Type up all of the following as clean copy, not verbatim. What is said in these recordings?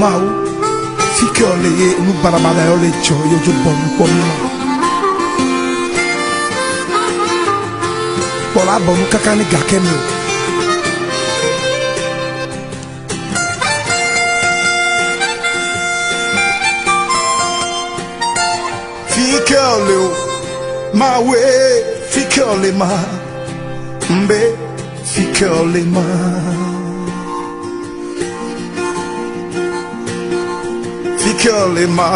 Mawu, fike wòle ye nu baɖabaɖa yawo le dzɔ ye wodzo bɔ nu kpɔ mí ma. Kpɔ la bɔ nu kaka ne gake mi o. Fike wòle o, Mawue, fike wòle ma, mbe fike wòle ma. Fike wòle ma,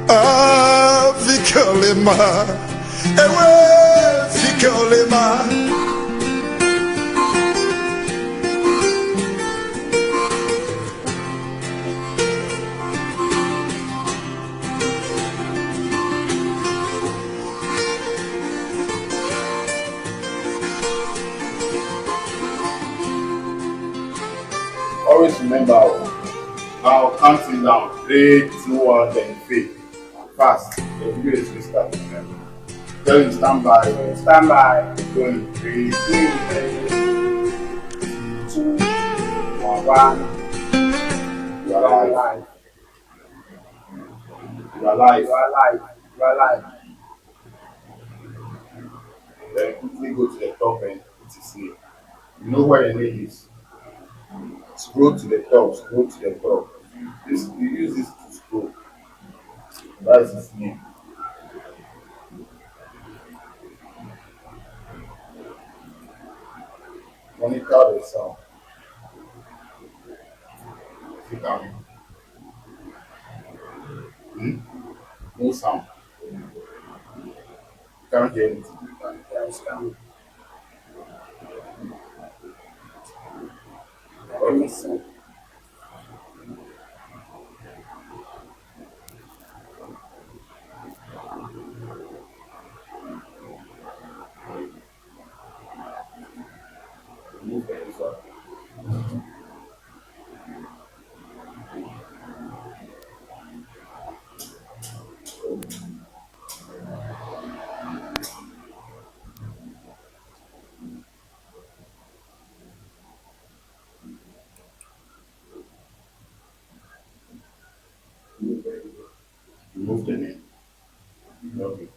ah, fike wòle ma, ewe, fike wòle ma. Always remember, now counting down three, two, one, then fade. Fast. The video is restarting. Tell him stand by. Stand by. Going three, Three, two, one. You are live. You are live. You are live. You are live. Then quickly go to the top and put his name. You know where your name is. Scroll to the top. Scroll to the top. This you use this to scroll. That's his name. Monitor the sound. If you can. No sound. You can't hear anything. Yes, come. Let me see. Remove the this one. Remove the name. Okay.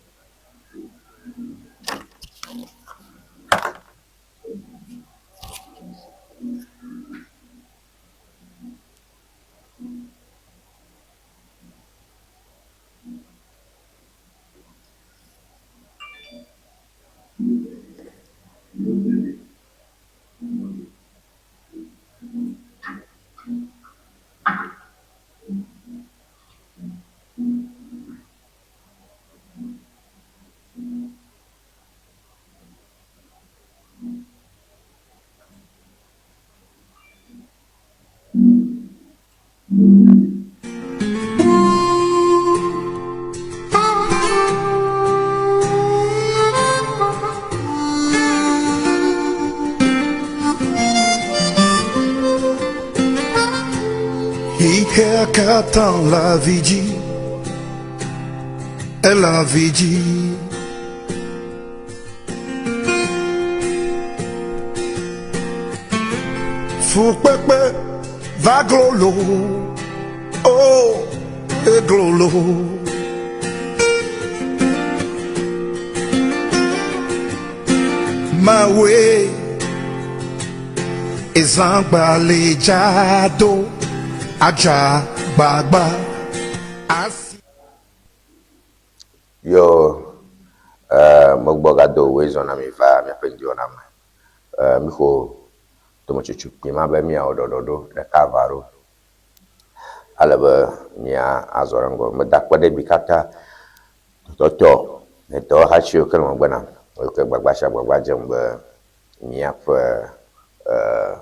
Ihe katã la vi dzi, ela vi dzi. Fukpekpe va glolo, oh, eglolo. Mawe, ezãgbalẽ dzado, adza gbagba, asi. Yo, eh, megbɔ gado wòe zɔ na mi va miaƒe ŋdiwɔna me. Eh, mixo dometsotso kpui ma be míawɔ ɖɔɖɔɖo ɖeka va ɖo. Ale be mía azɔ ɖe ŋgɔ. Meda akpe ɖe mi katã tɔtɔ edɔwɔhatsiwo ke le megbe nam. Wo ke gbagba sia gbagba dzem be míaƒe eh,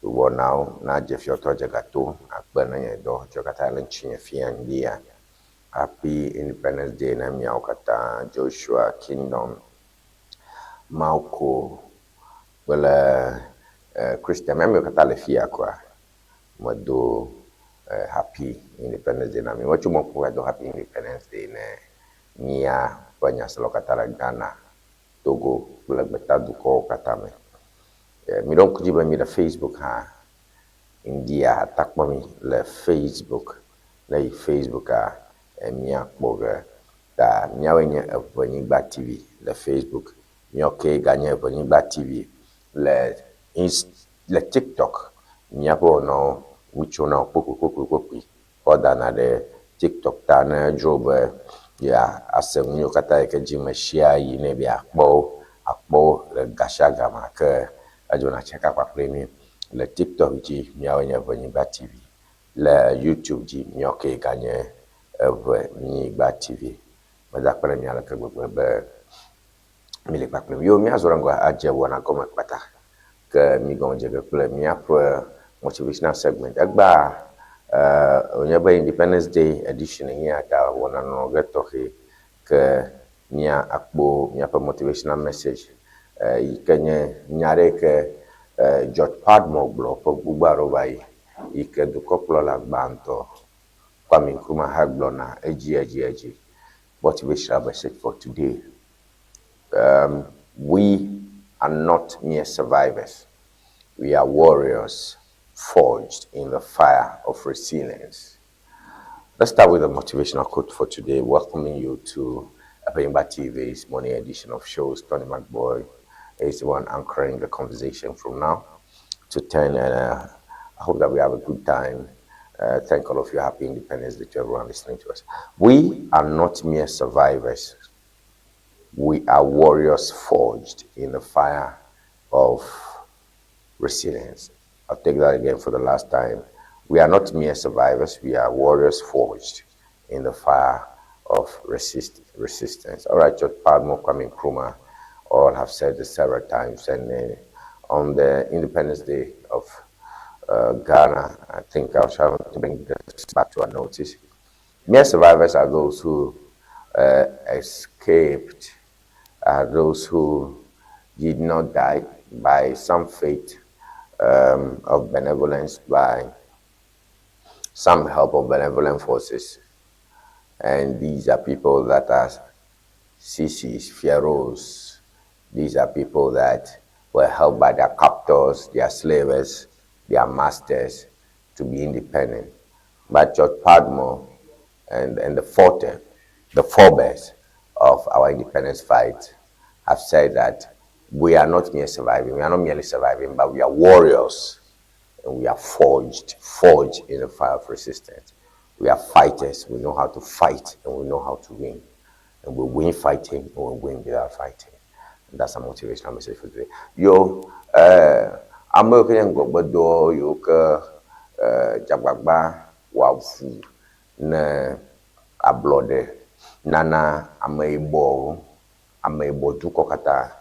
wɔnawo nadze fiɔtɔ dze gato akpe na nye dɔwɔhatsiwo katã le ŋutinye fia ŋdi ya. Happy Independence Day na miawo katã Joshua Kingdom, Malko kple eh, Christian. Miawo katã le fia koa medo eh, Happy Independence Day na mi. Metso mɔkpɔkpɔ gado Happy Independence Day ne mía ƒe nyaselawo katã le Ghana, Togo kple gbetadukɔwo katã me. Eh, miɖo ŋku dzi be mi ɖe Facebook hã. Ŋdia atakpɔ mi le Facebook. Ne yi Facebooka, míakpɔ ge. Ta míawoe nye Eŋenyigba TV le Facebook. Míawo kee ganye Eŋenyigba TV le Inst le TikTok. Míaƒe wɔnawo mítsona wo kpokpokpokpokpoi kɔ dana ɖe TikTok ta ne edzro be yease nu yiwo katã yi ke dzi mesia yi ne be yeakpɔ wo, akpɔ wo le gasiagame ke edzona tsaka kpakple mí le TikTok dzi. Míawoe nye Eŋenyigba TV. Le YouTube dzi míawo kee ganye Eŋenyigba TV. Meda akpe ɖe mia aleke gbegbe be mile kpakple mi. Yo míazɔ ɖe ŋgɔ adze wɔna gɔme kpata. Ke mi gɔme dze ge kple míaƒe motivational segment. Egbea eh, wònye be Independence Day edition nye ya ta wɔna nɔ ge tɔxɛ ke mía akpɔ míaƒe motivational message eh, yi ke nye nya aɖe yi ke eh, George Padmore gblɔ ƒe gbogbo aɖewo va yi yi ke dukɔkplɔla gbãtɔ Kwame Nkrumah hã gblɔna edzi edzi edzi. Motivational message for today. We are not mere survivors. We are warriors forged in the fire of resilience. Let's start with the motivational quote for today, welcoming you to Enyimba TV's morning edition of shows. Tony McBoy is the one anchoring the conversation from now to 10. And I hope that we have a good time. Thank all of you. Happy Independence Day to everyone listening to us. We are not mere survivors. We are warriors forged in the fire of resilience. I'll take that again for the last time. We are not mere survivors. We are warriors forged in the fire of resistance. All right, George Padmore, Kwame Nkrumah, all have said this several times. And on the Independence Day of Ghana, I think I'll try to bring this back to our notice. Mere survivors are those who escaped, are those who did not die by some fate of benevolence, by some help of benevolent forces. And these are people that are sissies, pharaohs. These are people that were helped by their captors, their slavers, their masters to be independent. But George Padmore and the forebears of our independence fight have said that we are not mere surviving, we are not merely surviving, but we are warriors, and we are forged in the fire of resistance. We are fighters, we know how to fight, and we know how to win. And we win fighting, and we win without fighting. And that's a motivational message for today. Yo, ame ke nye ŋgɔgbedɔ yiwo ke dzagbagba wɔ avu ne ablɔɖe nana ameyibɔwo, ameyibɔ dukɔ katã.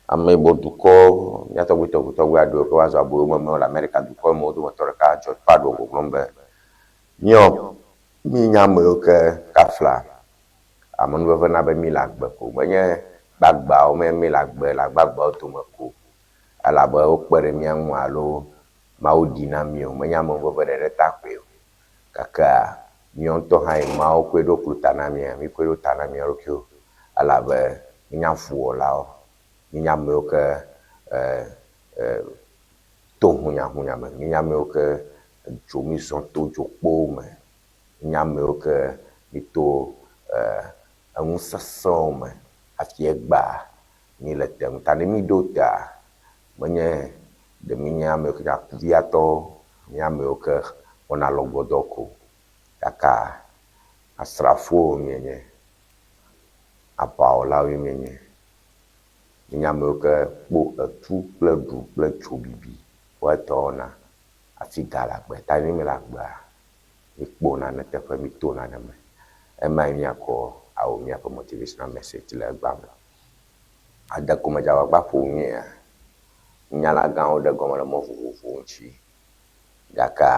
Ameyibɔ dukɔ mía tɔgbui tɔgbui aɖewo ke woazɔ aboyomemewo le Amerika dukɔ me wo dometɔ ɖeka George Padmore gbɔgblɔm be míawo mí nye amewo ke kafla amenuveve na be mí le agbe ko menye gbagbawo me mí le agbe le agbagbawo dome ko elabe wokpe ɖe mía ŋu alo Mawu ɖi na mí o menye amenuveve ɖeɖe ta koe o gakea míawo ŋutɔ hã yi Mawu koe ɖo klu ta na mía mí koe ɖo ta na mía ɖokuiwo elabe míenye avuwɔlawo míenye amewo ke to hunyahunya me míenye amewo ke dzo mí zɔ to dzokpowo me míenye amewo ke mí to enu sesẽwo me hafi egbea mí le te ŋu ta ne mí ɖo tea menye ɖe mí nye amewo ke nye akuviatɔwo míenye amewo ke wɔna alɔgbɔdɔ ko gake asrafowo míenye aʋawɔlawoe míenye míenye amewo ke kpo etu kple ɖu kple tso bibi woetɔ wɔna hafi ga le agbe ta ne míele agbea míkpɔ nane teƒe míto nane me emae míakɔ awɔ míaƒe motivational message le egbea me. Adekomedzagbagba ƒo nyuia nunyalagãwo ɖe gɔme le mɔ vovovowo ŋuti gake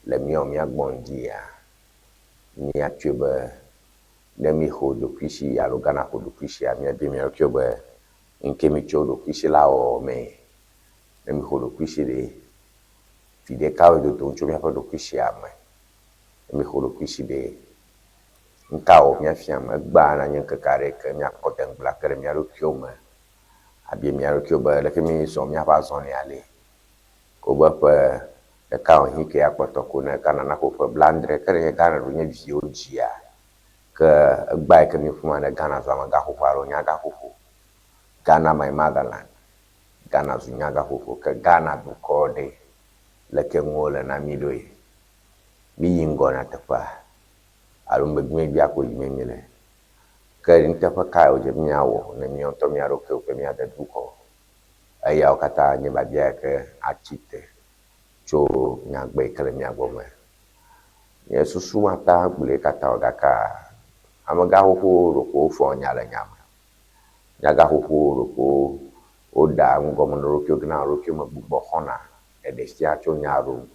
le míawo míagbɔ ŋdzia míatsɔe be ne míxɔ ɖokuisi alo Ghana xɔ ɖokuisia míabia mía ɖokuiwo be ŋke mítso ɖokuisi la wɔwɔ mee ne míxɔ ɖokuisi ɖe viɖe kawoe dodom tso míaƒe ɖokuisia me ne míxɔ ɖokuisi ɖe ŋka wɔ míafia egbea nanye ŋkeke aɖe ke míakɔ deŋgble ake ɖe mía ɖokuiwo me abia mía ɖokuiwo be leke mízɔ míaƒe azɔlia le wobe ƒe Ɖeka wònyi ke akpɔtɔ ko ne Ghana naƒo ƒe blaadre ke ne nye Ghana ɖo nye viwo dzia ke egba yi ke míeƒona ne Ghana zu amegãxoxo alo nyagãxoxo. Ghana my motherland. Ghana zu nyagãxoxo ke Ghana dukɔ ɖe leke nuwo le na mí ɖoe. Míyi ŋgɔ nyateƒea alo megbemegbea ko yim míele. Ke nuteƒe kae wòdze be míawɔ ne míawo ŋutɔ mía ɖokuiwo kple mía dedukɔ? Eyawo katã nye biabia yi ke atsi te tso nyagbe yi ke le mía gbɔ me. Nye susu mate ŋu agblɔe katã o gake amegãxoxowo ɖeko wofɔ nya le nya me. Nyagãxoxowo ɖeko woɖea nu gɔme na wo ɖokuiwo gena wo ɖokuiwo me gbugbɔ xɔna ɖeɖe fia tso nya aɖewo ŋu.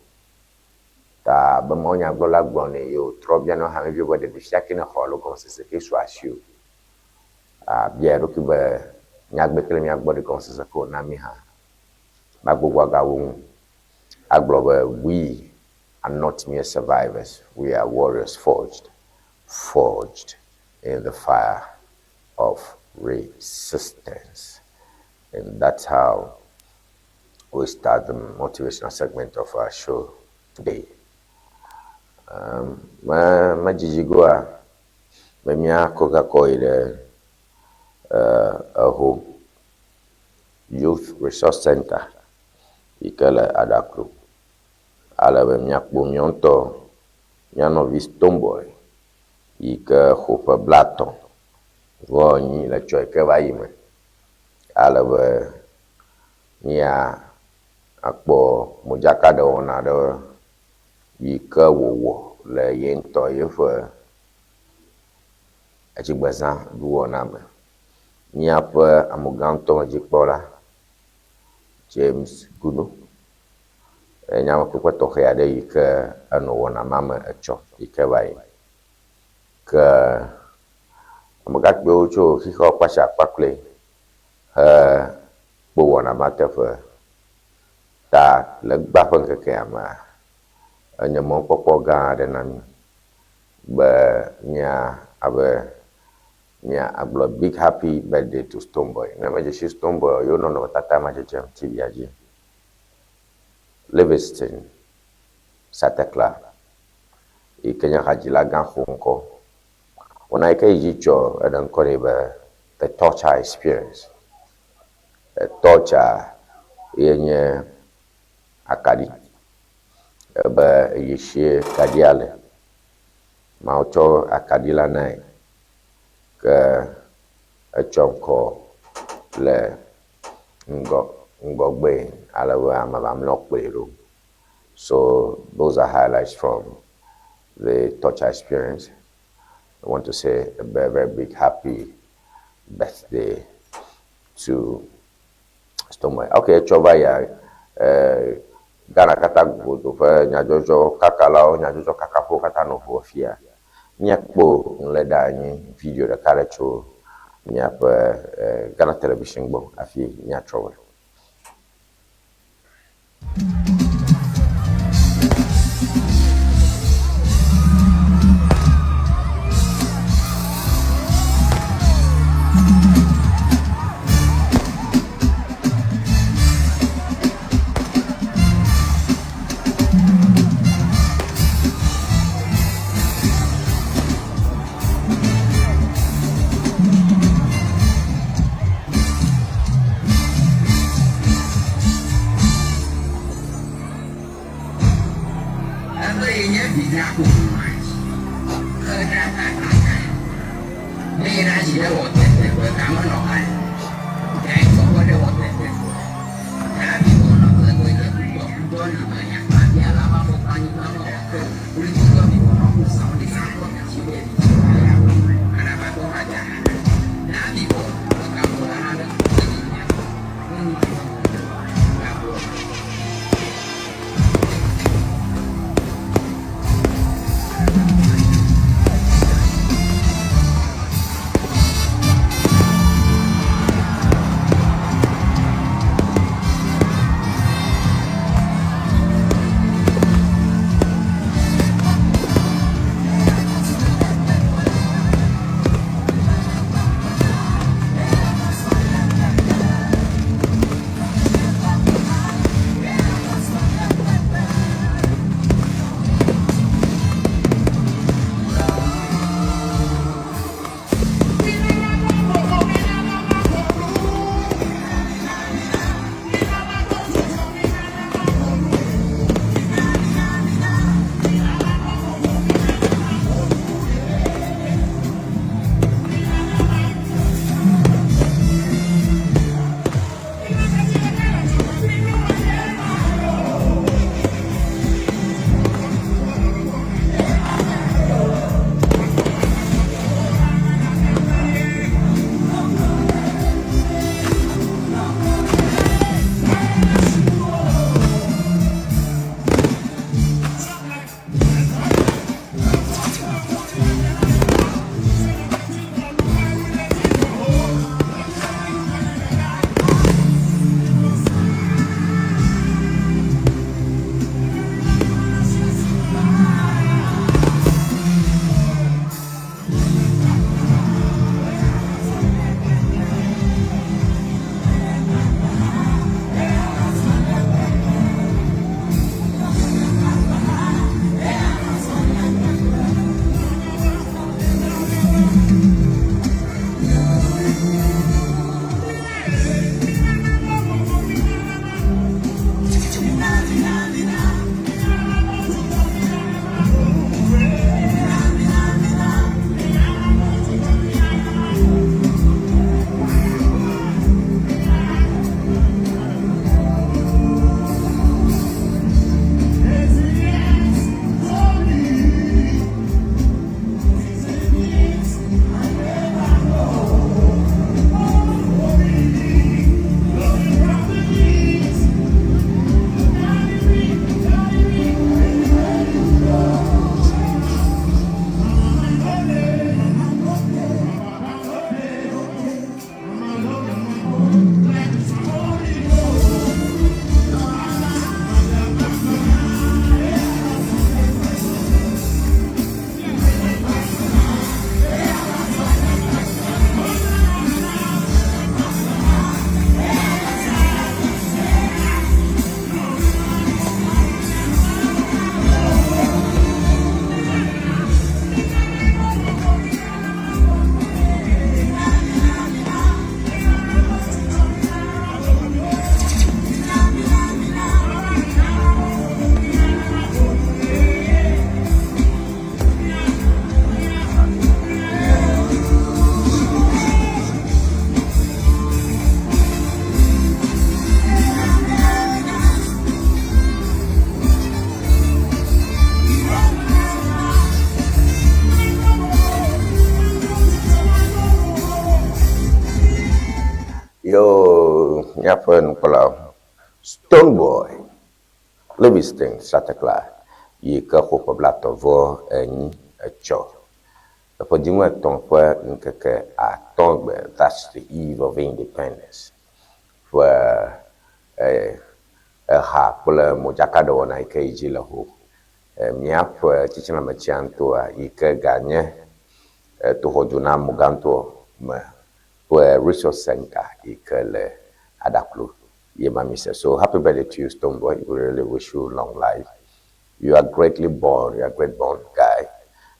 Ta abe mawunyagblɔla gblɔ nɛ ye wòtrɔ biana hameviwo be ɖeɖe fia ke nèxɔ alo gɔmesese ke su asiwò. Abia eɖokui be nyagbe ke le mía gbɔ ɖe gɔmesese ke wòna mí hã. Magbugbɔ agawu ŋu agblɔ be we are not mere survivors, we are warriors forged, forged in the fire of resistance. And that's how we start the motivational segment of our show today. Me medzidzi goa be míakɔ gakɔ yi ɖe eho Youth Resource Center yi ke le Adaklu ale be míakpɔ míawo ŋutɔ mía nɔvi Stonebwoy yi ke xo ƒe blaetɔ̃ vɔ enyi le tsɔ yi ke va yi me ale be mía akpɔ modzakaɖewɔna aɖe yi ke wòwɔ le ye ŋutɔ yeƒe edzigbezã ɖuwɔna me. Míaƒe amegãtɔ dzikpɔla James Gunu enye ame kpekpe tɔxɛ aɖe yi ke enɔ wɔna ma me etsɔ yi ke va yi. Ke amegãkpuiwo tso xexea kpatsa kpakple he kpɔ wɔna ma teƒe ta le egbea ƒe ŋkekea mea, enye mɔkpɔkpɔ gã aɖe na mí be mía abe mía agblɔ big happy birthday to Stonebwoy. Ne medze si Stonebwoy o, yewo nɔnɔmetata ma dzedzem TV-a dzi. Livingston Satekla yi ke nye hadzila gã xɔŋkɔ. Wɔna yi ke yi dzi tsɔ eɖe ŋkɔ nɛ be The Torture Experience. The Torture ye nye akaɖi ebe yesie kaɖia le. Mawu tsɔ akaɖi la nae ke etsɔ ŋkɔ le ŋgɔ ŋgɔgbe ale be ame mamlɛawo kplɔe ɖo. So those are highlights from the torture experience. I want to say a very, very big happy birthday to Stonebwoy. Okay, etsɔ va yia Ghana katã godo ƒe nyadzɔdzɔ kakalawo, nyadzɔdzɔ kakaƒewo katã nɔ ʋua fia. Míakpɔ nu lé ɖe anyi video ɖeka ɖe tso míaƒe Ghana television gbɔ hafi míatrɔ vɛ. Yo míaƒe nukpɔlawo, Stonebwoy Livingston Satekla yi ke xo ƒe blaetɔ̃ vɔ enyi etsɔ eƒe dziŋuetɔ̃ ƒe ŋkeke atɔ̃ gbe, that's the eve of independence, ƒe eha kple modzakaɖewɔna yi ke yi dzi le ho míaƒe tsitsiname-tsiãtoa yi ke ganye toxɔdu na Mogãtɔ me ƒe resource center yi ke le Adaklu ye ma mi se. So happy birthday to you, Stonebwoy. We really wish you long life. You are greatly born. You are great born guy.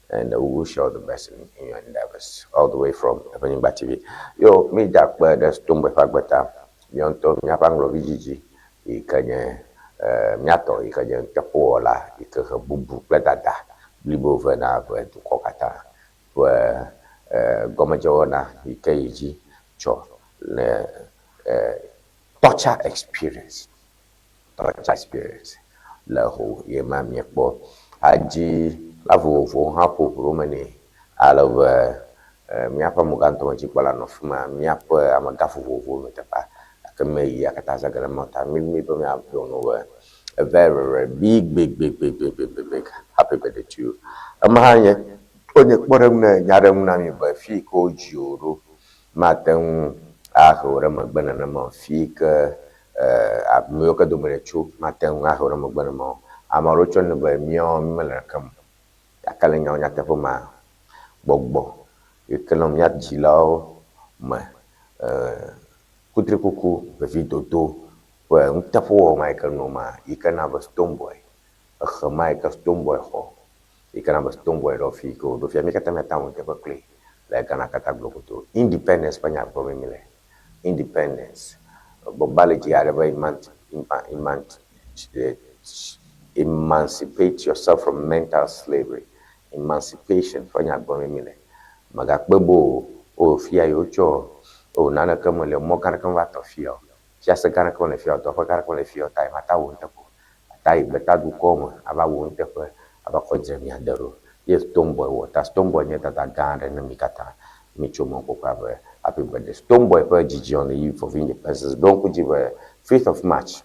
And we wish you all the best in your endeavors. All the way from Evenyigba TV. Yo, mi da kpe ɖe Stonebwoy ƒe agbe ta. Míawo ŋutɔ míaƒe aŋlɔvi dzidzi yi ke nye míatɔ yi ke nye nuteƒewɔla yi ke he bubu kple dada blibo vɛ na eƒe dukɔ katã ƒe gɔmedzewɔna yi ke yi dzi tsɔ le torture experience torture experience le ho ye ma míekpɔ. Hadzi la vovovowo hã ƒo ʋu ɖo me nɛ ale be míaƒe amegãtɔ me dzikpɔla nɔ fi ma, míaƒe amegã vovovowo nɔ teƒea gake meyia katã ze ge ɖe mɔ ta. Mi mi be míagblɔ no be a very very big big big big big big big big happy birthday to you. Ema hã nye wonye kpɔɖeŋu ne nya ɖe ŋu na mi be fi yi ke wodzi wò ɖo mate ŋu ahe wò ɖe megbe nenema o. Fi yi ke ame yiwo ke dome nètso mate ŋu ahe wò ɖe megbe nenema o. Ame aɖewo tsɔnɛ be míawo mímele ɖeke me o. Gake le nyawo nyateƒe mea, gbɔgbɔ yi ke nɔ mía dzilawo me, kutrikuku, vevidodo ƒe nuteƒewɔwɔ ma yi ke nɔ mea, yi ke na be Stonebwoy, exe ma yi ke Stonebwoy xɔ, yi ke na be Stonebwoy ɖo fi yi ke wòɖo fia, mí katã míate ŋu awɔ nuteƒe kloe le Ghana katã gblɔ godoo. Independence ƒe nya gblɔm míle. Independence. Gbɔgbalẽ dzi aɖe be emancipate yourself from mental slavery. Emancipation ƒe nya gblɔm míle. Mègakpe be o, o fia yi wotsɔ o naneke meli o, mɔ gã ɖeke meva tɔ fia o, fiase gã ɖeke mele fia o, dɔƒe gã ɖeke mele fia o, ta mate awɔ nuteƒe o. Ta yi gbetadukɔ me ava wɔ nuteƒe ava kɔ dze mia de ɖo. Ye Stonebwoy wɔ ta Stonebwoy nye dada gã aɖe ne mi katã mitso mɔkpɔkpɔa be happy birthday. Stonebwoy ƒe dzidzi on the eve of independence ɖo ŋku dzi be 5th of March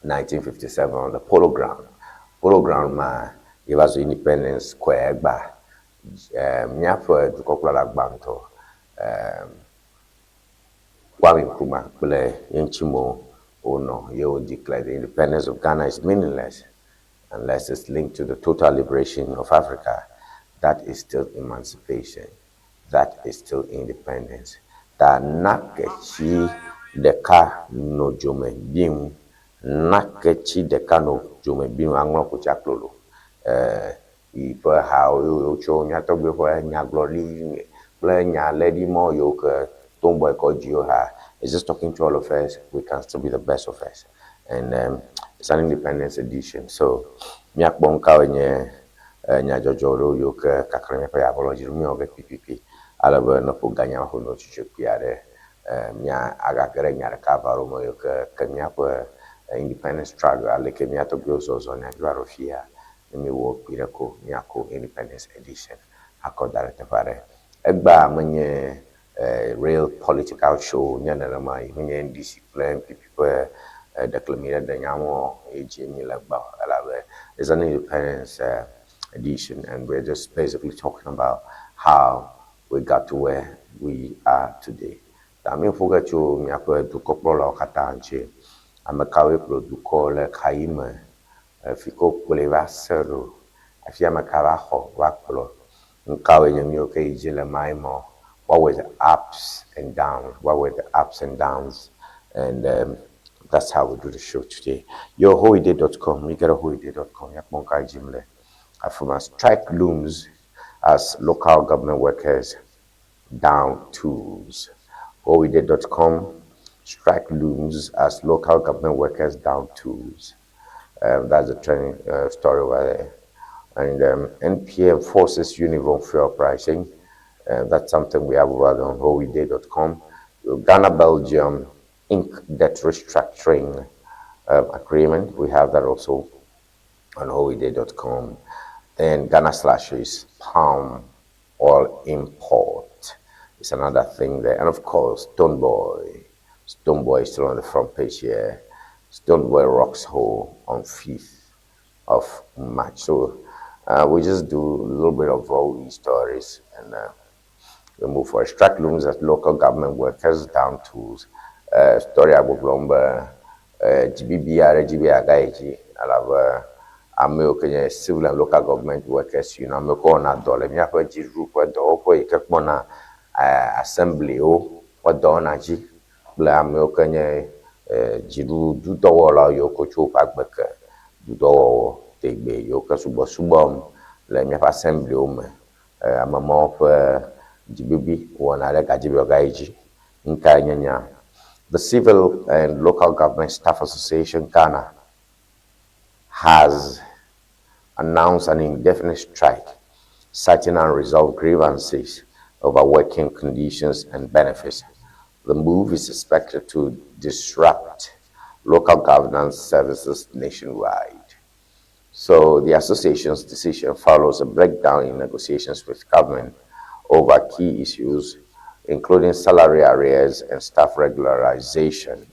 1957 on the Polo Ground. Polo Ground ma ye va zu Independence Square egba. Míaƒe dukɔkplɔla gbãtɔ Kwame Nkrumah kple ye ŋutimewo wonɔ ye wo declare the independence of Ghana is meaningless unless it's linked to the total liberation of Africa. That is still emancipation. That is still independence. Ta naketsi ɖeka nɔ dzome bim. Naketsi ɖeka nɔ dzome bim aŋlɔ kotsi aklolo. Yi ƒe hawo wotsɔ mía tɔgbuiwo ƒe nyagblɔɖi kple nya léɖi mɔ yiwo ke Stonebwoy kɔ dzi wo ha. Is just talking to all of us. We can still be the best of us. And it's an independence edition. So míakpɔ nu kawoe nye nyadzɔdzɔ ɖewo yiwo ke kaka ɖe míaƒe yabɔlɔ dzi ɖo míawɔ ge kpikpikpi ale be ne ƒo ganya ƒo no tsutsu kpui aɖe mía agage ɖe nya ɖeka ava ɖo me yiwo ke ke míaƒe independence struggle aleke mía tɔgbuiwo zɔzɔ ne va ɖo fia ne míewɔ kpui ɖe ko míako independence edition akɔ da ɖe teƒe aɖe. Egbea menye real political show nye nenema yi menye NDC kple NPP ƒe ɖeklemi ɖe ɖe nyawo ye dzi mi le gbɔ elabe it's an independence edition and we're just basically talking about how we got to where we are today. Ta míeƒo ge tso míaƒe dukɔkplɔlawo katã ŋuti. Ame kawoe kplɔ dukɔ le xayi me, fi ke wokplɔe va se ɖo, hafi ame ka va xɔ va kplɔ. Nu kawoe nye nuyiwo ke yi dzi le ma me. What were the ups and downs? What were the ups and downs? And that's how we do the show today. Yo, hoide.com. You get a hoide.com. Míakpɔ nu ka dzi le afi ma. Strike looms as local government workers down tools. Hoide.com. Strike looms as local government workers down tools. That's the trending story over there. And NPA enforces uniform fuel pricing. That's something we have over there on hoide.com. Ghana, Belgium, Inc. debt restructuring agreement. We have that also on hoide.com. Then Ghana slashes palm oil import. It's another thing there. And of course, Stonebwoy. Stonebwoy is still on the front page here. Stonebwoy rocks hole on 5th of March. So we just do a little bit of all these stories and we move for strike looms at local government workers down tools. Story agbɔgblɔm be dzibibi aɖe dzi be yeaga yi dzi elabe amewo ke nye civil and local government workers union, amewo ke wɔna dɔ le míaƒe dziɖuɖu ƒe dɔwɔƒe yi ke kpɔna assemblywo ƒe dɔwɔna dzi kple amewo ke nye dziɖuɖudɔwɔlawo yiwo ke tso woƒe agbe ke dudɔwɔwɔ tegbe yiwo ke subɔsubɔm le míaƒe assemblywo me. Ame mawo ƒe dzibibi wɔna ɖe gadzi be yewoaga yi dzi. Nukae nye nya? The Civil and Local Government Staff Association Ghana has announced an indefinite strike, citing unresolved grievances over working conditions and benefits. The move is expected to disrupt local governance services nationwide. So the association's decision follows a breakdown in negotiations with government over key issues, including salary arrears and staff regularization.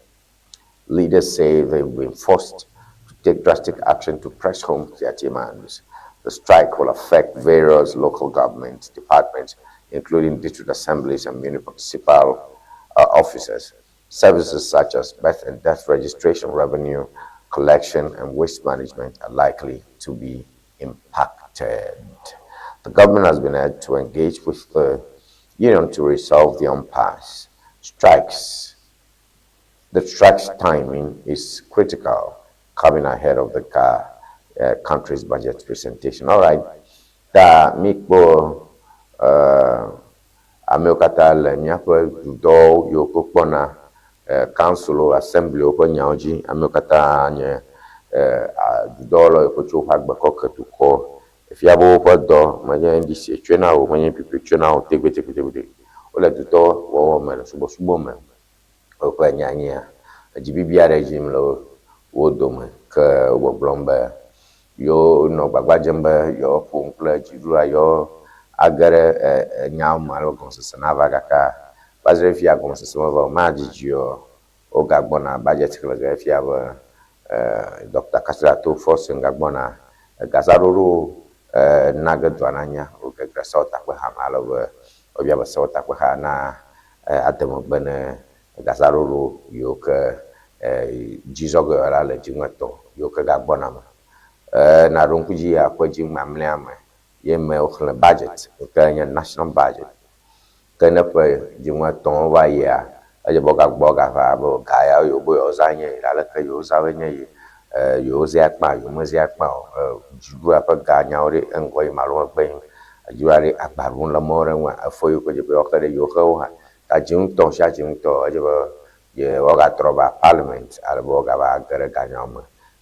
Leaders say they've been forced to take drastic action to press home their demands. The strike will affect various local government departments, including district assemblies and municipal offices. Services such as birth and death registration, revenue collection, and waste management are likely to be impacted. The government has been urged to engage with the union to resolve the impasse. Strikes. The strike's timing is critical, coming ahead of the country's budget presentation. All right. Ta mikpɔ amewo katã le míaƒe dudɔwo yiwo ke kpɔna council assembly ƒe nyawo dzi. Amewo katã nye dudɔwɔlawo yiwo ke tso woƒe agbe kɔ ke dukɔ. Efia be woƒe dɔ menye NDC tsoe na wo, menye NPP tsoe na wo tegbetegbetegbe. Wole dudɔ wɔwɔ me le subɔsubɔ me. Woƒe nyanyia edzibibi aɖe dzim le wo dome ke gbɔgblɔm be yewo nɔ gbagba dzem be yewoaƒo nu kple dziɖuɖua yewo age ɖe nyawo me alo gɔmesese nava gake va se ɖe fia gɔmesese meva o. Madzidzi o. Wogagbɔna budget xlẽ ge fia be Dr. Cassiel Ato Forson gagbɔna gazaɖoɖo na ge dua nanya wogegre sewɔtakpeha me ale be wobia be sewɔtakpeha na ade megbe ne gazaɖoɖo yiwo ke dzi zɔ ge la le dziŋuetɔ yiwo ke gagbɔna me. Naɖo ŋku dzi aƒe dzi mamlɛa me ye me woxlẽ budget yi ke nye national budget. Ke ne ƒe dziŋuetɔwo va yia edze be wogagbɔ gava be ga yawo yewo be yewoazã nye yi aleke yewozã woe nye yi yewozã akpa yewomezã akpa o. Dziɖuɖua ƒe ganyawo ɖe eŋgɔ yim alo megbe yim. Dziɖuɖua ɖe agba ɖum le mɔ ɖe ŋua efo yiwo ke dze be yewoaxe ɖe yewo xe wo hã. Ta dziŋutɔ sia dziŋutɔ edze be ye woagatrɔ va parliament ale be woagava ge ɖe ganyawo me.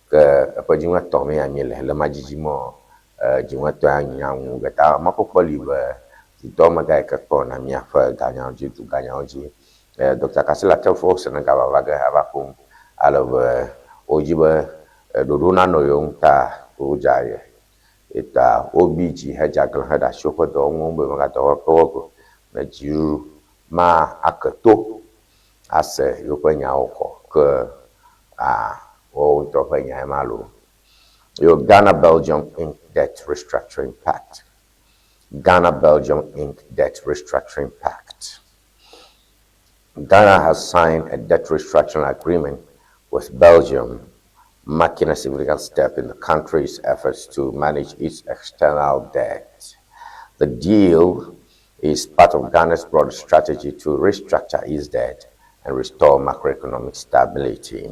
Ke eƒe dziŋuetɔ me ya míele le madzidzi me dziŋuetɔ ya nya ŋu ge ta mɔkpɔkpɔ li be dudɔmegã yi ke kpɔna míaƒe ganyawo dzi duganyawo dzi Dr. Cassiel Ato Forson gava va ge ava ƒo nu ale be wodzi be ɖoɖo nanɔ yewo ŋu ta wodze aye. Eta wobi dzi hedze aglã heɖe asi woƒe dɔwɔnuwo be megadɔ wɔƒe wɔ go ne dziɖuɖu ma ake to ase yewoƒe nyawo kɔ ke woawo ŋutɔ ƒe nyae ma loo. Yo Ghana Belgium Inc. Debt Restructuring Pact. Ghana Belgium Inc. Debt Restructuring Pact. Ghana has signed a debt restructuring agreement with Belgium, marking a significant step in the country's efforts to manage its external debt. The deal is part of Ghana's broader strategy to restructure its debt and restore macroeconomic stability.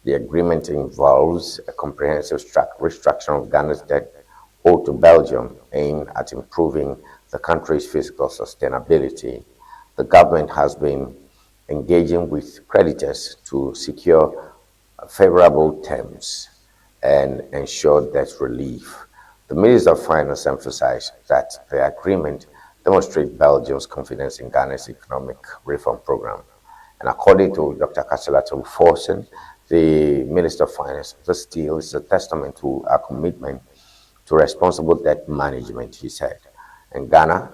The agreement involves a comprehensive restructuring of Ghana's debt owed to Belgium, aimed at improving the country's fiscal sustainability. The government has been engaging with creditors to secure favorable terms and ensure debt relief. The Minister of Finance emphasized that the agreement demonstrates Belgium's confidence in Ghana's economic reform program. And according to Dr. Cassiel Ato Forson, the Minister of Finance, this deal is a testament to our commitment to responsible debt management, he said. And Ghana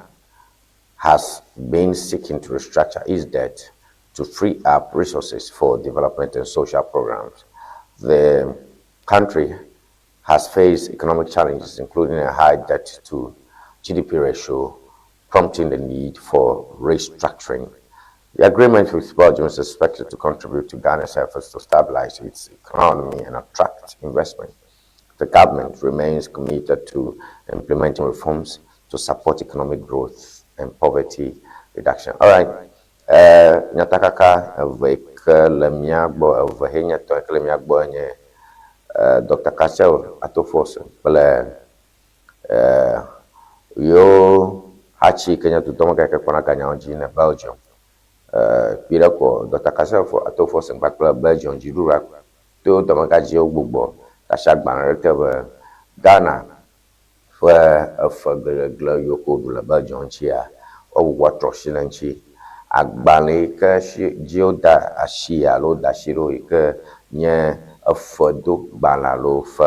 has been seeking to restructure its debt to free up resources for development and social programs. The country has faced economic challenges, including a high debt to GDP ratio, prompting the need for restructuring. The agreement with Belgium is expected to contribute to Ghana's efforts to stabilize its economy and attract investment. The government remains committed to implementing reforms to support economic growth and poverty reduction. All right. Nyatakaka eve ke le mía gbɔ eve henye tɔ ke le mía gbɔ nye Dr. Cassiel Ato Forson kple yewo hatsi ke nye dudɔme ke kpɔna ganyawo dzi ne Belgium. Kpi ɖe ko Dr. Cassiel Ato Forson kpakple Belgium dziɖuɖua to dɔmegadziwo gbugbɔ tasi agbalẽ ɖe te be Ghana ƒe efe glegle yiwo ke woɖu le Belgium ŋutia, woagbugbɔ trɔ asi le eŋuti. Agbalẽ yi ke si dzi woda asi alo woda asi ɖo yi ke nye efedogbalẽ alo fe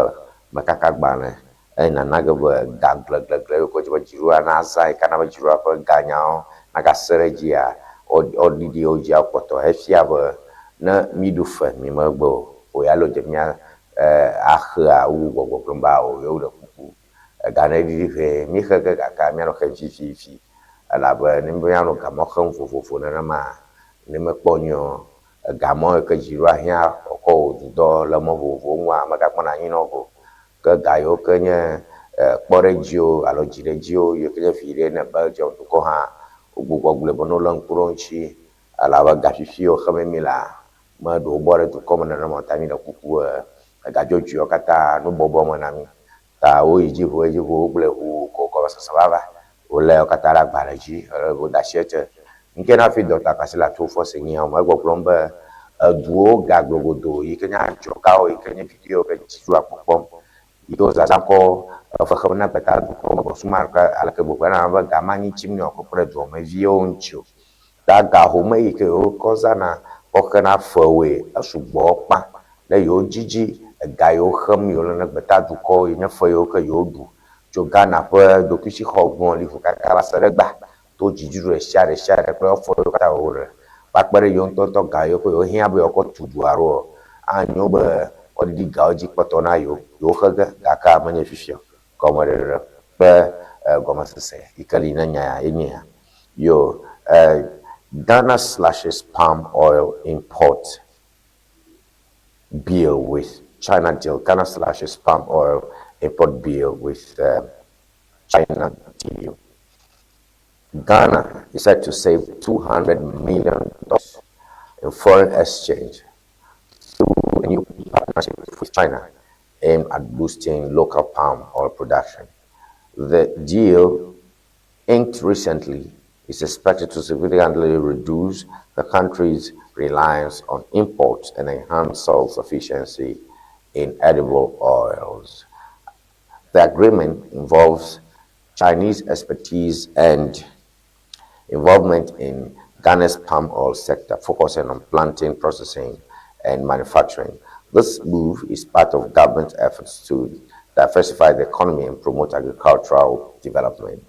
mekakagbalẽ eye nana ge be ga gleglegle yiwo ke wodzi be dziɖuɖua nazã yi ke ana be dziɖuɖua ƒe ganyawo nagasẽ ɖe edzia, woɖiɖi wo dzi akpɔtɔ hefia be ne míɖu fe mi megbe o, o ya loo dze mía axea wu gbɔgbɔgblɔm be ao yewo ɖe kuku. Ega ne ɖiɖi ʋɛ míxe ge gake míanɔ xem fififi elabe ne míanɔ gamɔ xem vovovo nenema ne mekpɔ nyuie o, egamɔ yi ke dziɖuɖua hiã wòakɔ wɔ dudɔ le mɔ vovovowo ŋua megakpɔna anyi nɔ o. Ke ga yiwo ke nye kpɔɖedziwo alo dziɖedziwo yiwo ke nye viɖe ne Belgium dukɔ hã wogbugbɔ gblɔe be ne wolé ŋku ɖe wo ŋuti elabe ga fifi yiwo xeme mí lea meɖewo bɔ ɖe dukɔ me nenema o ta mí ɖe kuku egadzodzoewo katã nu bɔbɔ me na mí. Ta woyi dzi ʋu edzi ʋu wogblɔe ʋuu ko gɔmesese va va. Wolé wo katã ɖe agbalẽ dzi woda asi ete. Ŋke na hafi Dr. Cassiel Ato Forson nye ame egbɔgblɔm be eduwo ga glogodo yi ke nye adzɔgawo yi ke nye viɖe yiwo ke dziɖuɖua kpɔkpɔm yi ke wozazã kɔ efe xem na gbeta dukɔ me gbɔsuma ke aleke gbogbo na be ga ma nyi tsim ne wòakɔ kpe ɖe duameviwo ŋuti o. Ta ga home yi ke wokɔ zãna kɔ xena fewoe esugbɔ kpa ne yewo dzidzi ega yiwo xem yewo le ne gbeta dukɔ yi nye fe yiwo ke yewo ɖu tso Ghana ƒe ɖokuisixɔ gbɔ liƒo kaka va se ɖe gba to dziɖuɖu ɖe sia ɖe sia ɖe kple efɔ yiwo katã woɖe va kpe ɖe yewo ŋutɔŋutɔ ga yiwo ke yewo hiã be yewoakɔ tu dua ɖoa, anyo be woaɖiɖi gawo dzi kpɔtɔ na yewo yewo xe ge gake menye fifia o. Gɔmeɖeɖe kple gɔmesese yi ke li ne nya ya ye nye ya. Yo, Ghana slashes palm oil import bill with China deal. Ghana slashes palm oil import bill with China deal. Ghana is set to save $200 million in foreign exchange through a new partnership with China aimed at boosting local palm oil production. The deal, inked recently, is expected to significantly reduce the country's reliance on imports and enhance self-sufficiency in edible oils. The agreement involves Chinese expertise and involvement in Ghana's palm oil sector, focusing on planting, processing, and manufacturing. This move is part of government efforts to diversify the economy and promote agricultural development.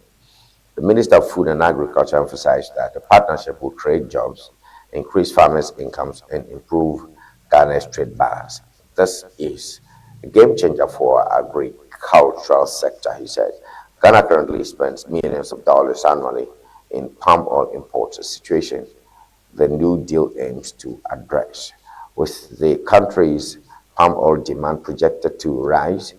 The Minister of Food and Agriculture emphasized that the partnership will create jobs, increase farmers' incomes, and improve Ghana's trade balance. This is a game changer for our agricultural sector, he said. Ghana currently spends millions of dollars annually in palm oil imports, a situation the new deal aims to address. With the country's palm oil demand projected to rise,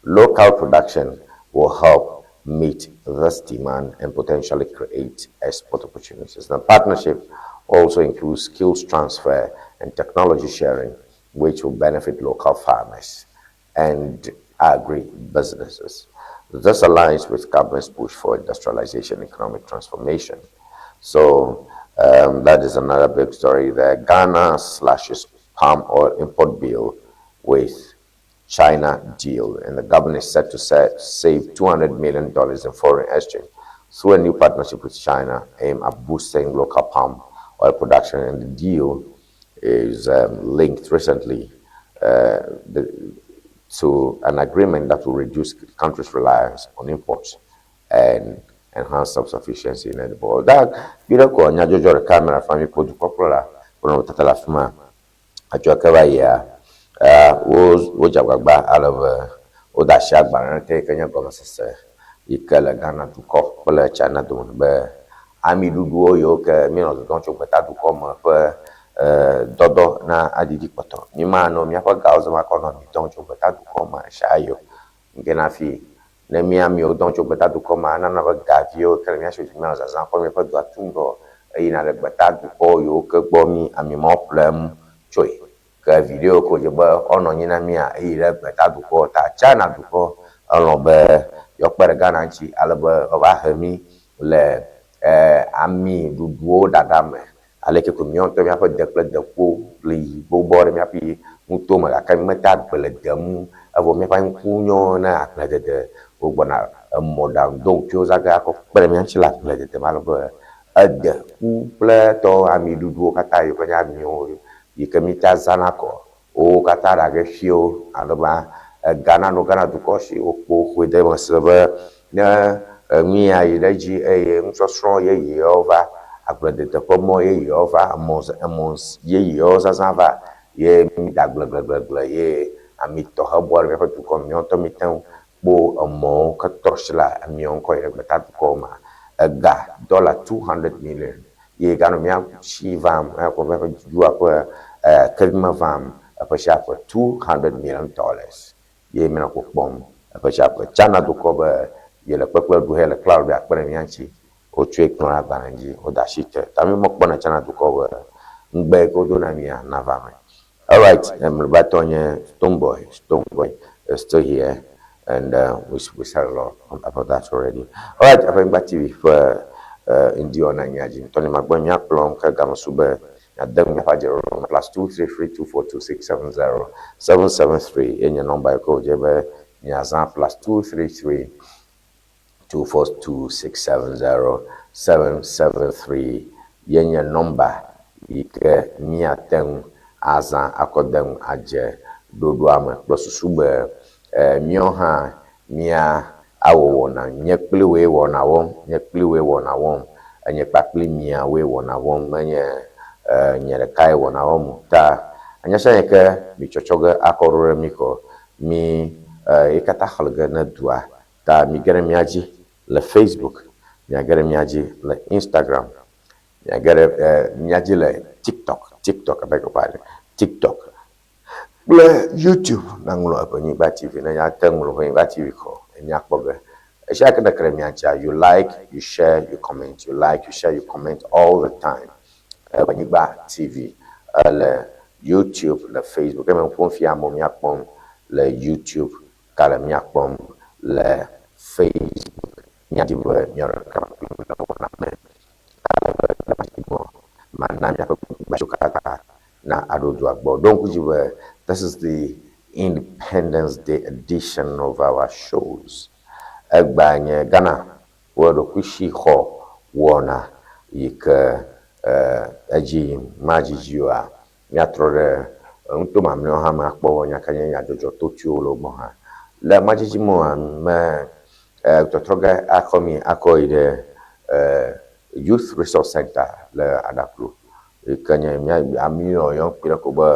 local production will help meet this demand and potentially create export opportunities. The partnership also includes skills transfer and technology sharing, which will benefit local farmers and agri businesses. This aligns with government's push for industrialization and economic transformation. So that is another big story there. Ghana slashes palm oil import bill with China deal, and the government is set to save $200 million in foreign exchange through a new partnership with China aimed at boosting local palm oil production. And the deal is linked recently to an agreement that will reduce the country's reliance on imports and enhance self-sufficiency in edible oil. That video ko nyadzɔdzɔ ɖeka me le afi ma mi ƒo dukɔkplɔla Wo nɔnɔmetata le afi ma. Etsɔ ke va yia, wo wodze agbagba ale be wode asi agbalẽ ɖe te yi ke nye gɔmesese yi ke le Ghana dukɔ kple China dome be amiɖuɖuwo yiwo ke míenɔ dodom tso gbetadukɔ me ƒe dɔdɔ na aɖiɖi kpɔtɔ. Mímanɔ míaƒe gawo zãm akɔ nɔ ami dɔm tso gbetadukɔ me ɣesiaɣi o. Ŋke na fi ne mía amiwo dɔm tso gbetadukɔ me enana be gaviwo ke le mía si wòdzi míanɔ zazãm kɔ míaƒe dɔa tum ɖo eyina ɖe gbetadukɔ yiwo ke gbɔ mí ami mawo ƒlem tsoe. Ke viɖewo ke wòdze be woanɔ anyi na mía eyi ɖe gbetadukɔ ta China dukɔ elɔ̃ be yewoakpe ɖe Ghana ŋuti ale be woava he mí le ami ɖuɖuwo ɖaɖa me. Aleke ko míawo ŋutɔ míaƒe de kple dekpo li gbogbo ɖe míaƒe nutome gake mímete agble dem evɔ míaƒe ŋku nyɔ na agbledede. Wogbɔna emɔɖaŋudɔwɔƒewo zã ge akɔ kpe ɖe mía ŋuti le agbledede me ale be ede ku kple tɔ amiɖuɖuwo katã yiwo ke nye amiwo yi ke mítea zãna kɔ wo katã ɖa ge fiwo alo be ega nanɔ Ghana dukɔ si wokpo xɔe de eme se be ne enu ya yi ɖe edzi eye nusɔsrɔ̃ yeyewo va, agbledede ƒe mɔ yeyewo va, emɔ emɔ yeyewo zazã va ye mída agble gblegble ye ami tɔxɛ bɔ ɖe míaƒe dukɔ me. Míawo ŋutɔ míte ŋu kpɔ emɔwo ke trɔ asi le amiawo ŋkɔ yi ɖe gbetadukɔwo me. Ega dɔla 200 million ye ganɔ mía si vam míaƒe míaƒe dua ƒe kevi vam eƒe sia ƒe $200 million ye míenɔ kpɔkpɔm eƒe sia ƒe. China dukɔ be yele kpekpe ɖu hele klalo be yeakpe ɖe mía ŋuti. Wotsɔe kplɔ ɖe agbalẽ dzi wode asi te. Ta mímɔ kpɔna China dukɔ be ŋugbe yi ke wodo na mía nava eme. Alright, mlɔebatɔ nye Stonebwoy. Stonebwoy is still here and we said a lot about that already. Alright, Eʋenyigba TV ƒe ŋdi wɔna nyia dzi ŋutɔ ne magbɔ míakplɔm ke game su be miade nu míaƒe adzeɖoɖo me +233 242 670 773 ye nye nɔmba yi ke wòdze be miazã +233 242 670 773 ye nye nɔmba yi ke míate ŋu azã akɔ de ŋu adze ɖoɖoa me kple susu be míawo hã mía awɔ wɔna nye kpli woe wɔna wɔm nye kpli woe wɔna wɔm enye kpakpli miawoe wɔna wɔm menye nye ɖekae wɔna wɔm o ta anya sia nye ke mi tsɔtsɔ ge akɔ ɖo ɖe mi kɔ mi yi katã xlẽ ge ne dua ta mi ge ɖe mía dzi le Facebook miage ɖe mía dzi le Instagram miage ɖe mía dzi le TikTok TikTok I beg your pardon TikTok kple YouTube naŋlɔ Eʋenyigba TV ne nya te ŋlɔ Eʋenyigba TV kɔ míakpɔ be esia ke ne ke ɖe mía dzia you like you share you comment you like you share you comment all the time Eʋenyigba TV le YouTube le Facebook eme ƒom fia amewo míakpɔm le YouTube gale míakpɔm le Facebook míadi be míaɖo ɖeka kpli le wɔna me ale be le gbɔ mana míaƒe gbatsiwo katã na aɖo dua gbɔ. Ɖo ŋku dzi be this is the Independence Day edition of our shows. Egbea nye Ghana ƒe ɖokuisixɔ wɔna yi ke edzi yim madzidzi oa míatrɔ ɖe nuto mamlɛawo hã me akpɔ nya ke nye nyadzɔdzɔ totoewo le wo gbɔ hã. Le madzidzi me me tɔtrɔ ge akɔ mi akɔ yi ɖe Youth Resource Center le Adaklu yi ke nye mía ami nɔ yɔm kpi ɖe ko be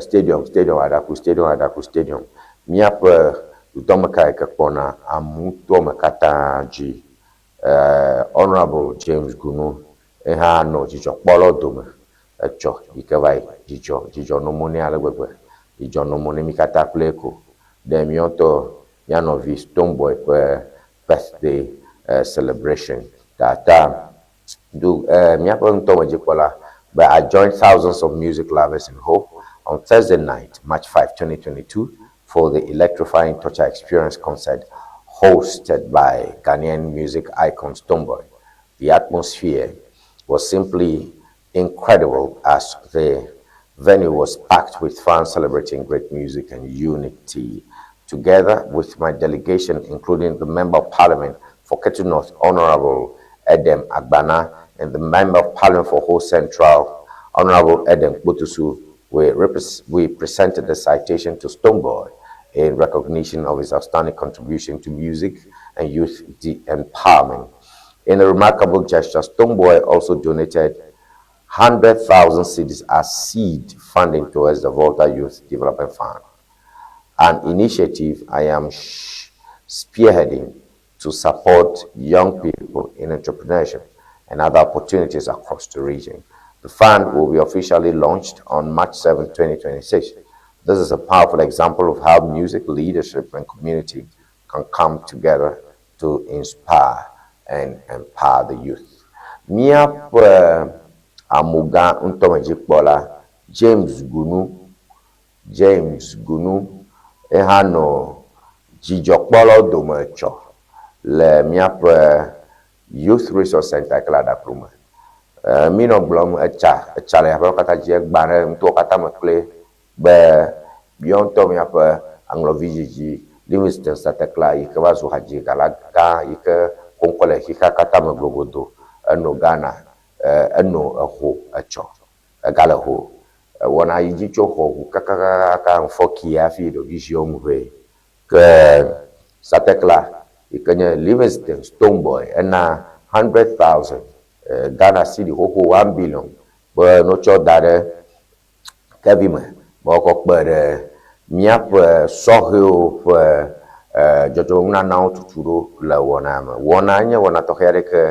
stadium stadium Adaklu stadium Adaklu stadium. Míaƒe dudɔmeka yi ke kpɔna amutoa katã dzi Honourable James Gunu hã nɔ dzidzɔkpɔlawo dome etsɔ yi ke va yi dzidzɔ dzidzɔ nɔ mo nɛ ale gbegbe. Dzidzɔ nɔ mo ne mí katã kloe ko ɖe míawo ŋutɔ mía nɔvi Stonebwoy ƒe birthday celebration tata do míaƒe ŋutɔmedzikpɔla be I joined thousands of music lovers in Ho on Thursday night, March 5, 2022, for the electrifying Torture Experience concert hosted by Ghanaian music icon Stonebwoy. The atmosphere was simply incredible as the venue was packed with fans celebrating great music and unity. Together with my delegation, including the Member of Parliament for Ketu North, Honorable Edem Agbana, and the Member of Parliament for Ho Central, Honorable Edem Butusu, we presented the citation to Stonebwoy in recognition of his outstanding contribution to music and youth empowerment. In a remarkable gesture, Stonebwoy also donated 100,000 cedis as seed funding towards the Volta Youth Development Fund, an initiative I am spearheading to support young people in entrepreneurship and other opportunities across the region. The fund will be officially launched on March 7, 2026. This is a powerful example of how music, leadership, and community can come together to inspire and empower the youth. Míaƒe amugã ŋutɔmedzikpɔla James Gunu, James Gunu ehã nɔ dzidzɔkpɔlawo dome tsɔ le míaƒe Youth Resource Center yi ke le Aɖakplo me. Mí nɔ gblɔm etsa etsa le aƒewo katã dzi egbã ɖe ŋutɔwo katã me kloe be míawo ŋutɔ míaƒe aŋlɔvidzidzi Livingston Satekla yi ke va zu hadzigala gã yi ke xɔ ŋkɔ le xexea katã me globodo eno Ghana eno exo etsɔ egale ho ewɔna yi dzi tso xɔ ŋu kakakaka ŋfɔki hafi ɖevi ziɔ ŋu ʋe ke Satekla yi ke nye Livingston Stonebwoy ena 100,000 Ghana cedi xoxo 1 billion be notsɔ da ɖe kevi me be woakɔ kpe ɖe míaƒe sɔhɛwo ƒe dzɔdzɔmenunanawo tutu ɖo le wɔna me. Wɔna nye wɔna tɔxɛ aɖe ke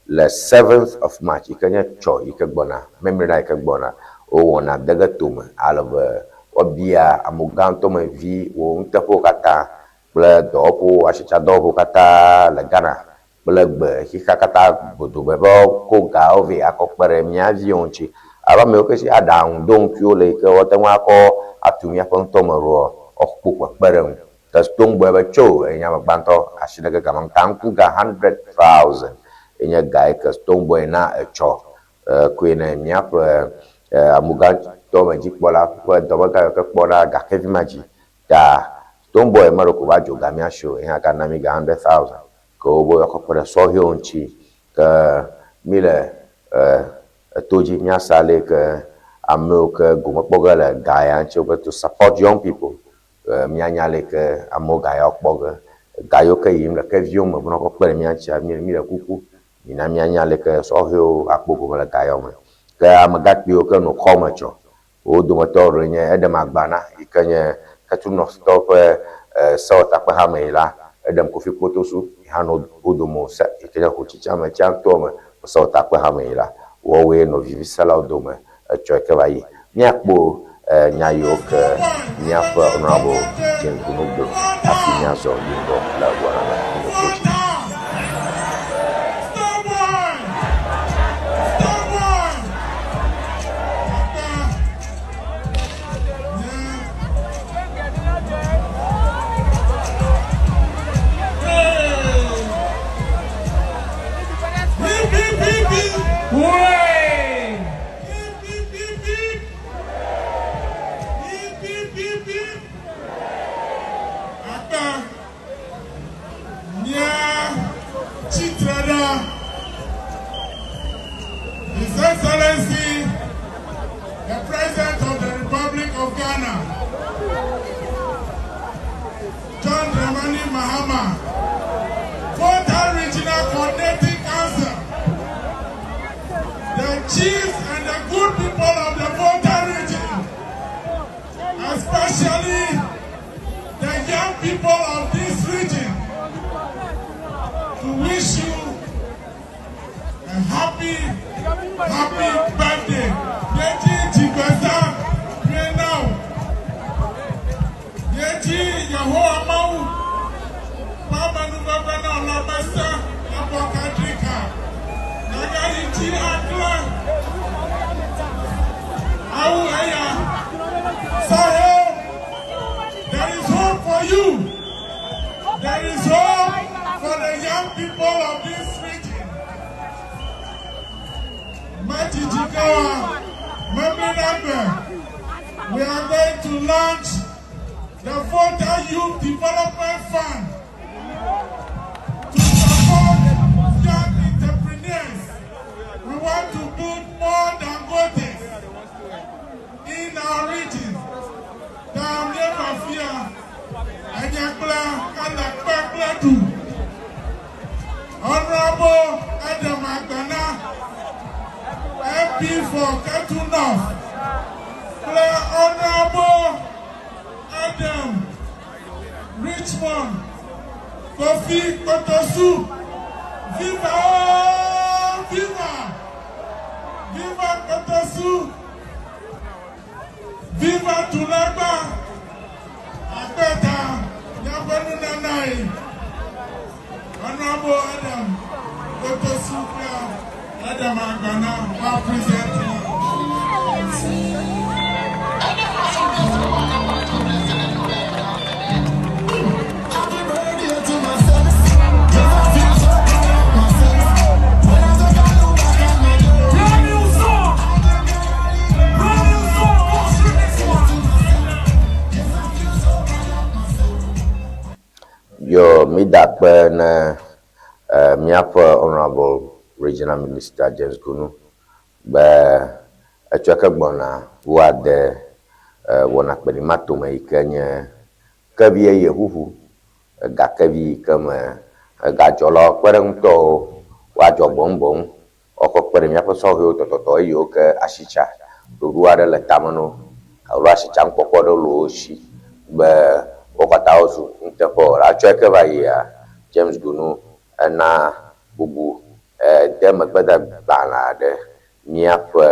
le 7th of March yi ke nye tsɔ yi ke gbɔna memleɖa yi ke gbɔna wowɔna dege tome ale be woabia amegãtɔmevi wo nuteƒewo katã kple dɔwɔƒewo asitsadɔwɔƒewo katã le Ghana kple gbe xexea katã godoo be woakɔ gawo vɛ akɔ kpe ɖe mía viwo ŋuti alo amewo ke si aɖaŋu do ŋkuiwo le yi ke woate ŋu akɔ atu míaƒe ŋutɔme ɖoa woakpɔ kpekpeɖeŋu. Ke Stonebwoy be tso enye ame gbãtɔ asi ɖe ge gama ta ŋku ga 100,000 enye ga yi ke Stonebwoy na etsɔ koe ne míaƒe amugãtɔmedzikpɔla ƒe dɔmegã yi ke kpɔna gakevi ma dzi ta Stonebwoy meɖo ko va dzo ga mía si o eya gana mí ga 100,000 ke wobe woakɔ kpe ɖe sɔhɛwo ŋuti ke mí le eto dzi míasa ale yi ke amewo ke gome kpɔ ge le ga ya ŋuti wobe to support young people míanya ale yi ke amewo ga yawo kpɔ ge ga yiwo ke yim le keviwo me be woakɔ kpe ɖe mía ŋutia mí le kuku mina míanya ale yi ke sɔhɛwo akpɔ gome le ga yawo me. Ke amegãkpuiwo ke nɔ xɔ me tsɔ wo dometɔ ɖewoe nye Edem Agbana yi ke nye Ketunɔtɔwo ƒe sewɔtakpehame yi la Edem Kofi Kpotosu yi hã nɔ wo dome se yi ke nye hotsitsame tsiãtɔ me ƒe sewɔtakpehame yi la woawoe nɔ viviselawo dome etsɔ yi ke va yi. Míakpɔ nya yiwo ke míaƒe Honorable James Gunu gblɔ hafi míazɔ yi ŋgɔ le wɔna me le to dzi. Stonebwoy! Stonebwoy! Papa. Yeah. Hey! Hip, hip, hip, hip. Hooray! Hip, hip, hip, hip. Hip, hip, hip, hip. Akpa. Nya. Chitrada. His Excellency, the President of the Republic of Ghana, John Dramani Mahama, Volta Regional Coordinating Council, the chiefs and the good people of the Volta region, especially the young people of this region, to wish you a happy, happy birthday. Yeji Chigbesa, now. Yeji Yehowa Mawu, Baba Nubaba na Olabesa, Abokadrika, Nagayichi Akla, Awu Eya, Sahel, there is hope for you. There is hope for the young people of this region. Majijikawa, Memlinambe, we are going to launch the Volta Youth Development Fund to support young entrepreneurs. We want to build more Dangotes in our region. Down Enyakla Alakpakpladu. Honorable Adam Agbana, MP for Ketu North kple Honourable Adam Richmond Kofi Kotosu. Viva o viva! Viva Kotosu! Viva Tulagba! Agbeta míaƒe nunanae. Honourable Adam Kotosu kple Adam Agbana wa present. Brand new song! Brand new song! Go stream this one! Yo, mi da akpe ne míaƒe Honourable Regional Minister James Gunu be etsɔ ke gbɔna woade wɔna kpeɖimatome yi ke nye kevi eye ʋuʋu egakevi yi ke me egadzɔlawo kpeɖeŋutɔwo woadzɔ boŋboŋ woakɔ kpe ɖe míaƒe sɔhɛwo tɔtɔtɔ eyiwo ke asitsa ɖoɖo aɖe le tame na wo alo asitsa nukpɔkpɔ ɖewo le wo si be wo katã wozu nuteƒewɔla. Etsɔe ke va yia James Gunu ena bubu de megbedegbalẽ aɖe míaƒe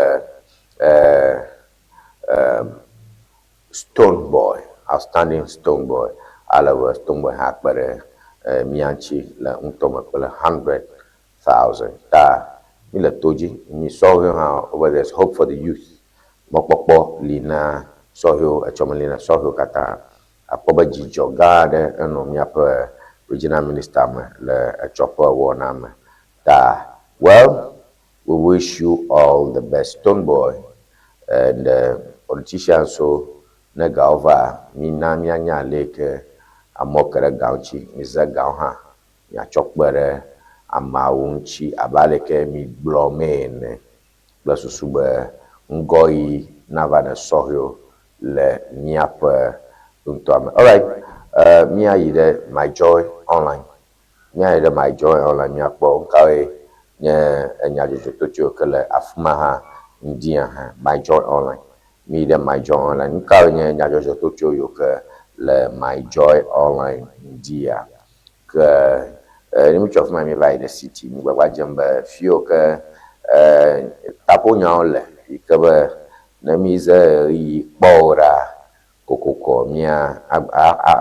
Stone Boy, outstanding Stone Boy ale be Stone Boy hã kpe ɖe mía ŋuti le ŋutɔme kple 100,000 ta mi le to dzi mi sɔhɛwo hã wobe there's hope for the youth mɔkpɔkpɔ li na sɔhɛwo etsɔme li na sɔhɛwo katã akpɔ be dzidzɔ gã aɖe enɔ míaƒe regional minister me le etsɔ ƒe wɔna me ta well we wish you all the best Stone Boy and politicians so ne gawo va mina míanya ale yi ke amewo ke ɖe ga ŋuti mize gawo hã miatsɔ kpe ɖe ameawo ŋuti abe ale ke mi gblɔ mee ene kple susu be ŋgɔyi nava ne sɔhɛwo le míaƒe ŋutɔa me. Alright, míayi ɖe My Joy Online. Míayi ɖe My Joy Online míakpɔ nukawoe nye enyadzɔdzɔtotsiwo ke le afi ma hã ŋdia hã My Joy Online. Míyi ɖe My Joy Online. Nukawoe nye nyadzɔdzɔtotsiwo yiwo ke le My Joy Online ŋdia ke ne míetso afi ma míeva yi ɖe City mi gbagba dzem be fi yiwo ke taƒonyawo le yi ke be ne míze ɣeyiɣi kpɔ wo ɖa kokoko mía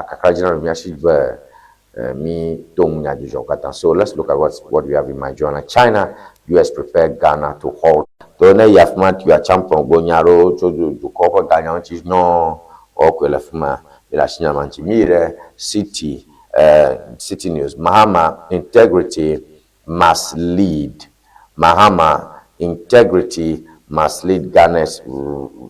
kakadzi nanɔ mía si be mi to ŋu nyadzɔdzɔwo katã. So let's look at what we have in My Joy Online. China, US prepare Ghana to halt. To ne yi afi ma tu achampɔn gbɔ nya aɖewo tso dukɔ ƒe ganyawo ŋuti nyɔɔ wokoe le afi ma mi le asi nyama ŋuti. Mi yi ɖe City News. Mahama integrity must lead. Mahama integrity must lead Ghana's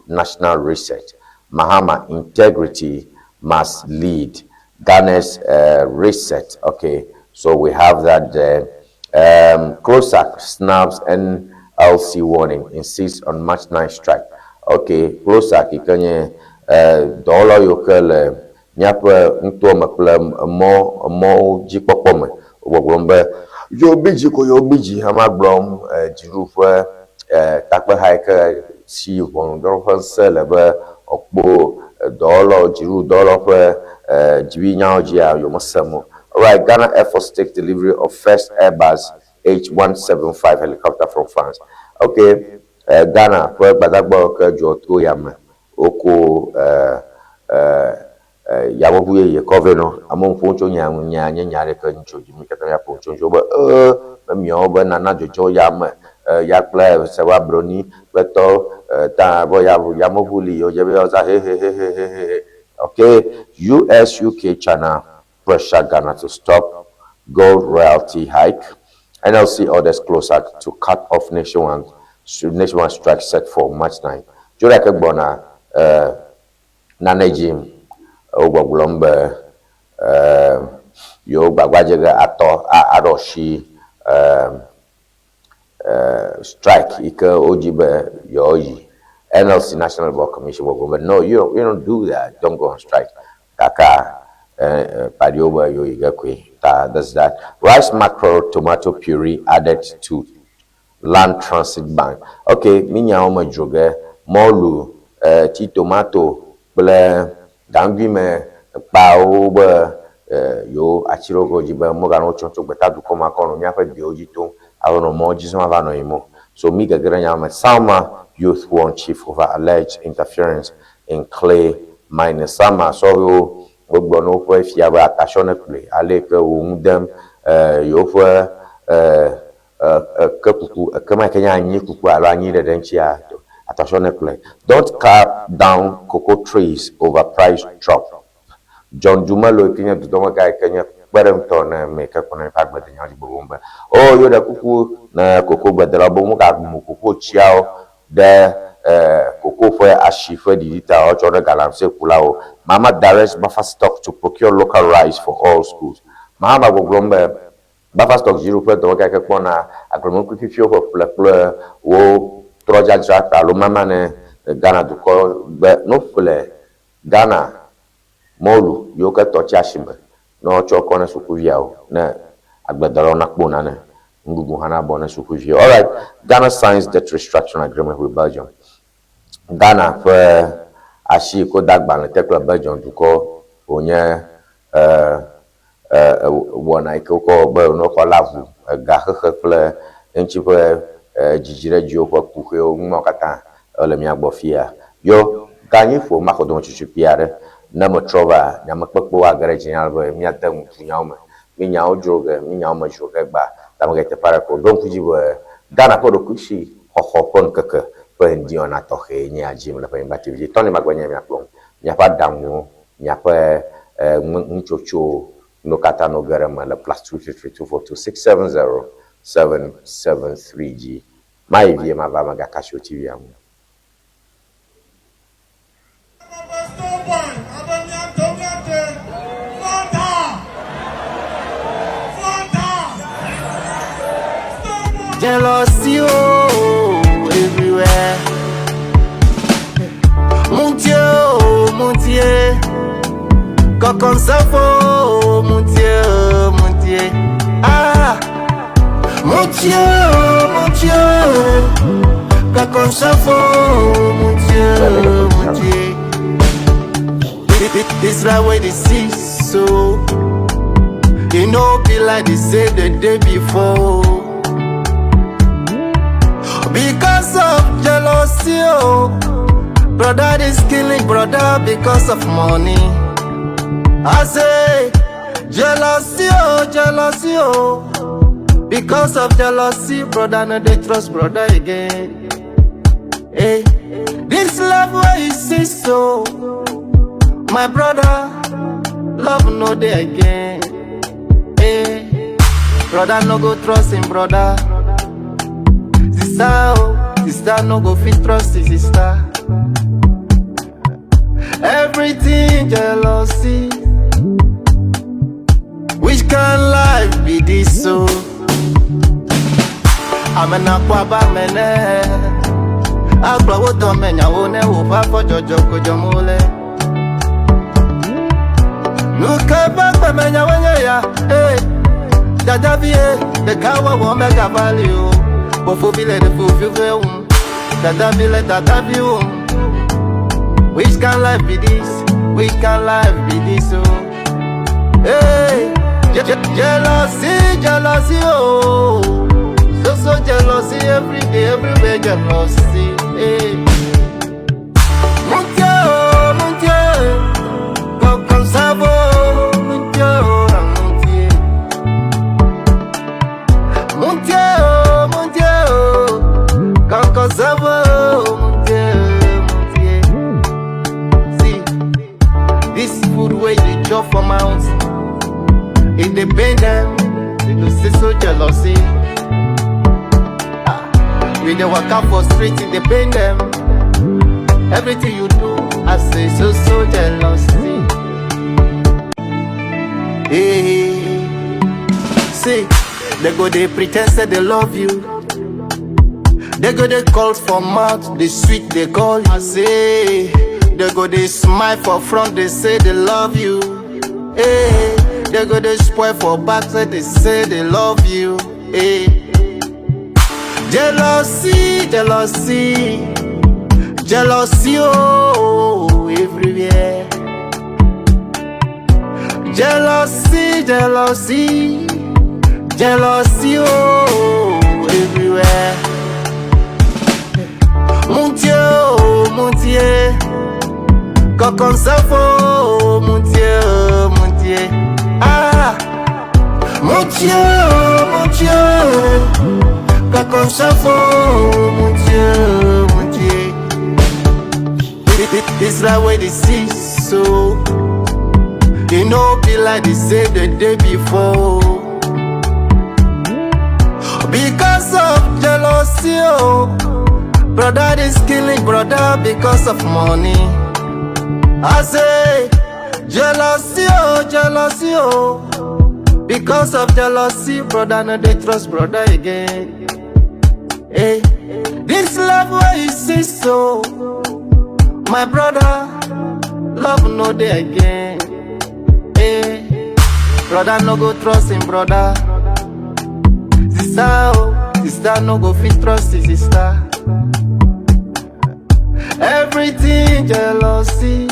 national reset. Mahama integrity must lead Ghana's reset. Okay, so we have that there. CLOSAG snubs NLC warning, insists on March 9 strike. Okay, CLOSAG yi ke nye dɔwɔlawo yiwo ke le míaƒe ŋutoa me kple mɔ mɔwo dzikpɔkpɔ me wogbɔgblɔm be yewo bi dzi ko yewo bi dzi hama gblɔm dziɖuɖu ƒe takpeha yi ke si ʋɔnudrɔ̃ƒe ŋusẽ le be wòakpɔ dɔwɔlawo dziɖuɖu dɔwɔlawo ƒe dziwinyawo dzia yewo mesem o. Alright, Ghana Air Force takes delivery of first Airbus H175 helicopter from France. Okay, Ghana ƒe gbadagbawo ke dzɔ to yame woko yameʋu yeye kɔ vɛ nɔ amewo ƒom tso nya ŋu nya nye nya aɖeke ŋutso dzi mi katã míaƒo tso ŋutso be be miawo be nana dzɔdzɔ yame ya kple sewa broni kple tɔ ta be yameʋu li yewo dze be yewoazã hehehehehehe. Okay, US, UK, China pressure Ghana to stop gold royalty hike. NLC orders CLOSAG to cut off nationwide strike set for March 9. Tso ɖe ke gbɔna nane dzi wogbɔgblɔm be yewo gbagbadze ge atɔ aɖo asi strike yi ke wodzi be yewoayi. NLC National Labour Commission gbɔgblɔm be no, you don't do that, don't go on strike. Kaka kpaɖiwo be yewo yi ge koe. Ta that's that. Rice mackerel tomato puree added to Land Transit Bank. Ok, mi nyawo me dzro ge mɔlu, tsi tomato kple gaŋgui me kpawo be yewo atsi ɖe woƒe dzi be moganɔ wo tsɔm tso gbetadukɔ ma kɔ nɔ míaƒe dewo dzi tom alo nɔ mɔwo dzi zɔm ava nɔ yiyim o. So mi gege ɖe nya me. Salma youth warn chief over alleged interference in clay mining. Salma sɔhɛwo wogblɔ na woƒe fia be atasɔ ne kplɔe ale yi ke wo ŋu dem yewoƒe eke kuku, eke ma yi ke nye anyi kuku alo anyi ɖeɖe ŋutia, atasɔ ne kplɔe. Don't cut down cocoa trees over price drop. John Dumelo yi ke nye dudɔmegã yi ke nye kpeɖeŋutɔ ne ame yi ke kpɔna míaƒe agbedenyawo dzi gbɔgbɔm be, O, yewo ɖe kuku ne kokogbedelawo be womegamu kokotsiawo ɖe koko ƒe asi ƒe ɖiɖi ta woatsɔ ɖe galamsey kulawo. Mahama directs buffer stock to procure local rice for all schools. Mahama gbɔgblɔm be buffer stock dziɖuƒe dɔwɔgã yi ke kpɔna agblemenuku ƒiƒiwo ƒe ƒle kple wo trɔ dzadzra alo mama ne Ghana dukɔ be no ƒle Ghana mɔlu yiwo ke tɔ tsi asime ne woatsɔ kɔ ne sukuviawo ne agbledelawo nakpɔ nane nuɖuɖu hã nabɔ ne sukuviwo. Alright, Ghana signs debt restructuring agreement with Belgium. Ghana ƒe asi yi ke wode agbalẽ te kple Belgium dukɔ wònye wɔna yi ke wokɔ be ne wokɔ lé avu egaxexe kple eŋuti ƒe dzidziɖedziwo ƒe kuxiwo nu mawo katã ele mía gbɔ fiya. Yo, ganyi ƒo maxɔ dometsotso kpui aɖe ne metrɔ va nyamekpekpewo age ɖe dzinye ale be míade nu ʋunyawo me. Mí nyawo dzro ge, mí nyawo me dzro ge gbaa ta megayi teƒe aɖeke o. Ɖo ŋku dzi be Ghana ƒe ɖokuisi xɔxɔ ƒe ŋkeke ƒe ŋdiwɔna tɔxɛe nye ya dzim le ƒe Anyigba TV dzi. Tony Magbe nye mia kplɔm. Miaƒe aɖaŋuwo, miaƒe nutsotsowo, nuwo katã no ge ɖe eme le +233 242 670 773 dzi. Mayi vie mava megaka asi wò TV-a ŋu. Jealousy, oh, everywhere. Mon Dieu, oh, mon Dieu. Quand ça faut, mon Dieu, mon Dieu. Ah, mon Dieu, oh, mon Dieu. Quand ça faut, mon Dieu, mon Dieu. This life where they see so. It no be like they say the day before. Because of jealousy, oh. Brother is killing brother because of money. I say, jealousy, oh, jealousy, oh. Because of jealousy, brother, no they trust brother again. Hey, this love where you see so, my brother, love no day again. Hey, brother no go trust him brother. Sister, oh, sister no go fit trust his sister. Everything jealousy. Which kind life be this so? Amena kwa ba mene. Agba wo tɔ me nyawo ne wo fa fɔ dzɔdzɔ ko dzɔ mo le. Nu ke ƒe gbe me nyawo nye ya, ee. Dadavi ye, ɖeka wɔwɔ megava li o. Fofovi le ɖe fovi ƒe wum. Dadavi le dadavi wum. Which kind life be this? Which kind life be this? Oh, hey, jealousy, jealousy, oh, so so jealousy every day, everywhere jealousy. Hey. Mon Dieu, mon Dieu, comme ça vaut, mon Dieu, mon Dieu. Mon Dieu, mon Dieu, comme ça vaut, mon Dieu, mon Dieu. See, this food where you chop for mouth, it dey pain them, they go say so jealousy. Ah, we dey waka for street, it dey pain them. Everything you do, I say so so jealousy. Hey, see, they go they pretend say they love you. They go they call for mouth, they sweet they call. I say they go they smile for front, they say they love you. Hey, they go they spoil for back, say they say they love you. Hey. Jealousy, jealousy, jealousy, oh, everywhere. Jealousy, jealousy, jealousy, oh, everywhere. Mon Dieu, oh, mon Dieu, quand comme ça faut, mon Dieu, oh, mon Dieu. Ah, mon Dieu, oh, mon Dieu, quand comme ça faut, mon Dieu, mon Dieu. This life where they see so. E no be like they say the day before. Because of jealousy, oh. Brother is killing brother because of money. I say, jealousy, oh, jealousy, oh. Because of jealousy, brother, no dey trust brother again. Hey, this love where you see so, my brother, love no dey again. Hey, brother no go trust him brother. Sister, oh, sister no go fit trust his sister. Everything jealousy.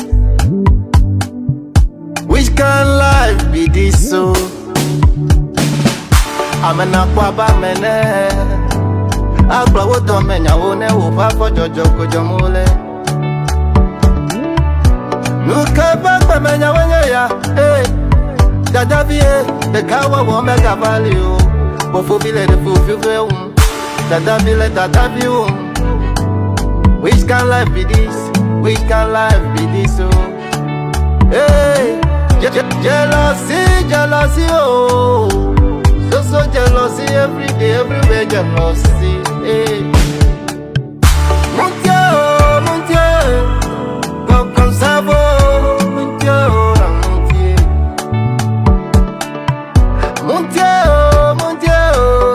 Which kind life be this so? Amena kwa ba mene. Agblɔ wo dɔme nyawo ne woƒe afɔ dzɔdzɔ ko dzɔm wole. Nu ke ƒe gbemenyawoe nye ya, ee. Dadavi ye, ɖekawɔwɔ megava li o. Fofovi le ɖe fofi ƒe wum. Dadavi le dadavi wum. Which kind life be this? Which kind life be this, oh? Hey, jealousy, jealousy, oh. So, so jealousy every day, everywhere, jealousy. Hey. Mon Dieu, oh, mon Dieu, comme ça va, mon Dieu, oh, mon Dieu. Mon Dieu, oh, mon Dieu, oh,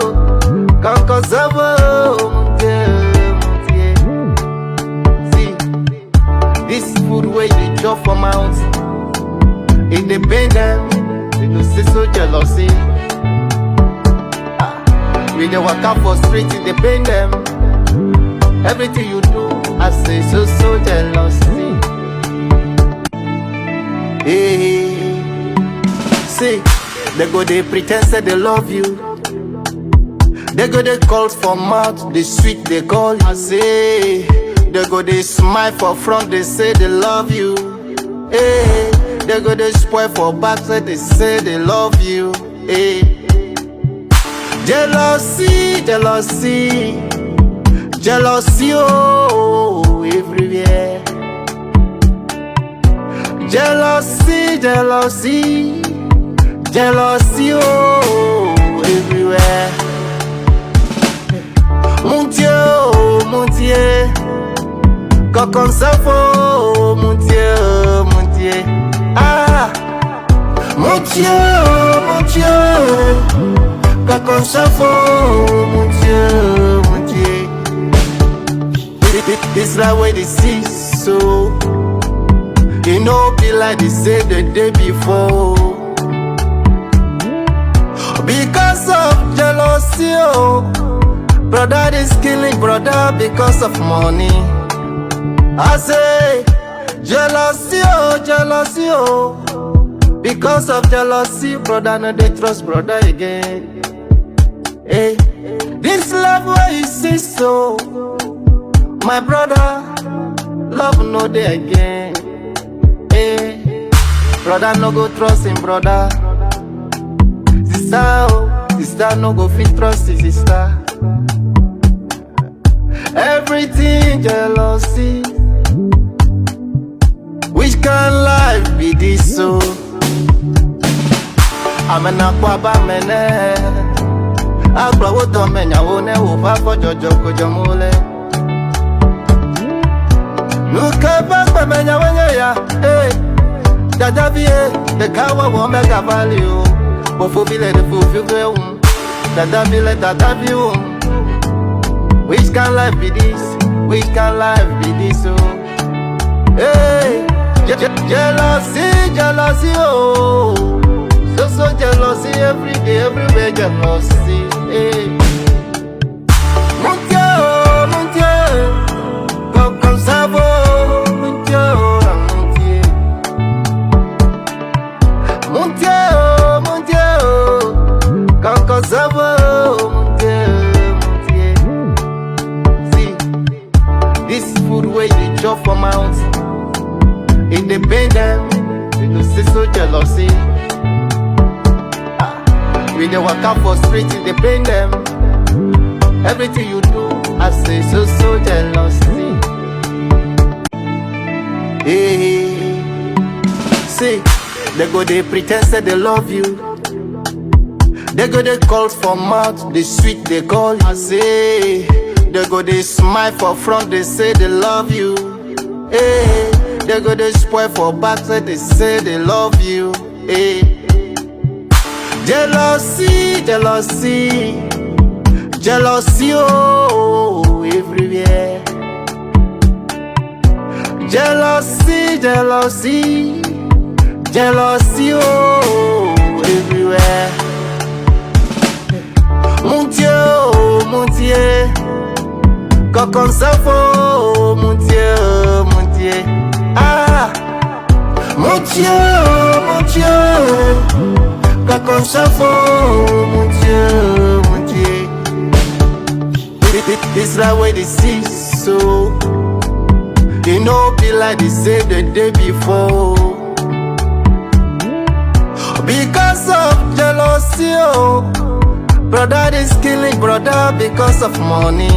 comme ça va, mon Dieu, mon Dieu. See, this food where you chop for mouth, it dey pain them, they go say so jealousy. Ah, we dey waka for street, it dey pain them. Everything you do, I say so so jealousy. Hey, see, they go dey pretend say they love you. They go dey call for mouth, the sweet they call you. I say, they go dey smile for front, they say they love you. Hey, they go dey spoil for back, say they say they love you. Hey, jealousy, jealousy, jealousy, oh, everywhere. Jealousy, jealousy, jealousy, oh, everywhere. Mon Dieu, oh, mon Dieu, quand ça faut, mon Dieu, mon Dieu. Ah, mon Dieu, oh, mon Dieu, quand ça faut, mon Dieu, mon Dieu. This life where they see so, e no be like they say the day before. Because of jealousy, oh. Brother is killing brother because of money. I say, jealousy, oh, jealousy, oh. Because of jealousy, brother, no dey trust brother again. Hey, this love where you see so, my brother, love no dey again. Hey, brother no go trust him brother. Sister, oh, sister no go fit trust his sister. Everything jealousy. Which kind life be this so? Amena kwa ba mene. Agblɔ wo dɔme nyawo ne woƒe afɔ dzɔdzɔ ko dzɔm wole. Nu ke ƒe gbemenyawoe nye ya, ee. Dadavi ye, ɖekawɔwɔ megava li o. Fofovi le ɖe fofi ƒe wum. Dadavi le dadavi wum. Which kind life be this? Which kind life be this, oh? Hey, jealousy, jealousy, oh. So, so jealousy every day, everywhere, jealousy. Hey. Mon for mouth. It dey pain them, they no see so jealousy. Ah, we dey waka for street, it dey pain them. Everything you do, I say so so jealousy. Hey, see, they go they pretend say they love you. They go they call for mouth, they sweet they call. I say, they go they smile for front, they say they love you. Hey, they go they spoil for back, say they say they love you. Hey, jealousy, jealousy, jealousy, oh, everywhere. Jealousy, jealousy, jealousy, oh, everywhere. Mon Dieu, oh, mon Dieu, quand on s'en faut, mon Dieu, oh, mon Dieu. Ah, mon Dieu, oh, mon Dieu, quand on s'en faut, mon Dieu, oh, mon Dieu. This life where they see so. E no be like they say the day before. Because of jealousy, oh. Brother is killing brother because of money.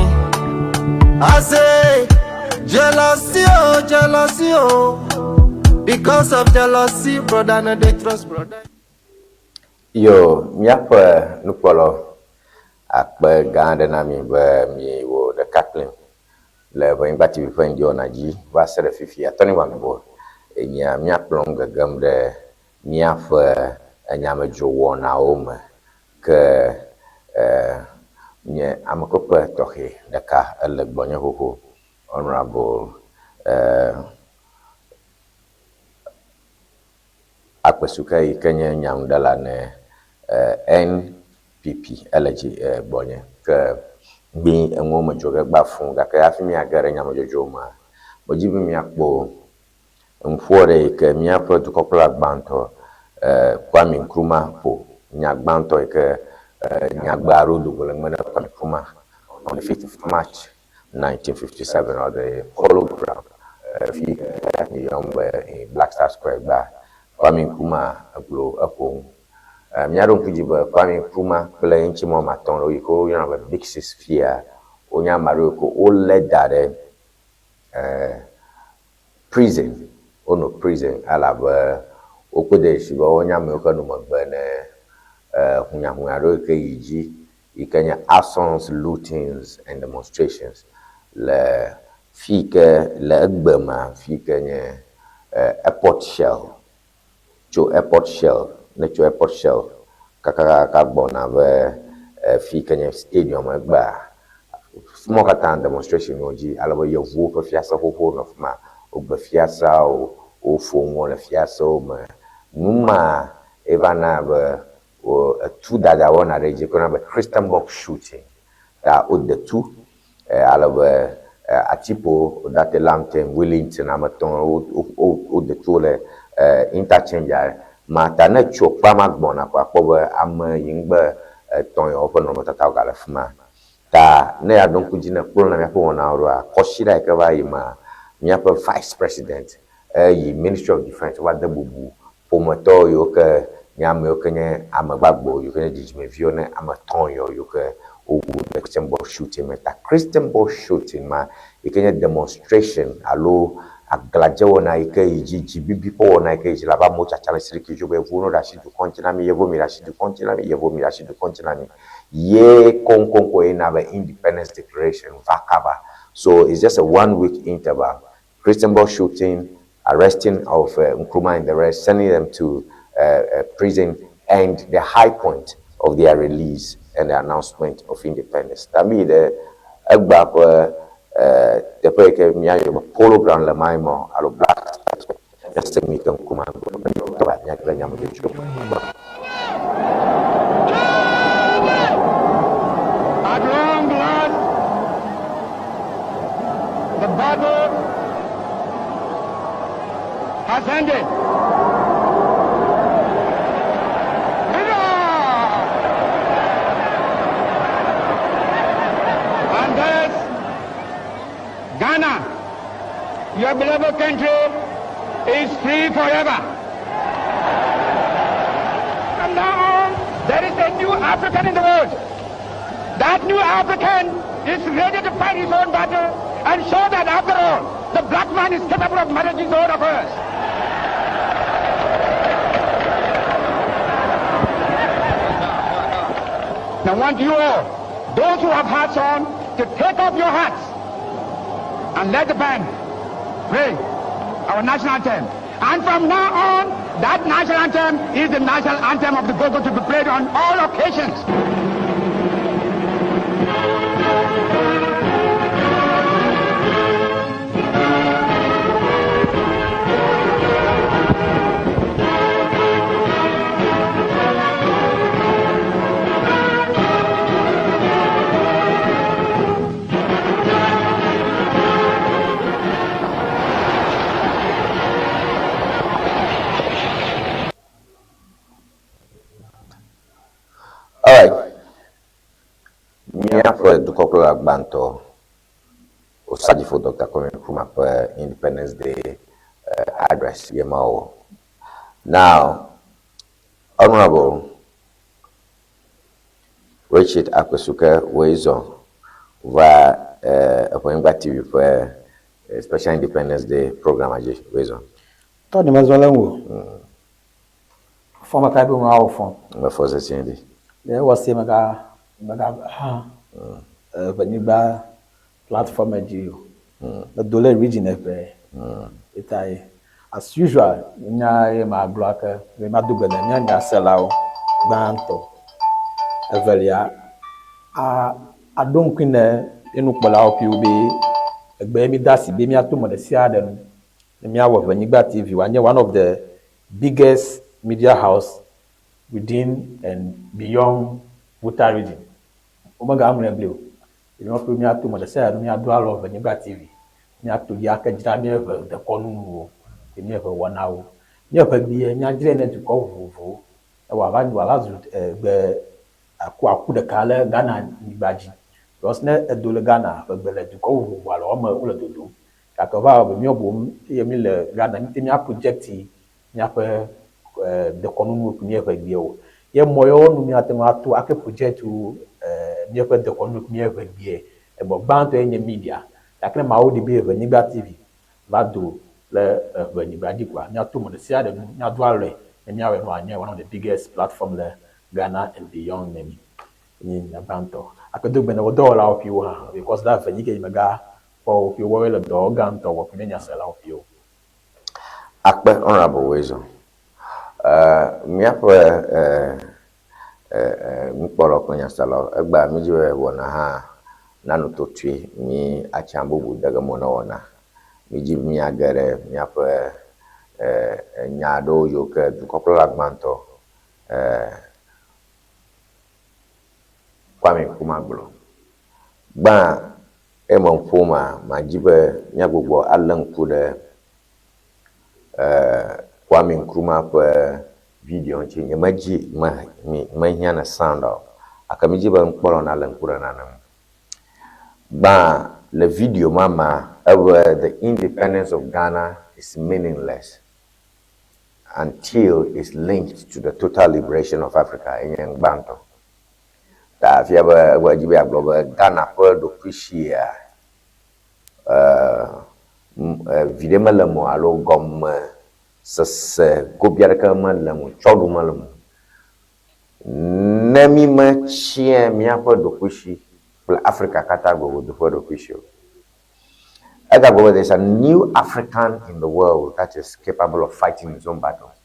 I say, jealousy, oh, jealousy, oh. Because of jealousy, brother, no they trust brother. Yo, míaƒe nukpɔlɔ akpe gã aɖe na mi be miwɔ ɖeka kplim le Ʋenyigba TV ƒe ŋdi dzi va se ɖe fifia. Tɔni Wambo enyia míakplɔm gegem ɖe míaƒe enyamedzrowɔnawo me ke nye amekpekpe tɔxɛ ɖeka ele gbɔnye xoxo Honorable Akpesuke yi ke nye nyanuɖela ne NPP ele dzi gbɔnye ke gbi enuwo me dzro ge gba fũ gake hafi míage ɖe nyamedzodzro mea, medzi be míakpɔ nuƒo aɖe yi ke míaƒe dukɔkplɔla gbãtɔ Kwame Nkrumah ƒo. Nya gbãtɔ yi ke nyagbe aɖewo do go le ŋme na Kwame Nkrumah on the 5th of March 1957 on the Polo Ground fi yi ke yɔm be Black Star Square gba Kwame Nkrumah egblɔ eƒo nu. Míaɖo ŋku dzi be Kwame Nkrumah kple eŋuti woame atɔ̃ ɖewo yi ke woyɔna be Big Six fia wonye ame aɖewo yi ke wolé da ɖe prison wonɔ prison elabe wokpɔe de dzesi be wonye amewo ke nɔ megbe ne hunyahunya aɖewo yi ke yi dzi yi ke nye arsons, lootings and demonstrations le fi yi ke le egbe mea fi yi ke nye Airport Shell tso Airport Shell ne tso Airport Shell kakakaka gbɔna be fi yi ke nye stadium egbea fi ma katã demonstration nɔ dzi alebe yevuwo ƒe fiase xoxo nɔ fi ma wogbe fiaseawo woƒo nuwo le fiasewo me nu ma eva na be wo etu dada wɔna ɖe dzi ko be Christianborg shooting ta wode tu alebe Atipo Odartey Lampton Wellington ame etɔ̃ wode tu le interchange ma ta ne tso kpa ma gbɔna ko akpɔ be ame yi ŋgbe etɔ̃ yawo ƒe nɔnɔmetatawo gale fi ma ta ne aɖo ŋku dzi ne kplɔ na míaƒe wɔnawo ɖoa kɔsiɖa yi ke va yi ma míaƒe vice president eyi Ministry of Defence va de bubu ƒometɔ yiwo ke nye ame yiwo ke nye ame gbagbo yiwo ke nye dzidzimeviwo ne ame etɔ̃ yawo yiwo ke wowu le Christianborg shooting me ta Christianborg shooting ma yi ke nye demonstration alo aglãdzewɔna yi ke yi dzi dzibibi ƒe wɔna yi ke yi dzi le abe amewo tsatsa le siriki dzo be yevuwo no ɖe asi dukɔ ŋuti na mi yevuwo mi ɖe asi dukɔ ŋuti na mi yevuwo mi ɖe asi dukɔ ŋuti na mi ye koŋkoŋko ye na be Independence Declaration va kaba. So it's just a 1 week interval. Christianborg shooting, arresting of Nkrumah and the rest, sending them to prison, and the high point of their release and the announcement of independence. Tami de egba ƒe teƒe yi ke míayɔ be Polo Ground le Maimo alo Black Star Square. Míase nu yi ke Nkrumah gblɔ míage ɖe nyamedzodzro me. At long last, the battle has ended. Hurrah! And thus, Ghana, your Our beloved country is free forever. From now on, there is a new African in the world. That new African is ready to fight his own battle and show that after all, the black man is capable of managing his own affairs. I want you all, those who have hats on, to take off your hats and let the band play our national anthem. And from now on, that national anthem is the national anthem of the Gogo to be played on all occasions. Alright. Míaƒe dukɔkplɔla gbãtɔ Osagyefo Dɔkta Kwame Nkrumah ƒe Independence Day eh, address ye ma wɔ. Now, Honorable Richard Akpesuke Woezɔ va Eʋenyigba TV ƒe Special Independence Day programme dzi. Woezɔ. Tɔ nye mezɔ le ŋu o. Fɔ meka be ŋua wɔ fɔ. Mefɔ sesĩe ɖi. Ɖe ewɔ se mega mega hã Eʋenyigba platform dzi o. Medo le region eʋe eta ye. As usual, nya ye magblɔ ake be mado gbe ne mía nyaselawo gbãtɔ. Evelia, a aɖo ŋkui ne ye nukpɔlawo ƒiwo be egbe mi de asi be míato mɔ ɖe sia ɖe nu ne míawɔ Ʋenyigba TV wòanye one of the biggest media house within and beyond Volta region. Womegaŋlɔe bli o. Míaƒe míato mɔ ɖe sia ɖe nu míado alɔ Ʋenyigba TV. Míato dzi ake dzra míaƒe dekɔnunuwo kple míaƒe wɔnawo. Míaƒe gbea míadzrae ne dukɔ vovovowo ne wòava wòava zu gbe akuaku ɖeka le Ghana nyigba dzi. Because ne edo le Ghana ƒe gbe le dukɔ vovovo alo eme wole dodom. Gake wova wɔ be míawo boŋ eye míle Ghana míte mía project míaƒe dekɔnunuwo kple míaƒe gbewo. Ye mɔ yawo nu míate ŋu ato ake project míaƒe dekɔnunuwo kple míaƒe gbeɛ. Emɔ gbãtɔe nye media. Gake ne Mawu ɖi be Ʋenyigba TV va do le Ʋenyigba dzi koa, míato mɔ ɖesiaɖe nu, míado alɔe ne míawɔe be wòanye one of the biggest platform le Ghana and beyond ne mí. Enye nya gbãtɔ. Ake do gbe ne wo dɔwɔlawo ƒiwo hã because le ave nyi ke nyemega kpɔ wo ƒiwo woawoe le dɔ gãtɔ wɔ kple mía nyaselawo ƒiwo. Akpe Honourable Wezo. Míaƒe nukpɔlawo kple nyaselawo, egbea mídzi be wɔna hã nano totoe mí atsã bubu de ge mo ne wɔna. Mídzi be míage ɖe míaƒe nya aɖewo yiwo ke dukɔkplɔla gbãtɔ Kwame Nkrumah gblɔ. Gbã eme ƒoma, madzi be míagbugbɔ alé ŋku ɖe Kwame Nkrumah ƒe video ŋuti. Nyemedzi me mehiã ne sound o gake medzi be nukpɔlawo nalé ŋku ɖe nane ŋu. Gbã le video ma mea, ebe the independence of Ghana is meaningless until it's linked to the total liberation of Africa enye gbãtɔ. Ta fia be egbɔ edzi be yeagblɔ be Ghana ƒe ɖokuisia viɖe mele eme o alo gɔmesese gobi aɖeke mele eme o, tsɔɖu mele eme o. Ne mí metsiã míaƒe ɖokuisi kple Afrika katã gogodo ƒe ɖokuisi o. Egagblɔ be there is a new African in the world that is capable of fighting his own battles.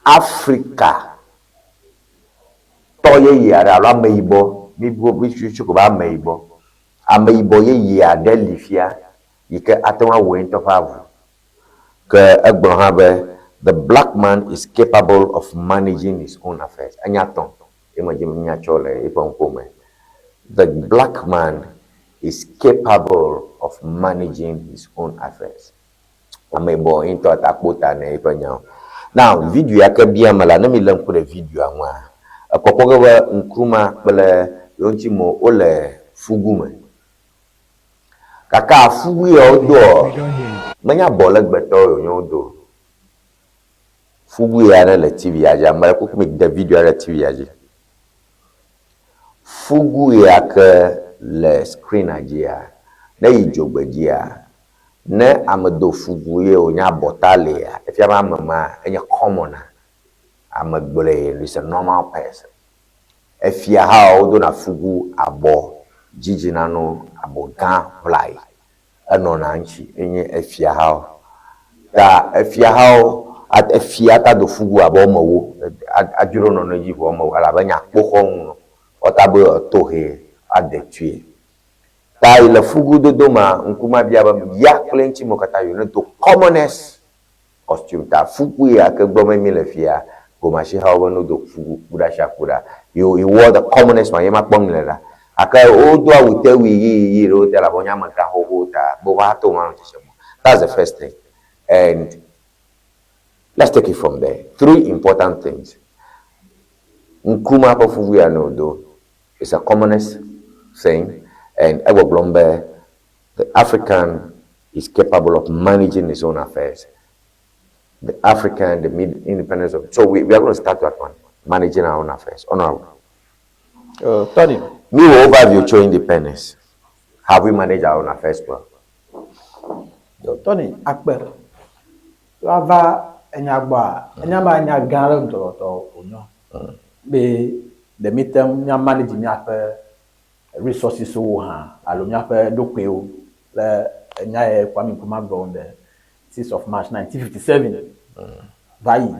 Afrika tɔ yeye aɖe alo ameyibɔ, mí ko be ameyibɔ, ameyibɔ yeye aɖe li fia yi ke ate ŋu awɔ ye ŋutɔ ƒe avu. Ke egblɔ hã be the black man is capable of managing his own affairs. Enya tɔ̃ ye medzi be míatsɔ le eƒe ŋkuwo me. The black man is capable of managing his own affairs. Ameyibɔ ye ŋutɔ ate akpɔ ta ne eƒe nyawo. Now, video ya ke bia me la, ne mílé ŋku ɖe videoa ŋua, ekpɔkpɔ ge be Nkrumah kple yewo ŋutimewo wole fugu me. Gake afugu ya wodoa, Menye abɔ legbetɔwo wònye wodo o. Fugui aɖe le TV ya dzi. Ame ɖe kuku mi de video aɖe TV ya dzi. Fugui ya ke le screen dzia, ne yi dzogbedzia, ne ame do fugu ye wònye abɔta lia, efia be ame ma enye commoner. Ame gblɔe is a normal person. Efia hã wodona fugu abɔ dzidzi nano abɔ gã ʋlayi. Enɔna eŋuti enye efiahawo. Ta efiahawo efia ta do fugu abe woame ewo adzro nɔnɔe dzi vɔ woame ewo elabe enye akpoxɔnu nɔ. Woata be eto hɛ ade tui. Ta yi le fugu dodo mea, ŋku ma bia be ya kple eŋuti mewo katã yi ne do commonest costume ta fugu ya ke gblɔm mi le fia, Gomashihawo be no do fugu kuɖa sia kuɖa. You he wore the commonest one ye ma kpɔm le ɖa. Gake wodo awu tewui ɣiyiɣi ɖewo te elabe wonye amegã xoxowo ta be woava to ŋu anɔ tsetsem o. That's the first thing. And let's take it from there. Three important things. Nkrumah ƒe fugu ya ne wòdo is a commonest thing and egbɔgblɔm be the African is capable of managing his own affairs. The African, the mid independence of so we, we are going to start that one, managing our own affairs. Honorable. Tony. Me will overview cho independence. Have we managed our own affairs well? Tony, akpe. Wava enya gbɔa, enya ma nya gã ɖe ŋutɔtɔ wònyɔ. Be ɖe mi te ŋu mía manage míaƒe resources wo hã alo míaƒe ɖokuiwo le enya ye Kwame Nkrumah gblɔ on the 6th of March 1957 va yi.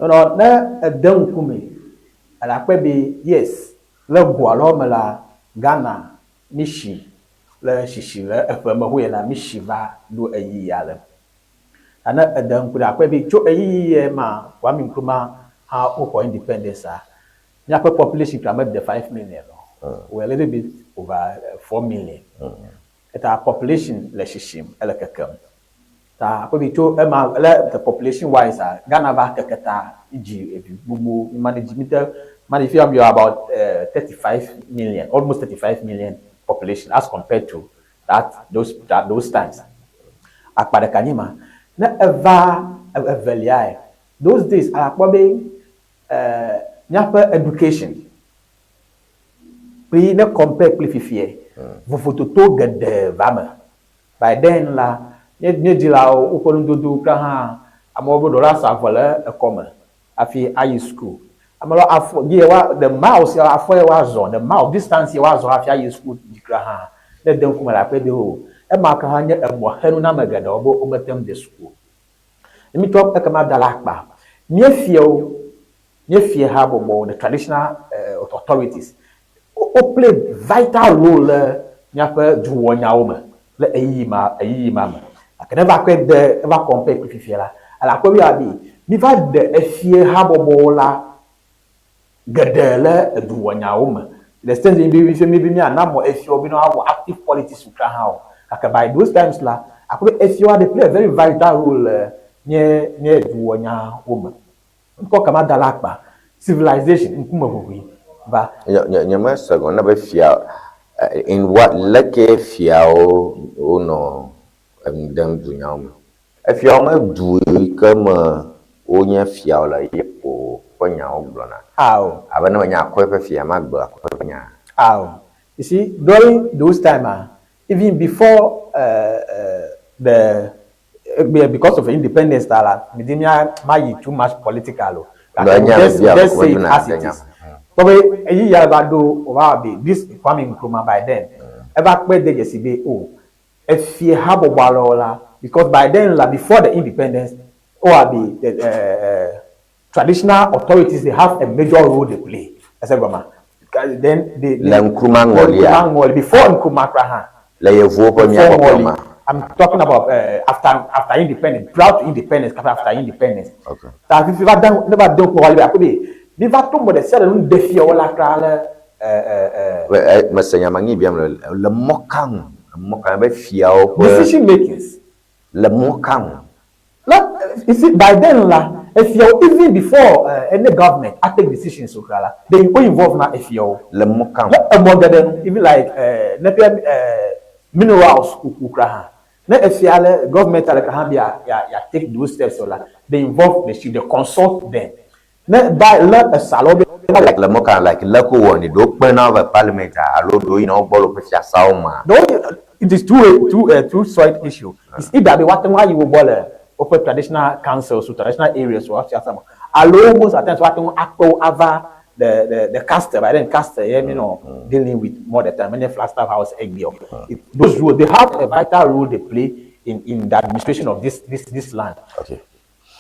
Nɔnɔ ne ede ŋkume ele akpe be yes le goa lɔ me la Ghana mi si le sisi le eƒe me hoye la mi si va ɖo eyiyi ale. Ta ne ede ŋku ɖe akpe be tso eyiyi ye ma Kwame Nkrumah hã woxɔ independence a míaƒe population kura mede 5 million o. We a little bit over 4 million. Eta population le sisim ele kekem. Ta akpe be tso ema le the population wise a Ghana va keke ta dzi evi gbogbo mi manage mi te manage fi we are about 35 million almost 35 million population as compared to that those that those times. Akpa ɖeka nye ma. Ne eva eveliae those days akpɔ be míaƒe education kple ne compare kple fifie vovototo geɖe va me. By then la nye dzilawo woƒe nudodo kura hã amewo be ɖewo la sa avɔ le ekɔme hafi ayi school. Ame ɖewo afɔ ye wa the miles ya afɔ ye woazɔ the mile distance ye woazɔ hafi ayi school dzi kura hã ne de ŋkume le aƒe be o ema ke hã nye emɔxenu na ame geɖewo be womete ŋu de school. Ne mi trɔ ekema da le akpa míefiewo míefie habɔbɔwo the traditional authorities wo play vital role le míaƒe duwɔnyawo me le eyiyi ma eyiyi ma me. Gake ne va kɔe de eva compare kple fifia la ele akpɔ be abi mi va ɖe efie habɔbɔwo la geɖe le eduwɔnyawo me. The sense be mi be míana mɔ efiewo be ne woawɔ active politics kura hã o. Gake by those times la akpɔ be efiewoa they play a very vital role le nye nye duwɔnyawo me. Ŋkɔ kama da le akpa civilization ŋkume ʋuʋui va. Nye nye mese gɔme ne be fia in what leke fiawo wonɔ enu dem dunyawo me. Efiawo me du yi ke me wonye fiawo le ye ko ƒe nyawo gblɔna. Ao. Abe ne menye akɔe ƒe fia magblɔ akɔe ƒe nya. Ao. You see, during those time, even before the because of independence ta la, mi di mía ma yi too much political o. No, Gake just say it as it is. Kpɔ be eyi ya va ɖo wòva be this Kwame Nkrumah by then eva kpe de dzesi be o efie habɔbɔ alewo la because by then la before the independence o abi the traditional authorities they have a major role they play. Ɛsɛ gɔma then they Le Nkrumah ŋɔlia. Nkrumah ŋɔli before Nkrumah kura hã. Le yevuwo ƒe Before míakpɔkpɔ ŋɔli ma. I'm talking about after independence prior to independence kaka after independence. Okay. Ta fifi va de ne va de ŋku wale be akpɔ be mi va to mɔ ɖe sia ɖe nu ɖe fiawo la kura le Mese nya ma nyi biam le le mɔ ka ŋu le mɔ ka ŋu be fiawo ƒe decision makings. Le mɔ ka ŋu. La you see by then la efiawo even before any government a take decisions o kura la they go involve na efiawo. Le mɔ ka ŋu. Le emɔ geɖe nu even like ne ƒe minerals kuku kura hã. Ne efia le government ale ke hã be ya ya ya take those steps o la, they involve the chief, they consult them. Ne ba le esa le wo be. Like le mɔ ka like leke wowɔnɛ? Ɖe wokpena wo va parliament alo ɖe woyina wo gbɔ le woƒe fiasawo mea? Ɖewo it is two two two side issue. It's either be woate ŋu ayi wo gbɔ le woƒe traditional councils, traditional areas wo fiasa me alo most at times woate ŋu akpe wo ava the the the castle. By then castle ye mi nɔ dealing with more the time menye Flagstaff House egbea o. Those roles they have a vital role they play in in the administration of this this this land. Okay.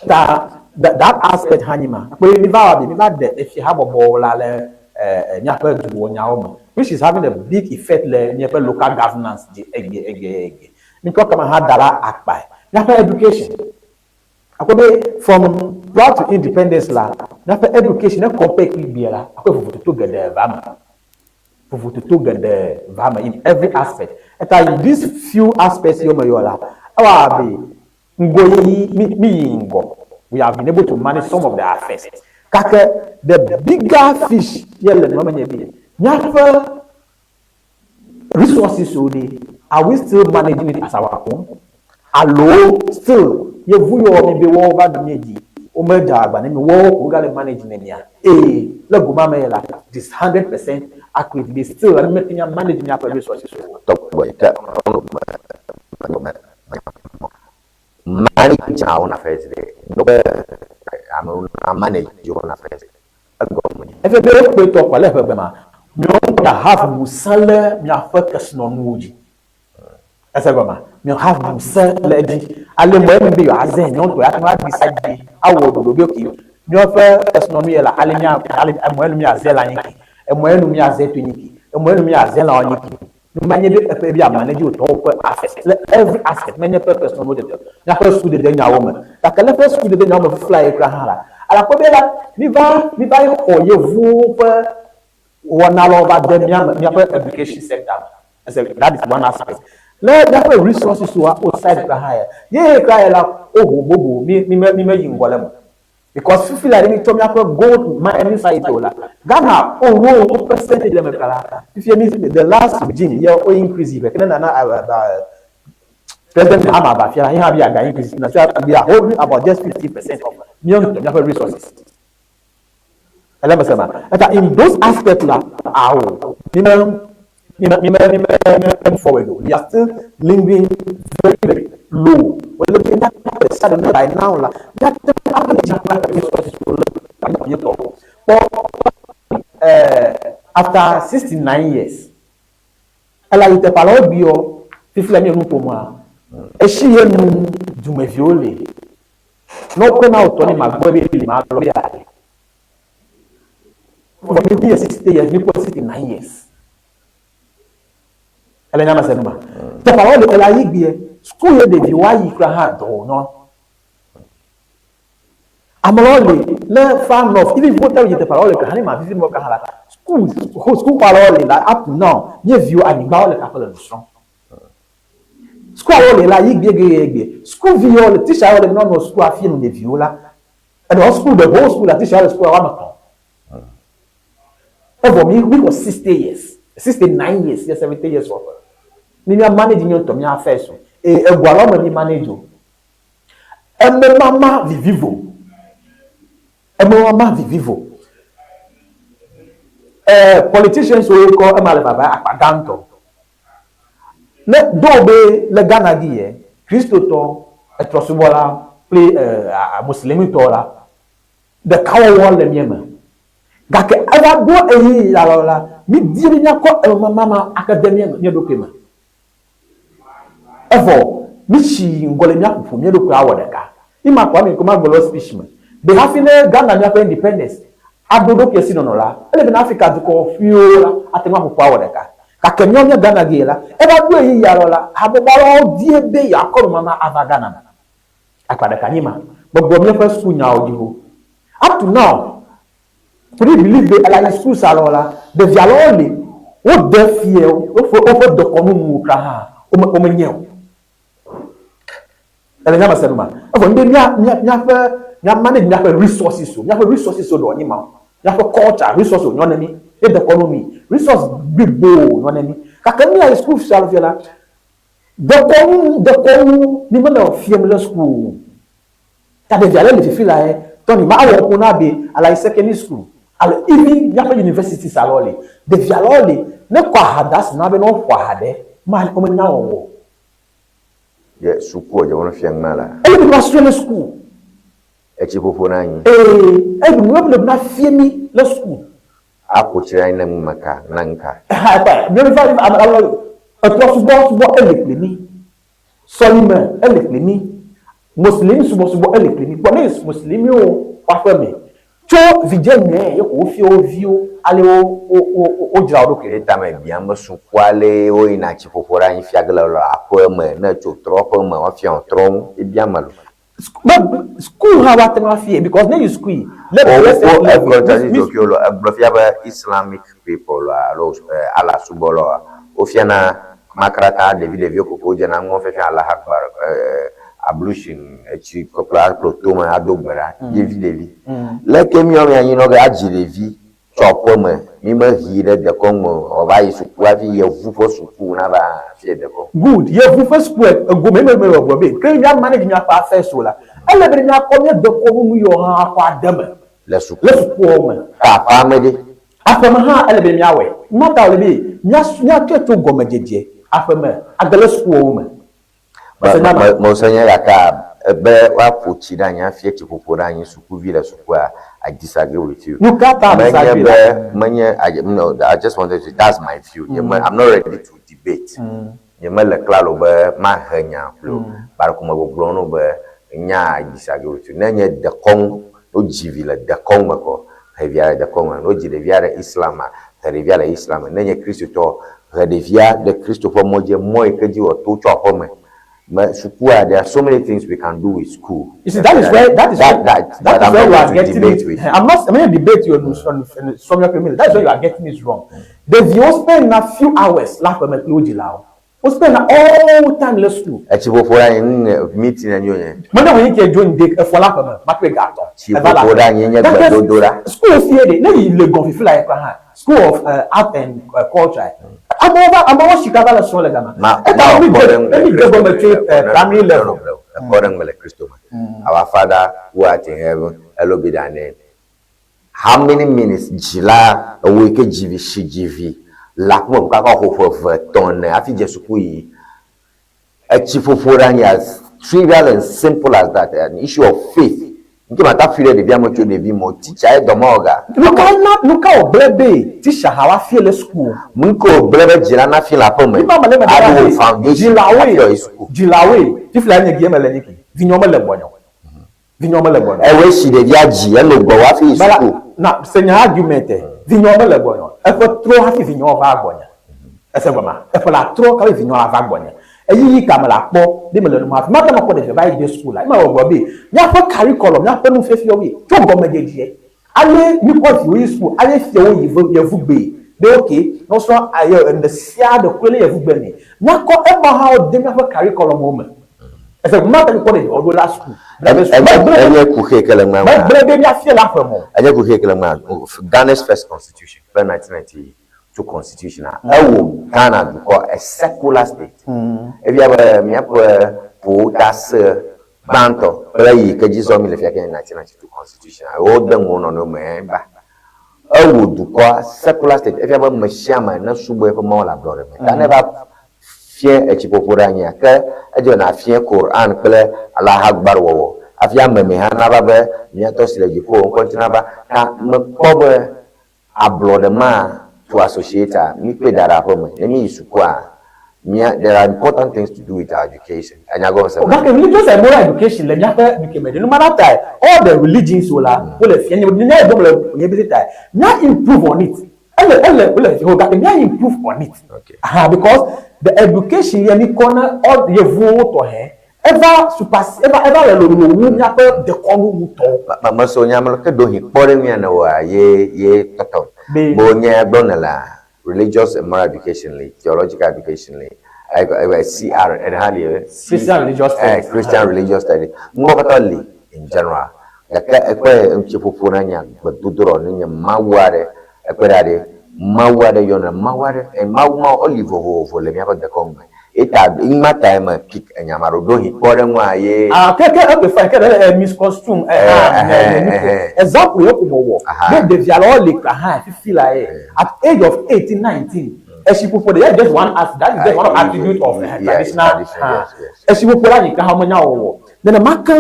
Ta that, that aspect hã nyi ma. Kpe mi va wa be mi va ɖe efia habɔbɔwo la le eh, míaƒe duwɔnyawo me which is having a big effect le míaƒe local governance dzi egbe egbe egbe. Mi kɔ kama hã da la akpae. Míaƒe education akpɔ be from prior to independence la míaƒe education ne compare kple gbea la akpɔ vovototo geɖe va eme. Vovototo geɖe va eme in every aspect. Eta in these few aspects yiwo meyɔ la ewɔ abe Ŋgɔyiyi, mi, mi yi ŋgɔ. We have been able to manage some of the affairs. Gake the bigger fish ye le nua me nye be, míaƒe resources wo ɖe, are we still managing it as our own? Alo still yevu yewo mi be woawo va ɖu mía dzi, womedze agbagba ne mi, woawo ko wogale manage ne mía? Ee, le go ma me la, it is 100% accurate be still la mi mete ŋu manage míaƒe resources o. Tɔgbe ke Manage our own affairs ɖe, no be amewo na manage your own affairs egɔme ɖe. Efe be wokpɔe tɔ kɔ le ƒegbe ma, miawo mia have ŋusẽ le miaƒe kesinɔnuwo dzi. Ese gɔmea? Miawo have ŋusẽ le edzi. Ale mɔ emi be yewoazẽ miawo ŋutɔ yeate ŋu a decide be awɔ ɖoɖo be okay, miaƒe kesinɔnu ye la, ale mia, ale emɔ enu miazẽ le anyi ke, emɔ enu miazẽ to nyi ke, emɔ enu miazẽ le anyi ke. Numa nye be eƒe bia manage wò tɔwo ƒe affairs le every aspect menye ƒe personal tete o, míaƒe sukudede nyawo me. Gake le ƒe sukudede nyawo me fifia ye kura hã la, alakpɔ be la míva míva yi xɔ yevuwo ƒe wɔna lɔwo va de mía me míaƒe education sector me. Ese that is one aspect. Le míaƒe resources woa wo side kura hã ya, ye kura ya la woho bobo mí mí me mí meyi ŋgɔ le eme o. Because fifi la ɖe mi tsɔ míaƒe gold mining site o la, Ghana o wo wo percentage le me kura la, fifia mi the last regime ye wo increase yi ke ne nana President Mahama va fia la, ye hã be yeaga increase na fia we are holding about just 15% of míawo ŋutɔ míaƒe resources. Ele eme sema? Eta in those aspects la, awo mi me mi me mi me mi me mi me forward o. We are still lingering very very low. Wòle be míakpɔ ɖe sia ɖe by now la, míate ŋu aƒe dzi kple resources wo le míatɔ o. Kpɔ eh, after 69 years, ele ayi teƒe alo biɔ fifi le míe nu ƒomea, etsi ye nu dumeviwo le. Ne wokɔe na wò tɔ ne magbɔ be li malɔ be ali. Vɔ mi bi 60 years, mi kpɔ 69 years. Ele nya ma se numa. Teƒe alo le ele ayi gbie, school ye ɖevi woayi kura hã dɔ wònyɔ. Ame lewo li le far north, even if wote yi teƒe alo le kura hã ne ma vivi nua kura hã la, school, school xɔ alewo li la up to now, mía viwo anyigbawo le kaƒe le nu srɔ̃m. School alewo li la yi gbie gbie gbie. School vi yewo le, teacher yewo le nɔ school afia nu ɖeviwo la, enɔ school the whole school la teacher le school woame etɔ̃. Evɔ mi mi xɔ 60 years, 69 years, ye 70 years wɔ ƒe. Mi mia manage mi ŋutɔ mia affairs o. Eye egoa lɔ me mi manage o. Ememama vivivo. Ememama vivivo. Eh, politicians wo kɔ ema le vava akpa gãtɔ. Ne do be le Ghana dzi yɛ, Kristotɔ, etrɔsubɔla kple eh, Muslimitɔ la, ɖekawɔwɔ le mía me. Gake eva ɖo ɣeyiɣi alɔ la, mídi be míakɔ ememama ma ake de mía mía ɖokui me. Evɔ mítsi yi ŋgɔ le míaƒoƒo mía ɖokui awɔ ɖeka. Yi ma Kwame Nkrumah gblɔ le speech me be hafi ne Ghana míaƒe independence aɖo ɖokuiesi si nɔnɔ la, ele be na Afrika dukɔ ƒuiwo la ate ŋu aƒoƒo awɔ ɖeka. Gake míawo mía Ghana gee la, eva ɖo ɣeyiɣi alɔ la, habɔbɔ alewo die be yewoakɔ numama ava Ghana me. Akpa ɖeka nyi ma. Gbɔgbɔ míaƒe suku nyawo dzi ho. Up to now, Three believe be ele ayi suku sa lɔ la, ɖevi alewo li, wo de fie woƒe woƒe dɔkɔnu nuwo kura hã wome womenye o. Ele nya me se numa. Evɔ nyi be mía mía míaƒe mía manage míaƒe resources o. Míaƒe resources wo ɖɔ nyi ma o. Míaƒe culture resources wo nyɔ ne mí. Ye dekɔnu mi resource blibo nyɔ ne mí. Gake mía yi suku fia fia la, Dekɔnu dekɔnu mi mele fiem le suku o. Ta ɖevi ale le fifi lae tɔ ni ma awɔ ŋku na be ala yi secondary school alo even míaƒe universities alewo li. Ɖevi alewo li ne kɔ aha da asi na be ne woƒo aha ɖe ma wome nya wɔwɔ o. Ye sukua dze wono fia ŋma la. Ele be woasrɔ̃e le suku. Etsi ƒoƒo na anyi. Ee, ele be wobe na fie mi le suku. Aƒo tsi ɖe anyi ne ŋume ka na ŋka. Eha ekpa mi va ame alo etrɔ subɔ subɔ ele kple mi. Sɔlime ele kple mi. Moslim subɔsubɔ ele kple mi. Kpɔ ne moslimiwo woaƒe me tso vidze nyuie ye ko wofia wo viwo ale wo wo wo wodzra wo ɖokui. Eta me biam be sukua le woyina tsi ƒoƒo ɖe anyi fia ge le aƒe me ne tso trɔ ƒe me woafia wo trɔ ŋu ebia me lo. Be school hã woate ŋu afia because ne yi school yi le Wo blessed wo level egblɔ mi mi ɖokuiwo lo egblɔ fia be Islamic people alo Allah subɔlawoa wofiana makrata ɖevi ɖeviwo koko dzena ŋɔ fiafia Allah Akbar ablution etsi kɔkplɔ akplɔ tome ado gbe ɖa ɖevi ɖevi. Leke míawo mía nyi nɔ ge adzi ɖevi tso aƒe me mí me hi ɖe dekɔnu me o va yi suku hafi yevu ƒe suku nava fie dekɔnu. Good, yevu ƒe suku egome eme me gblɔ be ke mía manage míaƒe affairs o la, ele be míakɔ mía dekɔnu nu yawo hã akɔ ade eme Le suku. le sukuawo me. Ke aƒea me ɖe? Aƒeme hã ele be míawɔe. Mata wòle be mía míatsɔe tso gɔmedzedze aƒeme age le sukuawo me. Me me mose nye gake be woaƒo tsi ɖe anyi hafi etsi ƒoƒo ɖe anyi sukuvi le sukua, I disagree with you. Nu ka ta Menye disagree be la? menye I no I just wanted to that's my view. Nye me I'm not ready to debate. Nye mele klalo be mahe nya kpli o. But ko me gbɔgblɔm na wò be nya I disagree with you. Ne nye dekɔnu, ne wodzi vi le dekɔnu me kɔ, he via ɖe dekɔnu me. Ne wodzi ɖevia ɖe Islam ma, he ɖevia le Islam me. Ne nye Kristotɔ, he ɖevia ɖe Kristo ƒe mɔ dzi, mɔ yi ke dzi wòato tso aƒe me. Me sukua, there are so many things we can do with school. You see, that is where that is That where that that that is I'm where not you going are to getting debate it. with you. I'm not. I mean, debate you on on some of your That is where you are getting it wrong. Ɖeviwo spend na few hours le aƒeme kple wo dzilawo. Wo spend na all time le school. Etsi ƒoƒo ɖe anyi nu meeting enyo nye. Mene wònye ke dzo ŋde efɔ le aƒeme makpe ga atɔ̃. Tsi Eva le ƒoƒo ɖe aƒeme. anyi nye Gake gbedodoɖa. school fie ɖe ne yi le gɔn fifi la kura hã school of art and culture amewo va amewo sika va le srɔ̃ le gama. Ma Eta ma mi kpɔ ge ɖe ŋu ne le mi ge Kristo gɔme me tso le primary level. Ekpɔ ɖe ŋu le Kristo me. Our Father who art in heaven, hallowed be thy name. How many minutes dzila ewo yi ke dzi vi shi dzi vi le aƒeme kaka xɔ ƒe eve etɔ̃ ene hafi dze suku yiyi. Etsi ƒoƒo ɖe anyi as trivial and simple as that, an issue of faith. Ŋke mate aƒui ɖe ɖevia me tso ɖevi me o. Teacher ye dɔ mewɔ ga. Nuka na nuka wògblẽ be teacher hã woafie le suku o? Ŋke wògblẽ be dzila nafie le aƒeme Míma me le eme aɖo be wò foundation dzilawoe hafi wòayi suku. dzilawoe fifia nye gie mele nye ke vinyewo mele gbɔnye o. Vinyewo mele gbɔnye o. Ewɔe si ɖevia dzi eno gbɔwò hafi yi Bala suku. na se nye argument e. Vinyewo mele gbɔnye o. Eƒe trɔ hafi vinyewo va gbɔnye. Ese gɔmea? Eƒe la trɔ hafi vinyewo ava gbɔnye. Eyiyi ka mele akpɔ be mele nu ma hafi mate ŋu akpɔ ɖevia va yi de school la. Ema gbɔgblɔ be míaƒe curriculum, míaƒe nufiafiawoe tso gɔmedzedzea ale míkɔ viwo yi school, ale fia wo yevu yevugbee be ok ne wosrɔ̃ aye enu ɖe sia ɖe kloe le yevugbe me. Míakɔ ema hã wo de míaƒe curriculum wo me. Ese mate ŋu kpɔ ɖeviwo ɖo la school. Enye kuxi yi ke le ŋmea. Megblẽ be míafia le aƒe me o. Enye kuxi yi ke le ŋmea. Ghana's first constitution kple 1992 constitution a, ewɔ Ghana dukɔ a secular state. Efia be míaƒe ƒowota se gbãtɔ kple eyi ke dzi zɔm mi le fia ke nye 1992 constitution a, wode nu wo nɔnɔewo me ba. Ewɔ dukɔa secular state. Efia be ame sia ame nesubɔ eƒe Mawu le ablɔɖe me. Ta ne eva fiẽ etsiƒoƒo ɖe anyia, ke edze be nàfiẽ Koran kple Allah Akbar wɔwɔ hafi ame mɛ hã nava be mía Tɔ si le dziƒo ŋkɔ ŋuti nava. Ta mekpɔ be ablɔɖe ma to associate a, míkpɔe da ɖe aƒe me. Ne míyi sukua, mía, there are important things to do with our education. Enya gɔme se be. Gake religious and moral education le míaƒe nuke me ɖe, numana tae all the religions wo la, wole fia nye, nye ya gblɔm le nye be tae, mía improve on it. Ele ele wole fifi gake mía improve on it. Okay. Aha because the education ye mi kɔ na all yevuwo tɔ hɛ eva super eva eva le lolo wu míaƒe dekɔnu ŋutɔ. Ma ma so nya me ke ɖo hi kpɔ ɖe mía ne wa ye ye tɔtɔ. Be. Bo nye gblɔ ne la religious and moral education li, theological education li, CR ene hã li. Christian religious studies. Christian religious studies. Nuwo katã li in general. Gake ekpe ŋutsiƒoƒo na nye gbedodoɖa ne nye Mawu aɖe, ekpe ɖa ɖe, Mawu aɖe yɔna Mawu aɖe, Mawu ma eli vovovo le míaƒe dekɔnu me. Eta ŋma ta me pick enya ma ɖo ɖo hi kpɔ ɖe ŋua ye. Ah, ke ke okay fine ke ɖe eh, misconstrue eh, Eh, hã ne eh, ne nu eh, ko. eh. Example ye ko me wɔ. Aha. Ne ɖevi alewo li kra hã fifi la ye at age of 18, 19, esiƒoƒo ɖe, just one as that is just one of Ah, attribute of traditional tradition, hã. yes. Esiƒoƒo la nyi kra hã menya wɔwɔ. Nenema ke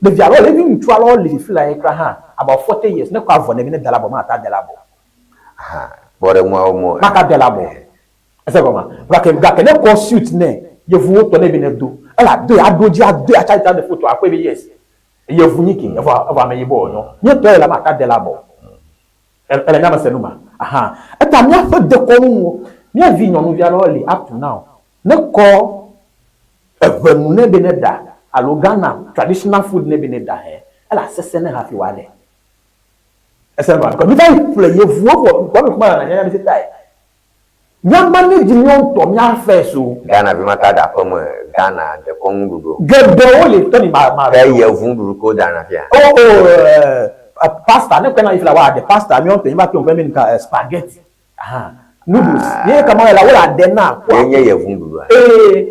ɖevi alewo ɖevi ŋutsu alewo li fifi la ye kra hã about 40 years ne kɔ avɔ ne vi ne da la bɔ mata de la bɔ. Aha. Kpɔ ɖe ŋua wo mo. Maka de la bɔ. Ese gɔma. Gake gake ne kɔ suit ne yevuwo tɔ ne bi ne do. Ela do ya do dzi ado ya tsa de foto akpɔe be yes. Yevu nyi ke evɔ evɔ ame yibɔ wònyo. Nye tɔ ye la mata de la bɔ. Ele nya me se nu ma. Aha. Eta míaƒe dekɔnu nu mía vi nyɔnuvi aɖewo li up to now. Ne kɔ eʋenu ne be ne ɖa alo Ghana traditional food ne be ne ɖa hɛ ela sese ne hafi wòaɖe. Ese gɔma. Because mi va yi ƒle yevuwo vɔ gbɔ mi kuma le Nigeria mi se tae. Mía manage míawo ŋutɔ mía affairs o. Ghana vi mata ɖe aƒe me Ghana dekɔnu ɖuɖu. Geɖewo li tɔ ni ma ma. Ke yevu nuɖuɖu ko dana fia. Oh oh eh, pasta ne kpena yi fila wa de pasta míawo ŋutɔ mi va kpe mi nka spaghetti. Aha. Noodles. Ye kama la wo la de na. Ye nye yevu nuɖuɖua. Eh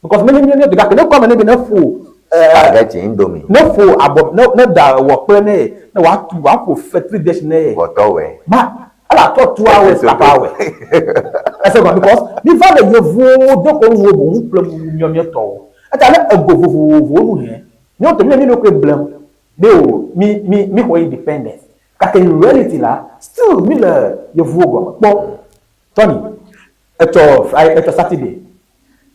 because many many de gake ne kɔ ame ne be ne ƒo eh Spaghetti, indomie. ne ƒo abɔ ne ne da wɔ kple ne ye ne wòatu wòaƒo fetri deshi ne ye. Wɔtɔwɔe. Ma ela tɔ 2 hours kapa awɔe. Ese gɔme because mi va le yevuwo dekɔnuwo boŋ ƒlem wu míawo míatɔwo. Eta ne ego vovovowo nu hɛ míawo ŋutɔ mi le mía ɖokui blem be o mi mi mi xɔ independence gake in reality la still mi le yevuwo gɔme kpɔ. Tony etsɔ Friday etsɔ Saturday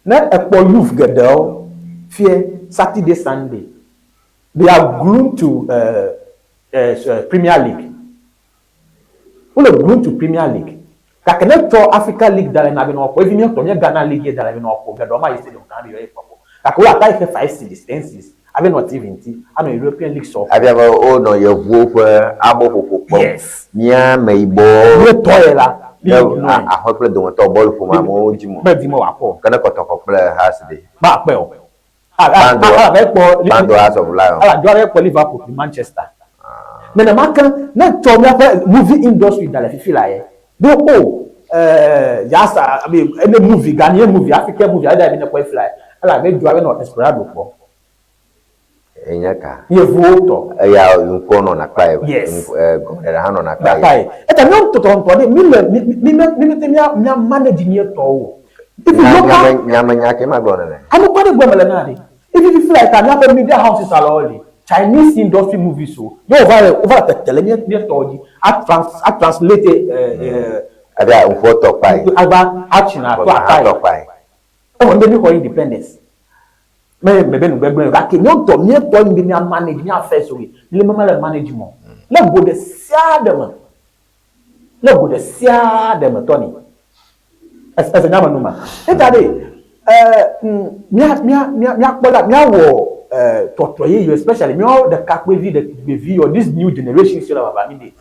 ne ekpɔ youth geɖewo fie Saturday, Sunday they are glued to Premier League. Wole glued to Premier League. Gake ne tsɔ Africa League da ɖe na be ne woakpɔ evi míatɔ nye Ghana League ye da ɖe be ne woakpɔ geɖewo ma yi stadium gã be yewoayi kpɔ kpɔ. Gake wole ata yi xe 5 cedis, 10 cedis hafi nɔ TV ŋuti anɔ European League sɔ. Afia be wonɔ yevuwo ƒe aboƒoƒo kpɔm. Yes. Mía ame yibɔwo. Míetɔ ye la. Mi Ne ignore. aƒe kple dometɔ bɔlu ƒom amewo dzi mo. Medi me wòakpɔ. Ke ne kɔtɔkɔ kple Hearts ɖe. Makpɔe o. Kpando Ala kpɔ Kpando Hearts of Lion. Ala do ale kpɔ Liverpool kple Manchester. Nenema ke ne tsɔ míaƒe movie industry da le fifi la ye. Do o yasa I mean ene movie Ghanaian movie African movie ale da bi ne kpɔ fifi la ye. Ela be do ale nɔ Esperado kpɔ. Enye ka. Yevuwo tɔ. Eya ŋkɔ nɔna kpa ye. Yes. Gɔmeɖeɖe hã nɔna kpa Kpa ye. Eta míawo ŋutɔ ŋutɔ ɖe mi le mi mi mi mi te mía mía manage mía tɔwo. If you local Nyamenya ke ma gblɔ nene. Anukware gbɔ mele na ɖe. If you feel like míaƒe media houses alewo li Chinese industry movies o ye wova le wova le tete le mía mía tɔwo dzi a trans a translate Afia ŋkɔ tɔ kpa ye. Ava atsina to aka ye. Tɔ kpa ye. Ewɔ be mi xɔ independence. Me me be nu gbegblẽ o gake míawo ŋutɔ mía tɔ be mía manage mía affairs o ye mi le me le manage mɔ. Le go ɖe sia ɖe me. Le go ɖe sia ɖe me tɔ ni. Ese nya me nu ma. Eta ɖe mía mía mía míakpɔ ɖa míawɔ tɔtrɔ yeye especially míawo ɖekakpuivi ɖetugbivi or this new generation si le vava mi ɖe.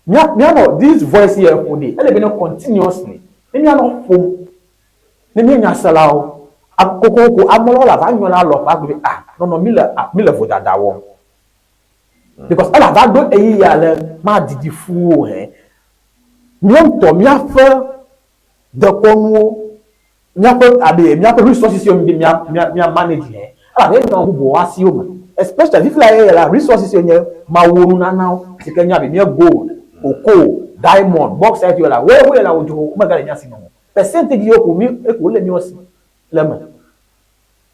Mía míanɔ this voice yɛ ƒo ɖe ele be ne continuously ne míanɔ ƒom ne míenya selawo kokoko amewo le ava nyɔ la lɔƒe agblɔ be ah nɔnɔ mi le mi le vodada wɔm. Because ele ava ɖo ɣeyiɣi ale madidi fuu o hɛ. Míawo ŋutɔ míaƒe dekɔnuwo, míaƒe abe míaƒe resources yiwo mi be mía mía mía manage hɛ elabe enɔ bubuwo asiwo me. Especially fifi la ye la resources yiwo nye mawuwo nunanawo si ke nye abe mía gold, cocoa, diamond, bauxite yiwo la woe woe la wodzo womegale mía si me o. Percentage yiwo ko mi eko wole míawo si le eme.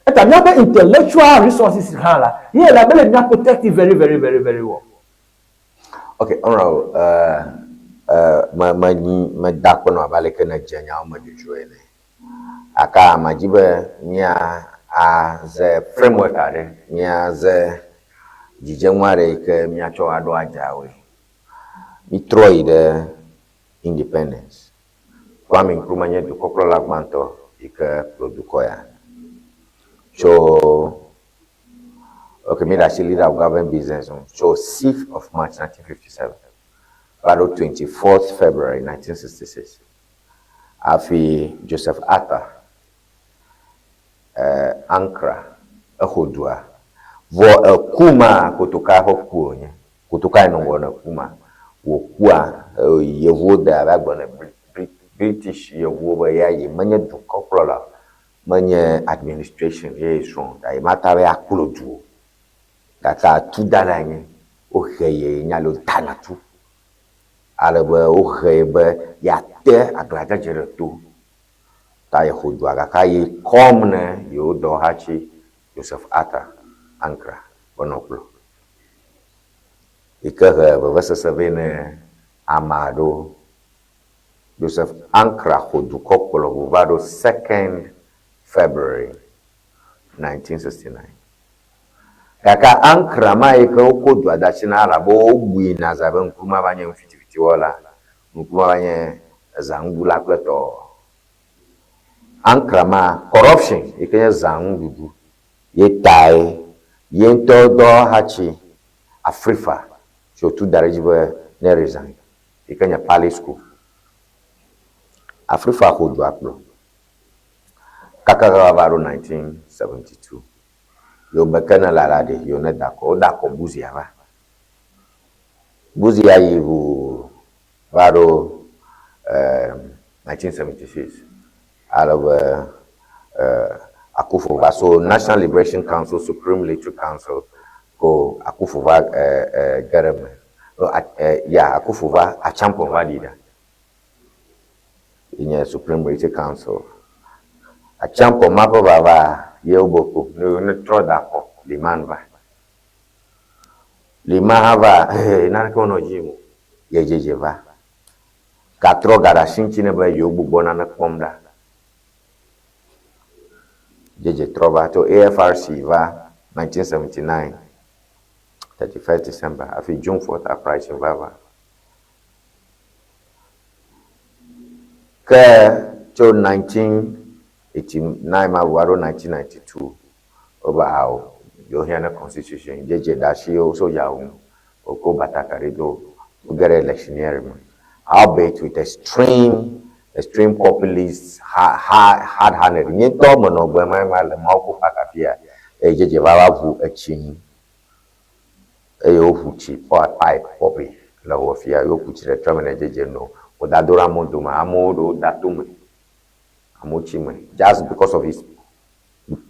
Eta míaƒe intellectual resources hã la ye la be le mía protect very very very very well. Okay, honorable, me me nyi me da akpe nɔ abe aleke ne dze nyawo me dzodzro ene. Aka madzi be mía aze framework aɖe, míaze dzidzenu aɖe yi ke míatsɔ aɖo adzeawoe. Mítrɔ yi ɖe independence. Kwame Nkrumah nye dukɔkplɔla gbãtɔ yi ke kplɔ dukɔ ya. Tso okay, mi ɖe asi leader of government business ŋu tso 6th of March 1957 va ɖo 24th February 1966 hafi Joseph Arthur Ankara exɔ dua. Vɔ eku ma kotoka ƒe ku wònye. Kotoka yi nɔ ŋgɔ ne ku ma. Wòkua yevuwo de abe agblɔ ne British yevuwo be ya yi menye dukɔkplɔla o. Menye administration ye srɔ̃ ta ye mata be akplɔ du o. Gake atudala yenye. Wohe ye nya le wodana tu. Ale be wohe ye be yeate aglãdzedze ɖe to. Ta yexo dua gake ye kɔm ne yewo dɔwɔhatsi Joseph Arthur Ankra be nɔ kplɔ. Yi ke he vevesese vɛ ne ame aɖewo. Joseph Ankra xo dukɔ kplɔ ʋu va ɖo 2nd February 1969. Gake Ankra ma yi ke woko dua da asi na elabe wobui na za be Nkrumah va nye nufitifitiwɔla, Nkrumah va nye zãnuɖula kple tɔ. Ankra ma, corruption yi ke nye zãnuɖuɖu ye tae ye ŋutɔ dɔwɔhatsi Afrifa si wòtu da ɖe edzi be ne resign yi ke nye Palace School. Afrifa xo dua kplɔ kaka va ɖo 1972. Yewo be ke ne lala ɖe, yewo ne da akɔ. Woda akɔ Busia va. Busia yi ʋuu va ɖo 1976 ale be Akufo va so National Liberation Council, Supreme Military Council ko Akufo va ge ɖe eme. Ya Akufo va Acheampong va ɖi ɖa. Ye nye Supreme Military Council. Acheampong ma ƒe vava ye wobe ko ne trɔ da akɔ Limann va. Lima hã va naneke menɔ edzi yim o. Ye dzedze va. Gatrɔ gaɖe asi ŋuti nɛ be yewo gbugbɔ nane kpɔm ɖa. Dzedze trɔ va tso AFRC va 1979 31st December hafi June 4th uprising va va. Ke tso 1989 ma va ɖo 1992 wobe ao yewohiã ne constitution dzedze ɖe asi yewo sodzawo ŋu woko batakari do woge ɖe electioneering me albeit with extreme extreme populist hard handed nye ŋutɔ menɔ gbe ma ma le Mawu ko park afia eye dzedze va va ʋu etsi nu eye woʋu tsi pipe pɔpi le wɔ fia ye woku tsi ɖe trɔ me ne dzedze no woda do ɖe amewo dome amewo ɖewo da to me amewo tsi me just because of his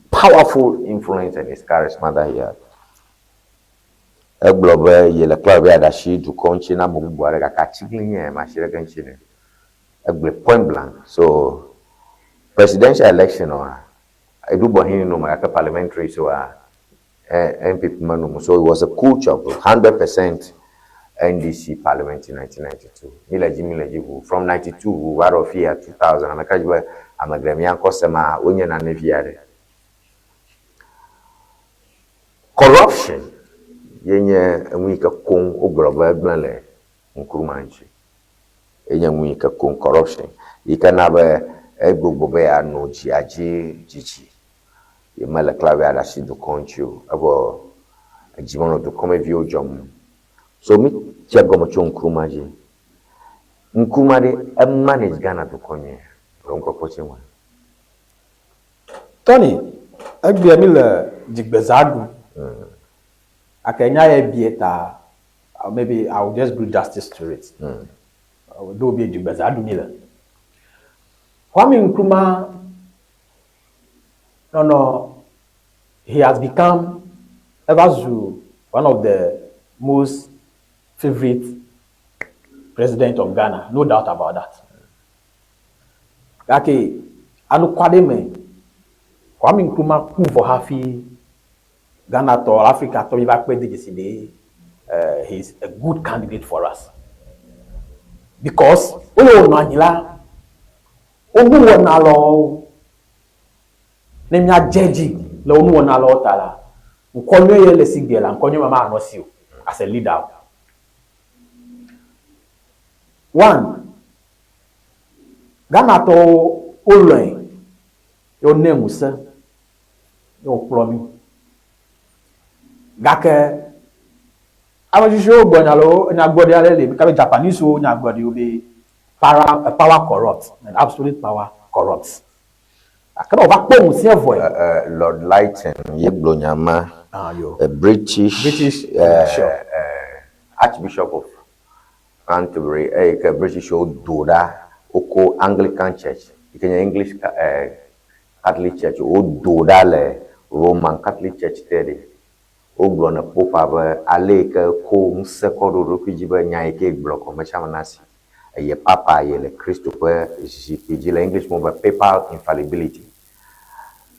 powerful influence and his charisma that he had. Egblɔ be yele klalo be yeaɖe asi dukɔ ŋuti na ame bubu aɖe gake atiglinyi ya masi ɖeke ŋuti nɛ. Egblɔe point blank. So presidential election oa, eɖugbɔ hĩn no me gake parliamentary so a NPP menɔ me. So it was a cool job. 100% NDC parliament in 1992. Mi le dzi, mi le dzi ʋu. From 92 ʋu va ɖo fiya 2000. Ame ka dzi be ame geɖe mía ŋkɔ se ma wonye nane vi aɖe. Corruption ye nye enu yi ke koŋ wogblɔ be egblẽ le Nkrumah ŋuti. Ye nye nu yi ke koŋ corruption yi ke na be egbogbo be yeanɔ dzia dzi dzidzi. Ye mele klalo be yeaɖe asi dukɔ ŋuti o. Evɔ edzi menɔ dukɔmeviwo dzɔm o. So mi dze egɔme tso Nkrumah dzi. Nkrumah ɖe, e manage Ghana dukɔ nyuie le nukpɔkpɔ tse ŋua? Tony, egbea mi le dzigbeza ɖum. Gake nya ye bie ta, maybe I will just do justice to it. Ɖo be dzigbeza ɖum mi le. Kwame Nkrumah nɔnɔ, he has become eva zu one of the most favorite president of Ghana, no doubt about that. Gake anukware me, Kwame Nkrumah ku vɔ hafi Ghanatɔ, Afrikatɔ yi va kpɔe de dzesi be he is a good candidate for us. Because wo yi wònɔ anyi la, wo nuwɔna lɔwo, ne míadze edzi le wo nuwɔna lɔwo ta la, ŋkɔ nyui ye le esi gbea la, ŋkɔ nyui ma manɔ esi o as a leader o. One, Ghanatɔwo wolɔ̃e ye wonɛ ŋusẽ ye wòkplɔ mí. Gake ame tsitsiwo gblɔ nya le nyagblɔɖi aɖe li kabe Japanesewo nyagblɔɖi wo be para, power corrupts and absolute power corrupts. Gake ne wòva kpɔ ŋusẽ vɔe. Lord Lytton ye gblɔ nya ma. Ah, yo. A British, British, yeah, sure. Archbishop of Canterbury eye ke Britishwo do ɖa woko Anglican Church yi ke nye English. Catholic Church wodo ɖa le Roman Catholic Church te ɖe. Wogblɔ ne Popa be ale yi ke ko ŋusẽ kɔ ɖo eɖokui dzi be nya yi ke gblɔ gɔme sia ame nasi. Eye Papa ye le Kristo ƒe zikpui dzi le English me wobe Papal Infallibility.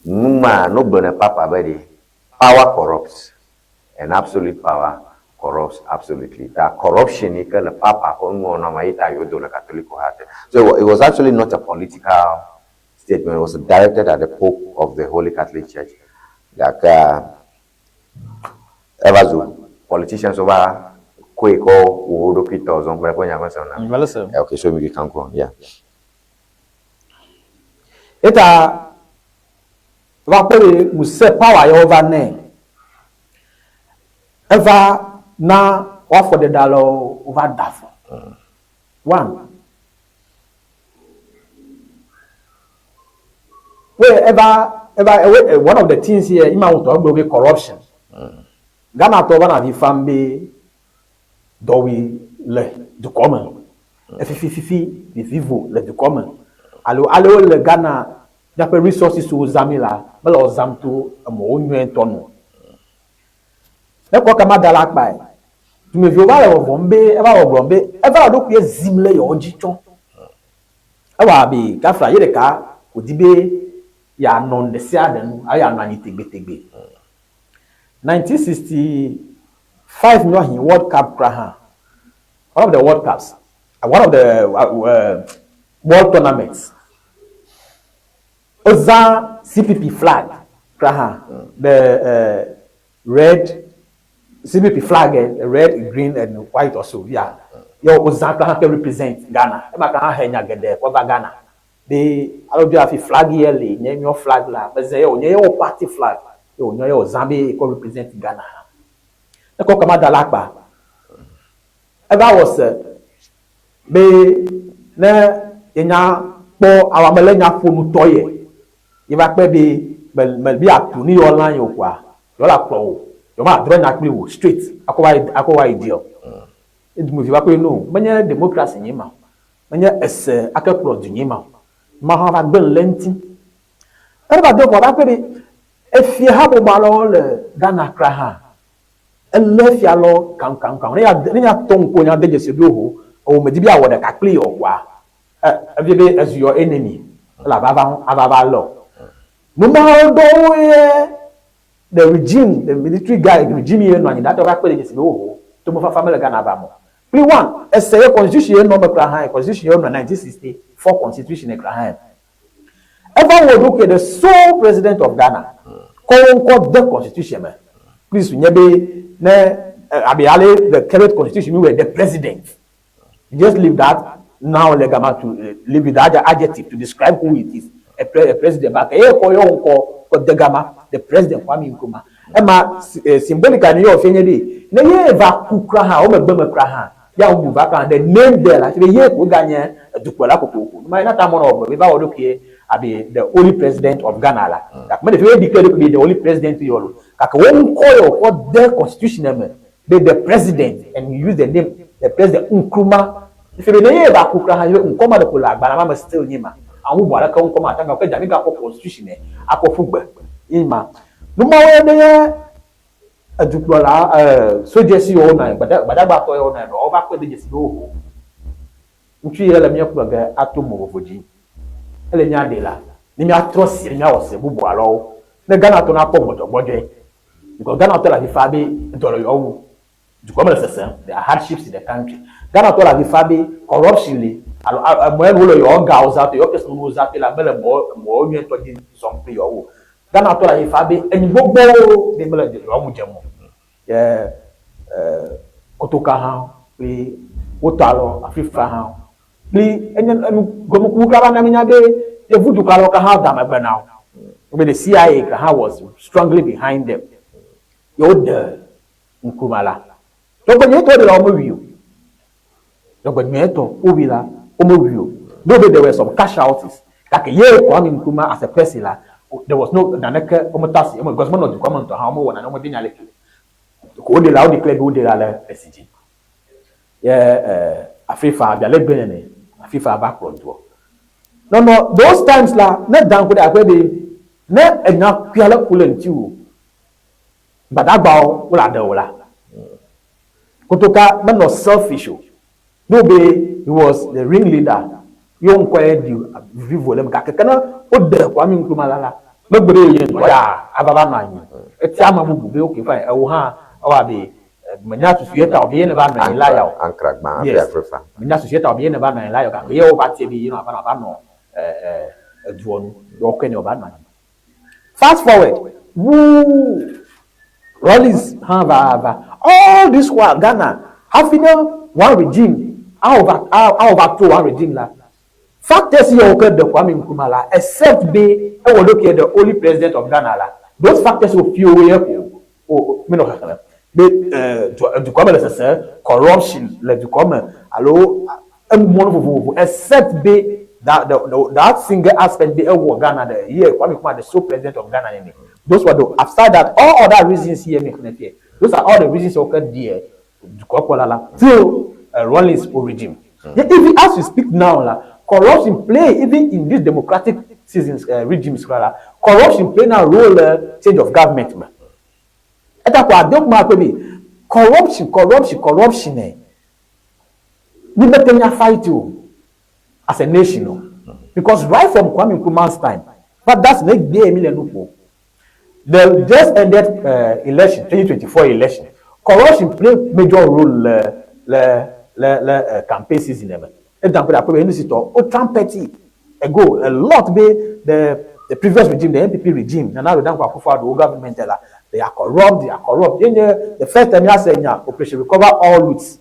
Nu ma ne wogblɔ ne Papa be ɖe power corrupts and absolute power corrupts absolutely. Ta corruption yi ke le Papa ƒe nuwɔna me ye ta yewodo le Katoliko ha te. So it was actually not a political statement, it was directed at the Pope of the Holy Catholic Church. Gakea eva zu politicians wova koe kɔ wɔ wo ɖokui tɔ zɔm kple eƒe nya mesem na. Mele sem. Okay, so we can go on. Yeah. Eta va kpɔ be ŋusẽ power ya wova nɛ. Eva na woafɔ ɖeɖe alo wova da afɔ. One. Wey eva eva ewe one of the things here ima ŋutɔ egblɔ be corruption. Ghana tɔ va na avi fam be dɔwui le dukɔ me. Efifififi vivivo le dukɔ me. Alo ale wole Ghana míaƒe resources wo zãmi la, mele wo zãm to emɔwo nyuietɔ nu. Ne kɔ kema da la akpae. Dumeviwo va le vɔvɔm be eva gbɔgblɔm be eva le eɖokuie zim le yewo dzi tsɔ. Ewɔ abe kafla ye ɖeka wòdi be yeanɔ nu ɖe sia ɖe nu alo yeanɔ anyi tegbetegbe. 1965 nyɔhi World Cup kura hã, one of the World Cups, one of the world tournaments, wozã CPP flag kura hã, the red CPP flag, red, green and white also, yeah. Ye wozã kura hã ke represent Ghana. Ema kura hã he nya geɖe kɔ va Ghana. Be alo bi afi flag ye li nye míɔ flag la, meze ye wònye ye wo party flag ye wònye ye wòzã be kɔ represent Ghana hã. Ne kɔ kama da la akpa, eva wɔ se be ne yenya kpɔ awo ame le nya ƒo nu tɔ ye, ye va kpɔe be me me bi atu ni yɔ line o kɔa, yɔ la kplɔ wò, yɔ ma drɔ nya kpli wò straight akɔ va yi akɔ va yi deal. Edumevi va kpɔe no, menye democracy nye ma o, menye ese ake kplɔ du nye ma o. Ma hã va gbe nu le eŋuti. Eva va do kɔ va kpɔe be efia habɔbɔ alewo le Ghana kura hã, elé fia lɔ kaŋkaŋkaŋ. Ne ya ne nya tɔ ŋku nya de dzesi ɖo ho, ewò medi be yeawɔ ɖeka kpli o kɔa, e evia be ezu your enemy elabe ava ava va lé o. Numawo ɖewo ye the regime, the military guy regime ye nɔ anyi ɖa tɔ va kpe ɖe dzesi be oho, tomefafa mele Ghana va me o. Kpli one, ese ye constitution ye nɔ eme kura hã, constitution ye nɔ 1964 constitution kura hã. Eva wɔ ɖokui the sole president of Ghana kɔ wo ŋkɔ de constitution me. Kpli su nye be ne abe ale the current constitution mi wɔ the president. You just leave that now le gama to leave with that adjective to describe who it is. A, pre, a president but eye kɔ yɔ ŋkɔ kɔ de gama the president Kwame Nkrumah. Ema symbolically ne yɔ fie nye be ne ye va ku kura hã wo megbe me kura hã ya wo bu va kura hã the name there la be ye ko ga nye dukplɔla kokoko. Numa ye nata mɔ na wɔ gblɔ be va wɔ ɖokui abe the only president of Ghana la. Gake me ɖevi ye declare ɖokui be the only president yɔ lo. Gake wo ŋkɔ yɔ kɔ de constitution me be the president and you use the name the president Nkrumah. Ife be ne ye va ku kura hã ye ŋkɔ ma ɖeko le agbalẽ ma me still nye ma. Ame bubu aɖeke ŋkɔ ma ate ŋu ke dza mi gakɔ constitution me akɔ ƒu gbe ye ma. Numawoe ne ye edukplɔla soldiers yiwo nɔ anyi, gbadagbatɔ yiwo nɔ anyi ɖewo va kpɔe de dzesi be oho, ŋutsu yi le mía kplɔ ge ato mɔ vovo dzi. Ele mía ɖe la, ne míatrɔ si ne míawɔ se bubu alo ne Ghanatɔ nakpɔ gbɔdzɔgbɔdzɔe. Because Ghanatɔ le afi faa be dɔ le yewoa wu. Dukɔ me le sesem. There are hardships in the country. Ghanatɔ le afi faa be corruption li alo emɔ ye wole yewoa gawo zã to, yewoa kesinɔnuwo zã to la mele mɔ mɔ nyuietɔ dzi zɔm kple yewoa o. Ghanatɔ le afi faa be enyi gbogbowo ɖe mele yewoa ŋu dzem o. Ye kotoka hã kple wotɔ alo afi faa hã kple enye enu gɔmekuku kura va na mínya be yevu dukɔ alewo ka hã da megbe na wo. Be the CIA ka hã was strongly behind them. Ye woɖe Nkrumah la. Dzɔgbenyuietɔ ɖe la womewui o. Dzɔgbenyuietɔ wowui la womewui o. Though be there were some casualties. Gake ye Kwame Nkrumah as a person la, there was no naneke wometɔ asi eme because menɔ dukɔa me ŋutɔ hã womewɔ nane womede nya leke o. Ko woɖe la wo declare be woɖe la le esi dzi. Ye Afrifa abe ale gbe nene Afrifa va kplɔ dua. Nɔnɔ those times la ne da ŋku ɖe akpɔe be. Ne enya kui ale ku le ŋutiwò, gbadagbawo wole aɖe wò la, kotoka menɔ selfish o. No be he was the ring leader, yewo ŋkɔe ɖi vivivo le eme gake ke ne woɖe Kwame Nkrumah la la, megbe be ye ŋutɔ ya ava va nɔ anyi o. Etia ame bubu be okay fine ewò hã ewɔ abe menya susu ye ta o be ye neva nɔ anyi la ya o. Ankra gbã hafi Yes, Afrifa. menya susu ye ta o be ye neva nɔ anyi la ya o gake ye wova tiae be ye nɔ ava nɔ ava nɔ edua nu ye wokɔe nɛ wòva nɔ anyi. Fast forward, wuu Rawlings hã va va. All this while Ghana hafi ne one regime awɔ awɔ va to one regime la, factors yawo ke ɖe Kwame Nkrumah la except be ewɔ ɖokuiɛ the only president of Ghana la, those factors wo fio ye ko o mi nɔ xexlẽm be dukɔa me le sese, corruption le dukɔ me alo enu mɔnu vovovo except be that the, the, that single aspect be ewɔ Ghana the year Kwame Nkrumah the sole president of Ghana nene. Those were the after that all other reasons here mi xlẽ fie. Those are all the reasons woke deɛ dukɔ kpɔla la till Rawlings o regime. Even as we speak now la, corruption play even in this democratic seasons regimes kura la, corruption play na role le change of government me. Eta ko ade kuma akpe be corruption, corruption, corruption eh, mi mete nya fight o as a nation o. Because right from Kwame Nkrumah's time, but that's ne gbe mi le nu ƒo. The just ended election, 2024 election, corruption play major role le le le le campaign season me. Edan ƒe ɖe akpe be enu si tɔ wo trumpet ago a lot be the the previous regime, the NPP regime, Nana Addo Dankwa Akufo-Addo wo government la, they are corrupt, they are corrupt. Ye nye the first time míase nya operation recover all loots.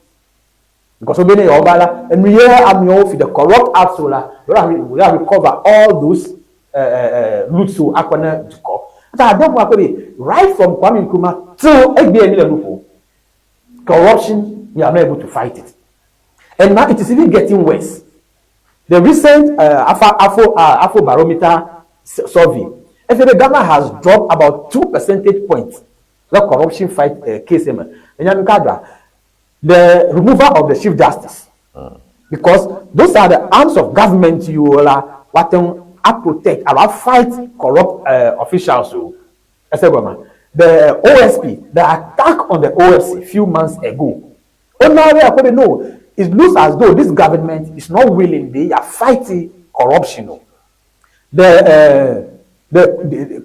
Because wo be ne yewoa va la, enu ye amewo fi the corrupt acts wo la, yewoa recover all those loots wo akɔ ne dukɔ. Eta ade ŋu akpɔ be right from Kwame Nkrumah till egbea mi le nu ƒom, corruption we are not able to fight it. And now it is even getting worse. The recent Afa, Afro, Afrobarometer survey, efia be Ghana has dropped about 2 percentage points le corruption fight case me. Enya nu ka dzɔa? The removal of the chief justice because those are the arms of government yiwo la woate ŋu a protect alo a fight corrupt officials o. Ese gɔmea? The OSP, the attack on the OSP few months ago, wona be akpɔ be no, it looks as though this government is not willing be ya fight corruption o. The the,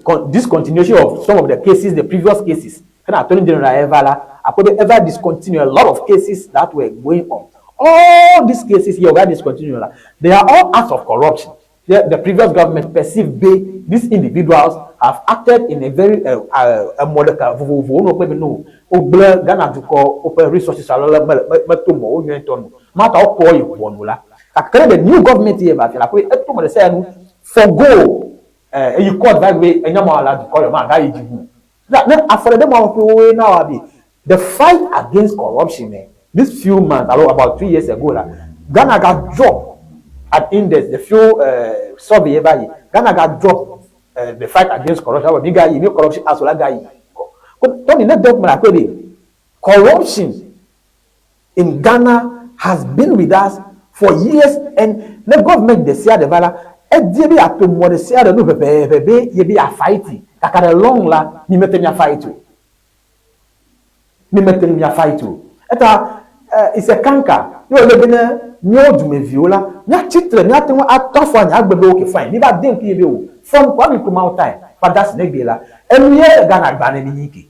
the discontinuation of some of the cases, the previous cases, kana Attorney General eva la, akpɔ be eva discontinue a lot of cases that were going on. All these cases here were discontinued la, they are all acts of corruption. The, the previous government perceived be these individuals have acted in a very emɔ ɖeka vovovowo nɔ kpe be no wogblẽ Ghana dukɔ woƒe resources alo le mele meto mɔ wo nyuietɔ nu. Mata wokpɔ yi ʋɔnu la. Gake ne the new government ye va fia la, akpɔ be eto mɔ ɖe sia nu forgo eyi court va be enya ma la dukɔ yɔ ma gayi dzi ŋu. Na ne afɔɖeɖe ma ƒe woe na wa be the fight against corruption eh, this few months alo about 2 years ago la, Ghana ga drop at index the few survey ye va yi, Ghana ga drop the fight against corruption alo mi ga yi mi corruption aso la ga yi. Tony ne dɔ kuma la kpe be corruption in Ghana has been with us for years and ne government ɖe sia ɖe va la, edie be yeato mɔ ɖe sia ɖe nu ʋeʋeʋe be ye be yeafight gake ɖe long la, mi mete mia fight o. Mi mete mia fight o. Eta it's a canker. Ye wòle be ne míawo dumeviwo la, míatsi tre, míate ŋu atɔ afɔ anyi agbe be okay fine, míva de ŋku ye be o from Kwame Nkrumah time va de asi ne egbee la, enu ye le Ghana gba ne mi nyi ke.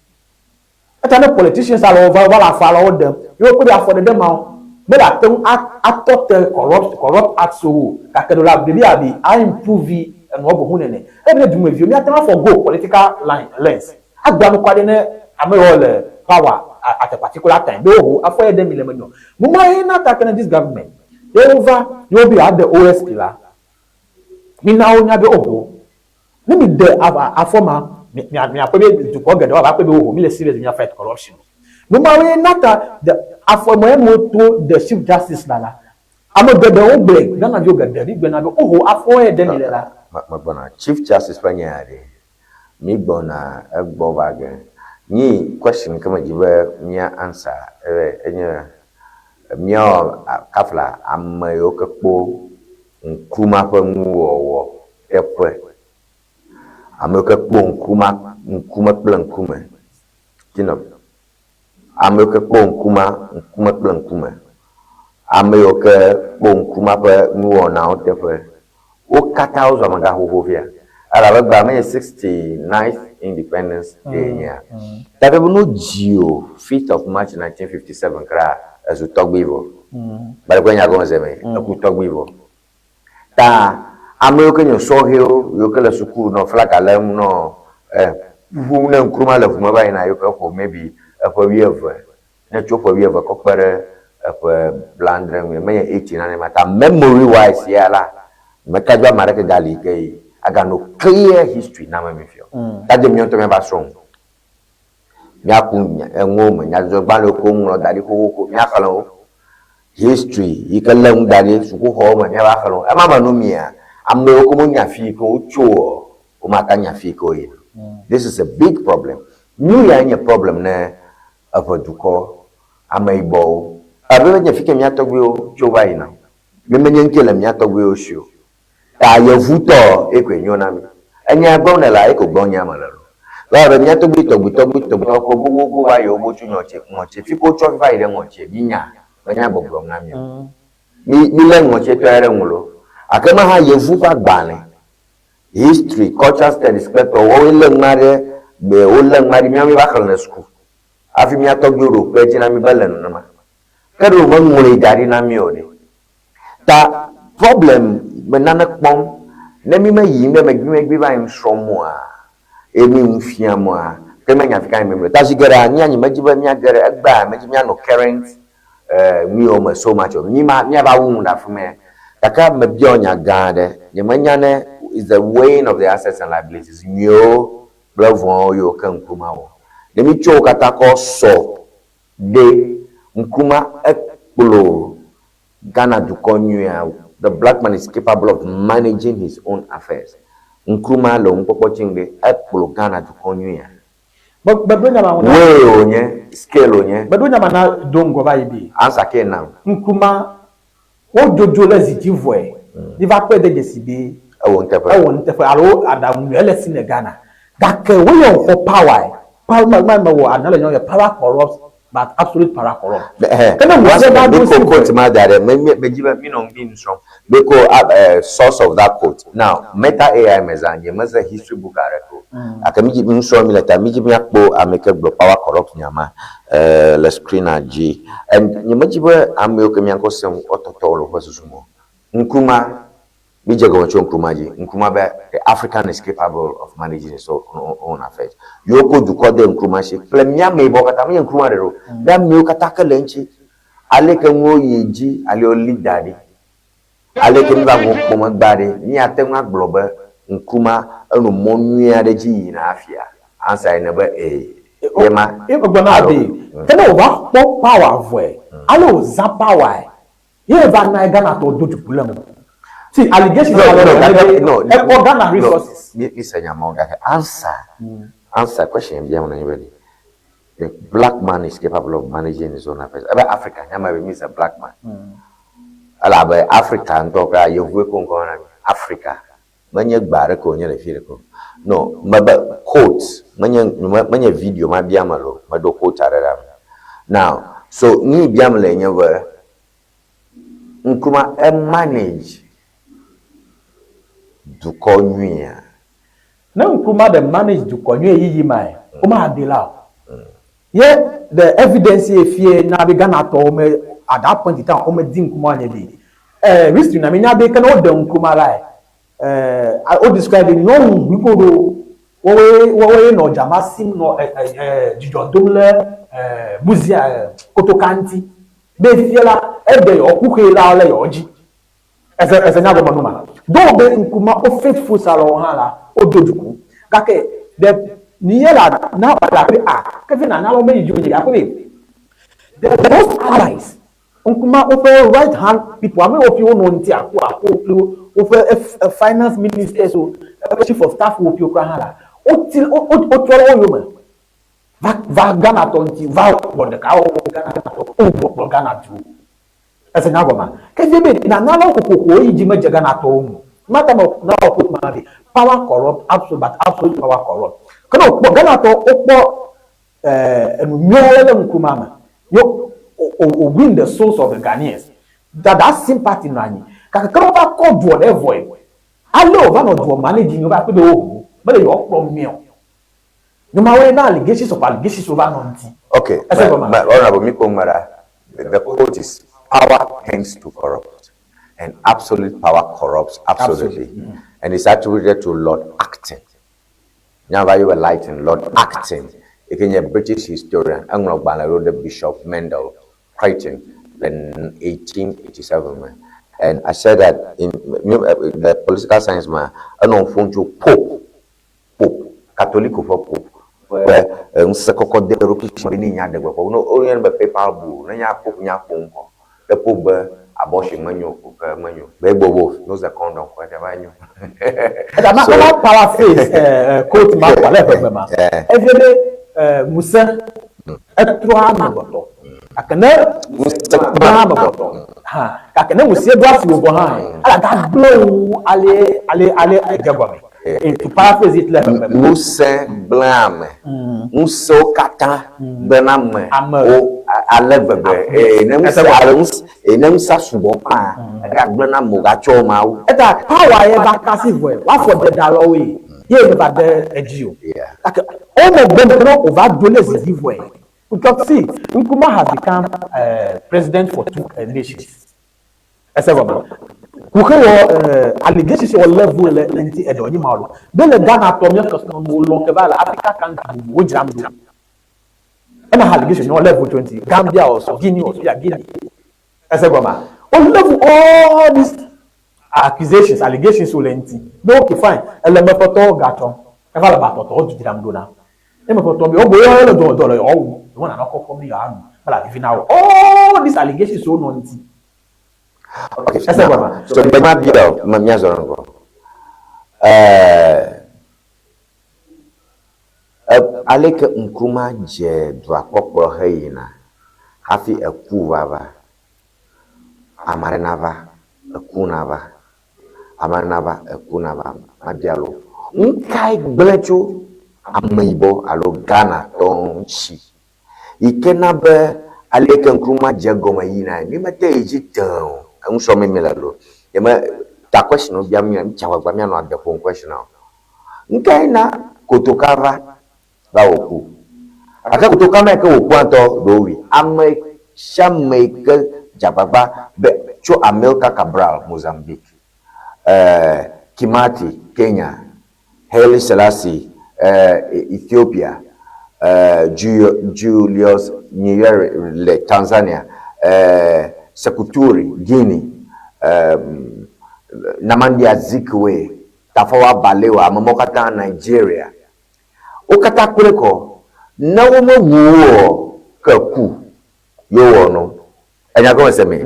Eta ne politicians alo va va le afɔ alo ɖem, ye wokpɔ be afɔɖeɖe mawo mele ate ŋu atɔ te corrupt corrupt acts o, gake ɖo la ɖevi abi a improve enuɔ boŋu nene. Eye ne dumeviwo míate ŋu afɔ go political line lens agba nukua ɖe ne ame yiwo le power at a particular time be woho afɔ ye ɖe mi le menyo. Numa ye na ta ke ne this government ye wova ye wobe yewoade OSP la, mina wonya be oho ne mi de afɔ ma miakpɔe be dukɔ geɖewo ava kpɔe be oho mi le serious mia fight corruption. Numa ye na ta de afɔ me ye woto the chief justice la la, ame geɖewo gblɔe, Ghanaviwo geɖe mi gblɔna be oho afɔ ye ɖe mi le la. Megbɔna chief justice ƒe nya ya ɖe, mi gbɔna egbɔ va ge. Nyi question ke me dzi be mía answer enye míawɔ kafla ame yiwo ke kpɔ Nkrumah ƒe nuwɔwɔ teƒe. Ame yiwo ke kpɔ ŋkuma ŋkume kple ŋkume. Tinɔ. Ame yiwo ke kpɔ ŋkuma ŋkume kple ŋkume. Ame yiwo ke kpɔ ŋkuma ƒe nuwɔnawo teƒe. Wo katã wozu amegã xoxo fia. Elabe egbea menye 69th Independence Day nyea. Ta be ne wodzi wò 5th of March 1957 kura, ezu tɔgbui vɔ. Gbaɖegbe nya gɔme se me, eku tɔgbui vɔ. Ta ame yiwo ke nye sɔhɛwo, yiwo ke le suku nɔ flaga lém nɔ ʋuʋum ne Nkrumah le ʋu me va yina, yiwo ke xɔ maybe eƒe wuieve, ne tso ƒe wuieve kɔ kpe ɖe eƒe blaadre ŋue, menye 80 nanema. Ta memory wise ya la, meka dzi be ame aɖeke gali yi ke yi aganɔ clear history na ame mi fiɔ. Ta dze míawo ŋutɔ míava srɔ̃ nu. Míaku enuwo me, nyadzɔdzɔgbalẽwo ke woŋlɔ da ɖi xoxoxo, míaxlẽ wo. History yi ke lé nu da ɖi sukuxɔwo me, míava xlẽ wo. Ema me nu mia, ame yiwo ke menya fi yi ke wotso oa, womate anya fi yi ke woyina o. This is a big problem. Nu yae nye problem ne eʋe dukɔ, ameyibɔwo. Elabe menye fi ke mía tɔgbuiwo tso va yina o. Mi menye ŋke le mía tɔgbuiwo si o. Ta yevu tɔ ye koe nyo na mi. Enya gblɔm nèlea, ye ko gblɔm nyea mele loo. Elabe mía tɔgbui tɔgbui tɔgbui tɔgbuiwo ƒe gbogbogbò va yi wobo tso ŋɔtsi ŋɔtsi fi ke wotsɔ va yi ɖe ŋɔtsie mi nya menya gbɔgblɔm na mi o. Mi mi lé ŋɔtsie tɔ ya ɖe ŋu loo. Gake me hã yevu ƒe agbalẽ History, Culture Studies kple tɔwo, woawoe lé nua ɖe gbe, wolé nua ɖi, míawo míeva xlẽ le suku hafi mía tɔgbuiwo ɖo kpe edzi na mí be ele nenema. Ke ɖe womeŋlɔe da ɖi na mí o ɖe. Ta problem me nane kpɔm, ne mí meyim ɖe megbimegbi va yi nu srɔ̃m oa, eye mí nu fiam oa, ke menya fi ka yi mí le. Ta zi geɖea, mía nye medzi be míage ɖe egbea, medzi míanɔ current nuyiwo me so much o. Mí ma, míava wu nu ɖe afi ma ya. Gake mebia wò nya gã aɖe. Nyemenya ne is the weighing of the assets and liabilities, nyuiwo kple vɔ̃wo yiwo ke Nkrumah wɔ. Ne mítsɔ wo katã kɔ sɔ ɖe, Nkrumah ekplɔ Ghana dukɔ nyuia, the black man is capable of managing his own affairs. Nkrumah le wò nukpɔkpɔ dzi ŋu ɖe, ekplɔ Ghana dukɔ nyuia. Gbeɖo nya ma ŋu na. Weigh wònye, scale wònye. Gbeɖo nya ma na do ŋgɔ va yi be. Answer ke nam. Nkrumah wo dzodzo le zi dzi vɔe mi va kpɔe de dzesi be. Ewɔ nuteƒe. Ewɔ nuteƒe alo aɖaŋu nyuie le esi le Ghana. Gake wo yɛ wòxɔ power ɛ. Power ma ma mewɔ aɖaŋu le nyɔ yɛ power corrupts but absolute power corrupt. Ɛhɛ Ke ne once ŋusẽ va again ɖo mi esi ko quote vɔe. ma da ɖe me mi medzi be mi nɔ mi nu srɔ̃m. Mi ko a source of that quote. Now Meta AI me zã nye meze history book aɖeke o. Gake mi dzi nu srɔ̃m mi le ta mi dzi be miakpɔ ame yi ke gblɔ power corrupt nya ma le screen-a dzi. And nye medzi be ame yiwo ke mia ŋkɔ sem woatɔtɔ le woƒe susu me o. Nkrumah Mi dze gɔme tso Nkrumah dzi. Nkrumah be the African is capable of managing his own affairs. Yewo ko dukɔ de Nkrumah si kple mía ameyibɔwo katã, menye Nkrumah ɖeɖe o, mía amewo katã ke le eŋuti. Aleke nuwo yi edzi, ale woli da ɖi, aleke míva ŋu kpɔm egbea ɖe, míate ŋu agblɔ be Nkrumah enɔ mɔ nyui aɖe dzi yina hafia? Answer ye nye be ee. Ye ma. Ye megblɔ na wò be, ke ne wòva kpɔ power vɔe, ale wòzã power-e, Ye va na Ghana tɔwo do dziku le ŋu. See, allegation No, no, no, gake, no, no, ekpɔ Ghana no, resources. Mi, mi se nya mawo gake answer, answer question biam na nyi be ɖe, the black man is capable of managing his own affairs. Ebe Africa, nya me be mi se black man. Elabe Africa ŋutɔ kura yevuwoe ko ŋkɔ na mi. Africa menye gbe aɖeke wònye le fi ɖeke o. No, mebe quote, menye, menye video ma biam mele o, meɖo quote aɖe ɖa me. Now, so nu yi biam le nye be, Nkrumah e manage dukɔ nyuiea? Ne Nkrumah ɖe manage dukɔ nyuie yiyi mae, woma ɖe la o. Ye the evidence ye fie na be Ghana tɔwo me at that point in time wome di Nkrumah nye be eh history na mi nya be ke ne woɖe Nkrumah lae eh wo describe be nyɔnu gbi ko ɖo wowoe wowoe nɔ dzama sim nɔ eh eh eh dzidzɔ dom le eh buzia eh kotoka ŋuti be fifia la eɖe yewo kuxi la le yewo dzi. Eze eze nya gɔme nu ma. Do be Nkrumah wo faithful salawo hã la wodo dziku gake ɖe ni ye la na la be a ke fi nana wo me yi dzi o nye ya be the most allies Nkrumah woƒe right hand people ame wo fi wo nɔ ŋuti aku aku kple woƒe finance ministers o eƒe chief of staff wo fi wo kura hã la woti wotrɔ ɖe wo yome va va Ghana tɔ ŋuti va wɔ ɖeka wɔ Ghana tɔ wo kplɔ Ghana du. Ese nya gɔmea? Ke fia be nana lɔ kokoko yi dzi medze Ghanatɔwo ŋu o. Mate ŋu na wɔ quote ma be, power corrupt absolute, but absolute power corrupt. Ke ne wokpɔ Ghana tɔ wokpɔ enu nyuie ɖe le Nkrumah me ye wo win the souls of the Ghanaians. That that sympathy nɔ anyi. Gake ke ne wova kɔ duɔ ɖe vɔe, ale wova nɔ duɔ manage yi wova kpɔe be woho mele yewoa kplɔm nyuie o. Numawoe na allegations of allegations wova nɔ ŋuti. Okay, Ese gɔmea? Honorable, mi kpɔ ŋme ɖa. The quote is, power tends to corrupt, and absolute power corrupts absolutely. Absolutely. And it's attributed to Lord Acton. Nya va yɔ be Lighton, Lord Acton, yi ke nye British historian, eŋlɔ gbalẽ ɖo ɖe Bishop Mendel Creighton le 1887 me. And I said that in the political science me, enɔ nu ƒom tso Pope, Pope, Katoliko ƒe Pope ƒe ŋusẽ kɔkɔ de eɖokui si be ne nya ɖe gbeƒã. Ne woyɔnɛ be papal bull, ne nya Pope nya ƒo ŋkɔ. Ke Pope be abortion menyo o, ke menyo. Be gbogbo, no ze condom kɔ eɖe va nyo. Eta ma So, ma paraphrase quote ma kɔ le ƒegbe ma. Efia be ŋusẽ etrɔa amegbetɔ. Gake ne ŋusẽ gblẽa amegbetɔ hã. Gake ne ŋusẽ ɖo asiwò gɔ̃ hã, ele gagblẽ wu ale ale ale edze gɔme. To paraphrase it le ƒegbe me. Ŋusẽ gblẽa ame. Ŋusẽwo katã gblẽna ame Ame. wo ale gbegbe. Eye ne Ese ŋusẽ gɔme. ale ŋusẽ eye ne ŋusẽa sugbɔ kpã, egagblẽna ame wògatsɔ Mawu. Eta power ye va kasi vɔe, woafɔ ɖeɖalɔwoe ye meva de edzi o. Gake wo megbe me ne wòva do le zi dzi vɔe. Because see, Nkrumah has become president for two nations. Ese gɔme. Kuxe wɔ allegations wɔ level le ŋuti eɖewo nyi ma o. Be le Ghana tɔ mía kesinɔnu wo lɔn ke va le Africa country bubu wo dzram ɖo. Ema hã allegation wɔ level tso ŋuti. Gambia also, Guinea also, yeah, Guinea. Ese gɔmea? Wo level all these accusations, allegations wo le ŋuti. Be okay fine, ele me ƒetɔwo gatsɔ eva le batɔtɔwo du dzram ɖo na. Eme ƒetɔ be wobo ye le dɔ dɔ le yewoa wu, yewoa nana kɔkɔ mi yewoa nu, mele avivi na wo. All these allegations wo nɔ ŋuti. Okay, Ese now, gɔmea? so me ma bia o, me mia zɔ ŋgɔ. Aleke Nkrumah dze dua kpɔkplɔ heyina hafi eku va va? Ame aɖe nava, eku nava. Ame aɖe nava, eku nava. Mabia lo. Nukae gblẽ tso ameyibɔ alo Ghanatɔwo ŋuti yi ke na be aleke Nkrumah dze egɔme yinae? Mi mete yi dzi tẽe o. Enu srɔ̃mee mi le lo. Nye me ta question wo biam mía, mi tsi agbagba míanɔ ade ƒom question o. Nukae na kotoka va va wòku? Gake kotoka ma yi ke wòkua ŋutɔ ɖe wowui. Ame sia ame yi ke dze agbagba be tso Amilcar Cabral, Mozambique, Kimathi, Kenya, Haile Selassie, Ethiopia, Julius Nyerere le Tanzania, Sekou Toure, Guinea, Nnamdi Azikiwe, Tafawa Balewa, ame mawo katã Nigeria. Wo katã kloe kɔ. Ne womewu wo o, ke ku ye wowɔ nu. Enya gɔme se me?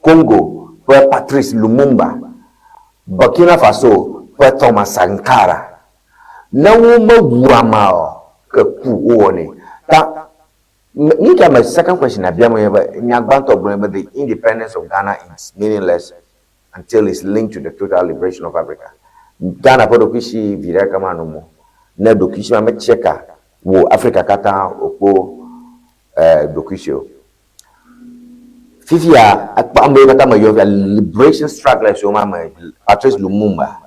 Congo ƒe Patrice Lumumba, Burkina Faso ƒe Thomas Sankara. Ne womewu amea o, ke ku wowɔnɛ. Ta nu ka me second question abia me nye be, nya gbãtɔ gblɔe be the independence of Ghana is meaningless until it's linked to the total liberation of Africa. Ghana ƒe ɖokuisi vi ɖeke manɔ mo ne ɖokuisi ma metse ka wò Afrika katã wòkpɔ ɖokuisi o. Fifia ekpɔ amewo katã me yɔ fia liberation strugglers wo ma me Patrice Lumumba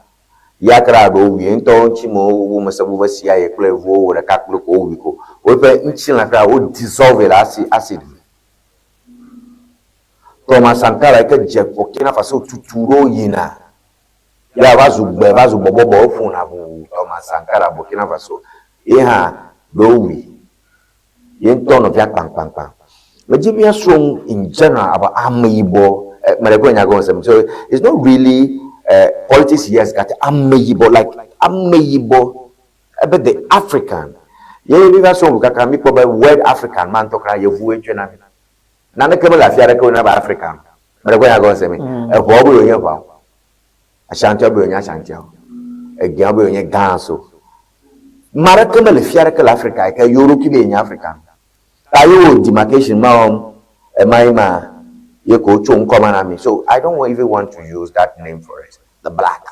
ya kra ɖewo wui ŋutɔ ŋuti me wo me se wobe CIA kple yevuwo wɔ ɖeka kple ko wowui ko woƒe ŋutilã kra wo dissolve le acid me. Thomas Sankara yi ke dze Burkina Faso tutu ɖo yina ya va zu gbe va zu bɔbɔbɔ eƒona ʋuu Thomas Sankara Burkina Faso ye hã ɖewo wui. Ye ŋutɔ nɔvia kpaŋkpaŋkpaŋ. Medzi be míasrɔ̃ nu in general about ameyibɔ. Meɖe gblɔ nya gɔme se. So it's not really politics yes, gake ameyibɔ like ameyibɔ ebe the African. Ye míva srɔ̃ nu kaka míkpɔ be word African ma ŋutɔ kura yevuwoe tsɔe na mí. Naneke mele afi aɖeke woyɔna be African. Meɖe gblɔ nya gɔme se mi. Eʋeawo be yewonye ʋeawo. Ashantiawo be yewonye Ashantiawo. Egɛawo be yewonye Gãso. Ame aɖeke mele fi aɖeke le Afrika yi ke yewo ɖokui be yenye Afrika. Ta ye wowɔ demarcation ma wɔm ɣemaɣi ma ye ko wotso ŋkɔ ma na mi. So I don't even want to use that name for it. The black.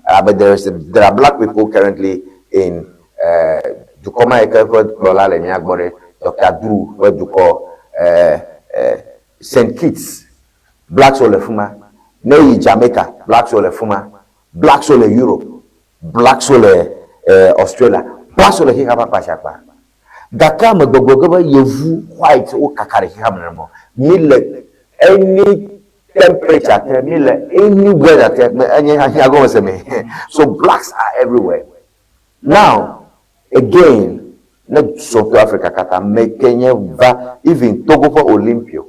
Elabe there is there are black people currently in eh, dukɔ ma yi ke ƒe kplɔla le mía gbɔ ɖe, Doctor Dru ƒe dukɔ, eh, eh, Saint Kitts, blacks wo le fima. Ne eyi Jamaica, blacks wo le fima. Blacks wo le Europe, blacks wo le eh, Australia, blacks wo le xexea ƒe akpa sia akpa. Gake ame gbɔgblɔ ge be yevu white wo kaka ɖe xexea me nenema o. Mi le any temperature te, mi le any weather te, me enye hiã gɔme se me. So blacks are everywhere. Now again, ne zɔ to Africa katã, me ke nye va even Togo ƒe Olympio.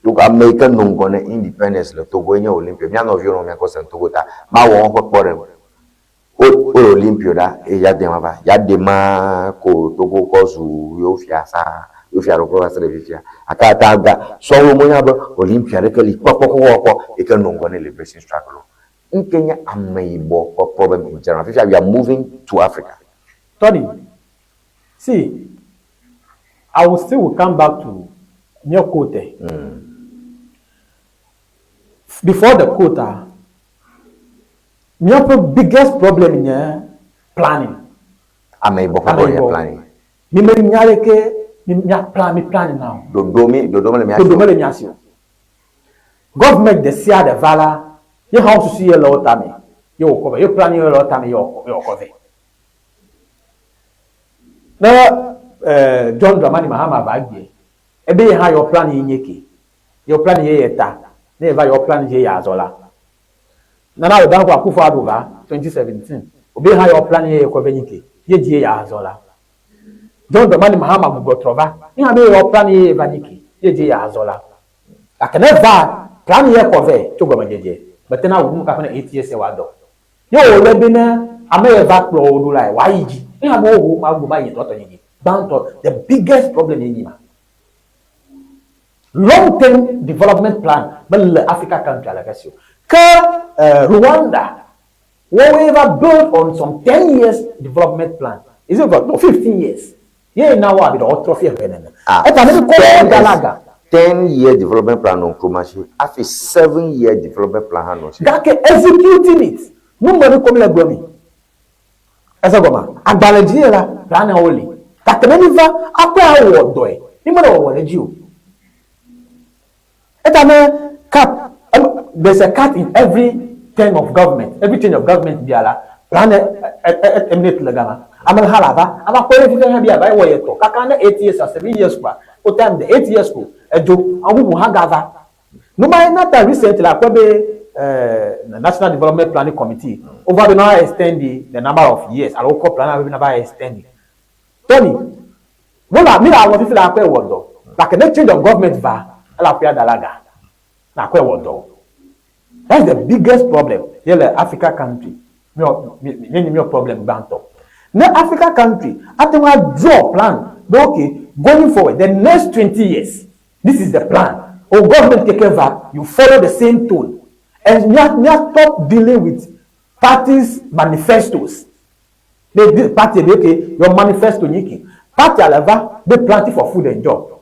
Togo ame yi ke nɔ ŋgɔ ne independence le Togo enye Olympio. Mía nɔviwo nɔ mía kɔ se Togo ta. Mawɔ woƒe kpɔɖeŋu. Wo wole Olympio ɖa eye ya de ma va. Ya de ma ko Togo kɔ zu yewo fia sa, yewo fiaɖuƒe va se ɖe fifia. Gake ata ga sɔwo menya be Olympia ɖeke li kpɔkpɔkpɔkpɔ yi ke nɔ ŋgɔ ne liberation struggle o. Ŋke nye ameyibɔ ƒe problem in general. Fifia we are moving to Africa. Tony, see, I will still will come back to míɔ quote. Before the quote a, míaƒe biggest problem nye planning. Ameyibɔ ƒe problem nye planning. Mi me nya leke mi mia plan mi plan na o. Ɖoɖo mi ɖoɖo mele mía si o. Ɖoɖo mele mía si o. Government ɖe sia ɖe va la, ye hã wo susu ye le wo tame ye wokɔ vɛ, ye plan ye le wo tame ye wokɔ vɛ. Ne eh, John Dramani Mahama va egbea, ebe ye hã yewo plan ye nye ke, yewo plan ye ye ta, ne ye va yewo plan dzi ye yeazɔ la. Nana Addo Dankwa Akufo-Addo va 2017, wobe ye hã yewo plan ye yekɔ vɛ nyi ke, ye dzi ye yeazɔ la. John Dramani Mahama gbugbɔ trɔ va, ye hã be yewo plan ye yeva nyi ke, ye dzi ye yeazɔ la. Gake ne eva plan ye kɔ vɛ tso gɔmedzedze, metena wu nu kaƒe ne 8 years ye wòadɔ. Ye wòle be ne ame ye va kplɔ wò ɖo lae wòayi dzi. Ye hã be woho ma gbo mayi tɔ tɔ nye dzi. Gbãtɔ, the biggest problem ye nyi ma. Long term development plan mele Africa country aleke si o. Ke Rwanda, woawoe va build on some 10 years development plan. Is it about, no, 15 years. Ye na wo abe ɖe wotrɔ fie ʋɛ nene. Ah, Eta ne mi kɔ wo da la ga. 10 year development plan nɔ Nkrumah si hafi 7 year development plan hã nɔ si. Gake executing it, nu me nu kom le gblɔ mi. Ese gɔmea? Agbalẽ dzi ye la, plan wo li. Gake ne mi va akɔe awɔ dɔe, mi mele wɔwɔ ɖe edzi o. Eta ne cap, there's a cut in every term of government, every change of government bia la, plan eminate le gama. Ame hã la va, ava kpɔ ɖe fifia hã bia va ewɔ ye tɔ. Kaka ne 8 years or 7 years kɔa, o time de 8 years ko, edzo, ame bubu hã gava. Numa ye na ta recently akpɔ be National Development Planning Committee, wova be na extend the number of years, alo wokɔ plan be na va extend. Tony, wola mi la wɔ fifi la akɔe wɔ dɔ. Gake ne change of government va, ela ƒoa da la ga. Na akɔe wɔ dɔ. That's the biggest problem ye le Africa country. Míɔ mi mi míɔ problem gbãtɔ. Ne Africa country ate ŋu a draw plan be okay, going forward the next 20 years, this is the plan. O government keke va, you follow the same tone. And mía mía stop dealing with parties manifestos. Ne di party be okay, your manifesto nyi ke. Party ale va be planting for food and job.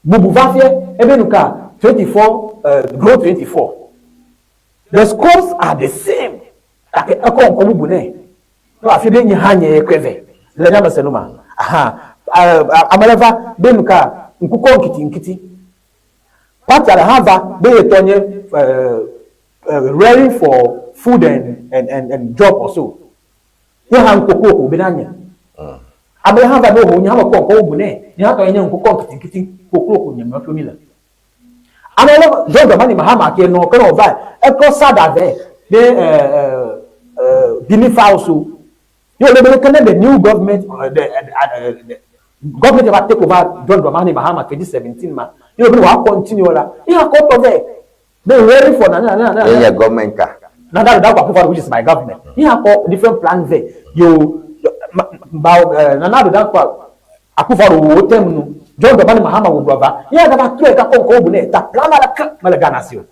Bubu va fie ebe nuka 24 grow 24. The scopes are the same. Gake ekɔ ŋkɔ bubu nɛ. No afi be nye hã nye ye kɔe vɛ. Le nya me se nu ma. Aha. Ame le va be nuka ŋkukɔ ŋkiti ŋkiti. Party ale hã va be ye tɔ nye rearing for food and and and and job also. Ye hã ŋkoko ko be na nye. Ame le hã va be ho nye hã me kɔ ŋkɔ bubu nɛ. Nye hã tɔ nye ŋkukɔ ŋkiti ŋkiti koklo ko nye me ƒo mi le. Ame le John Dramani Mahama ke nɔ ke nɔ va ekɔ sada vɛ be Guinea fowl so. Ye wòle be ke ne the new government the government va take over John Dramani Mahama 2017 ma. Ye wòle be wòa continue la. Ye hã kɔ tɔ vɛ. Be ready for na na na na. Ye nye government ka. Na that that Akufo-Addo which is my government. Ye hã kɔ different plan vɛ. Yo ba Nana Addo Dankwa Akufo-Addo wo term nu. John Dramani Mahama wo gblɔ va. Ye hã gava trɔe gakɔ ŋkɔ bubu nɛ. Ta plan aɖeke mele Ghana si o.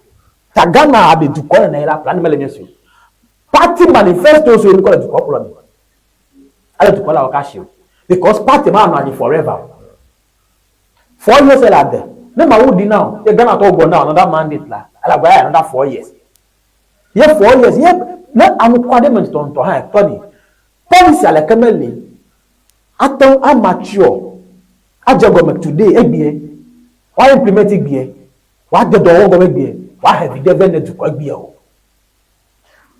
Ta Ghana abe dukɔ nene la plan mele mía si o. Party manifesto so ye mi kɔ le dukɔ kplɔ mi. Ale dukɔ la wɔ ka si o. Because party ma nɔ anyi forever o. 4 years la de. Ne Mawu ɖi na o, ye Ghana tɔwo gbɔ na another mandate la, ele agba ya another 4 years. Ye 4 years, ye Ne anukware me ŋutɔŋutɔ hã etɔ ni. Policy aleke meli ate ŋu a mature adze gɔme today egbea, woa implement egbea, woade dɔwɔwɔ gɔme egbea, woahe viɖe vɛ ne dukɔ egbea o.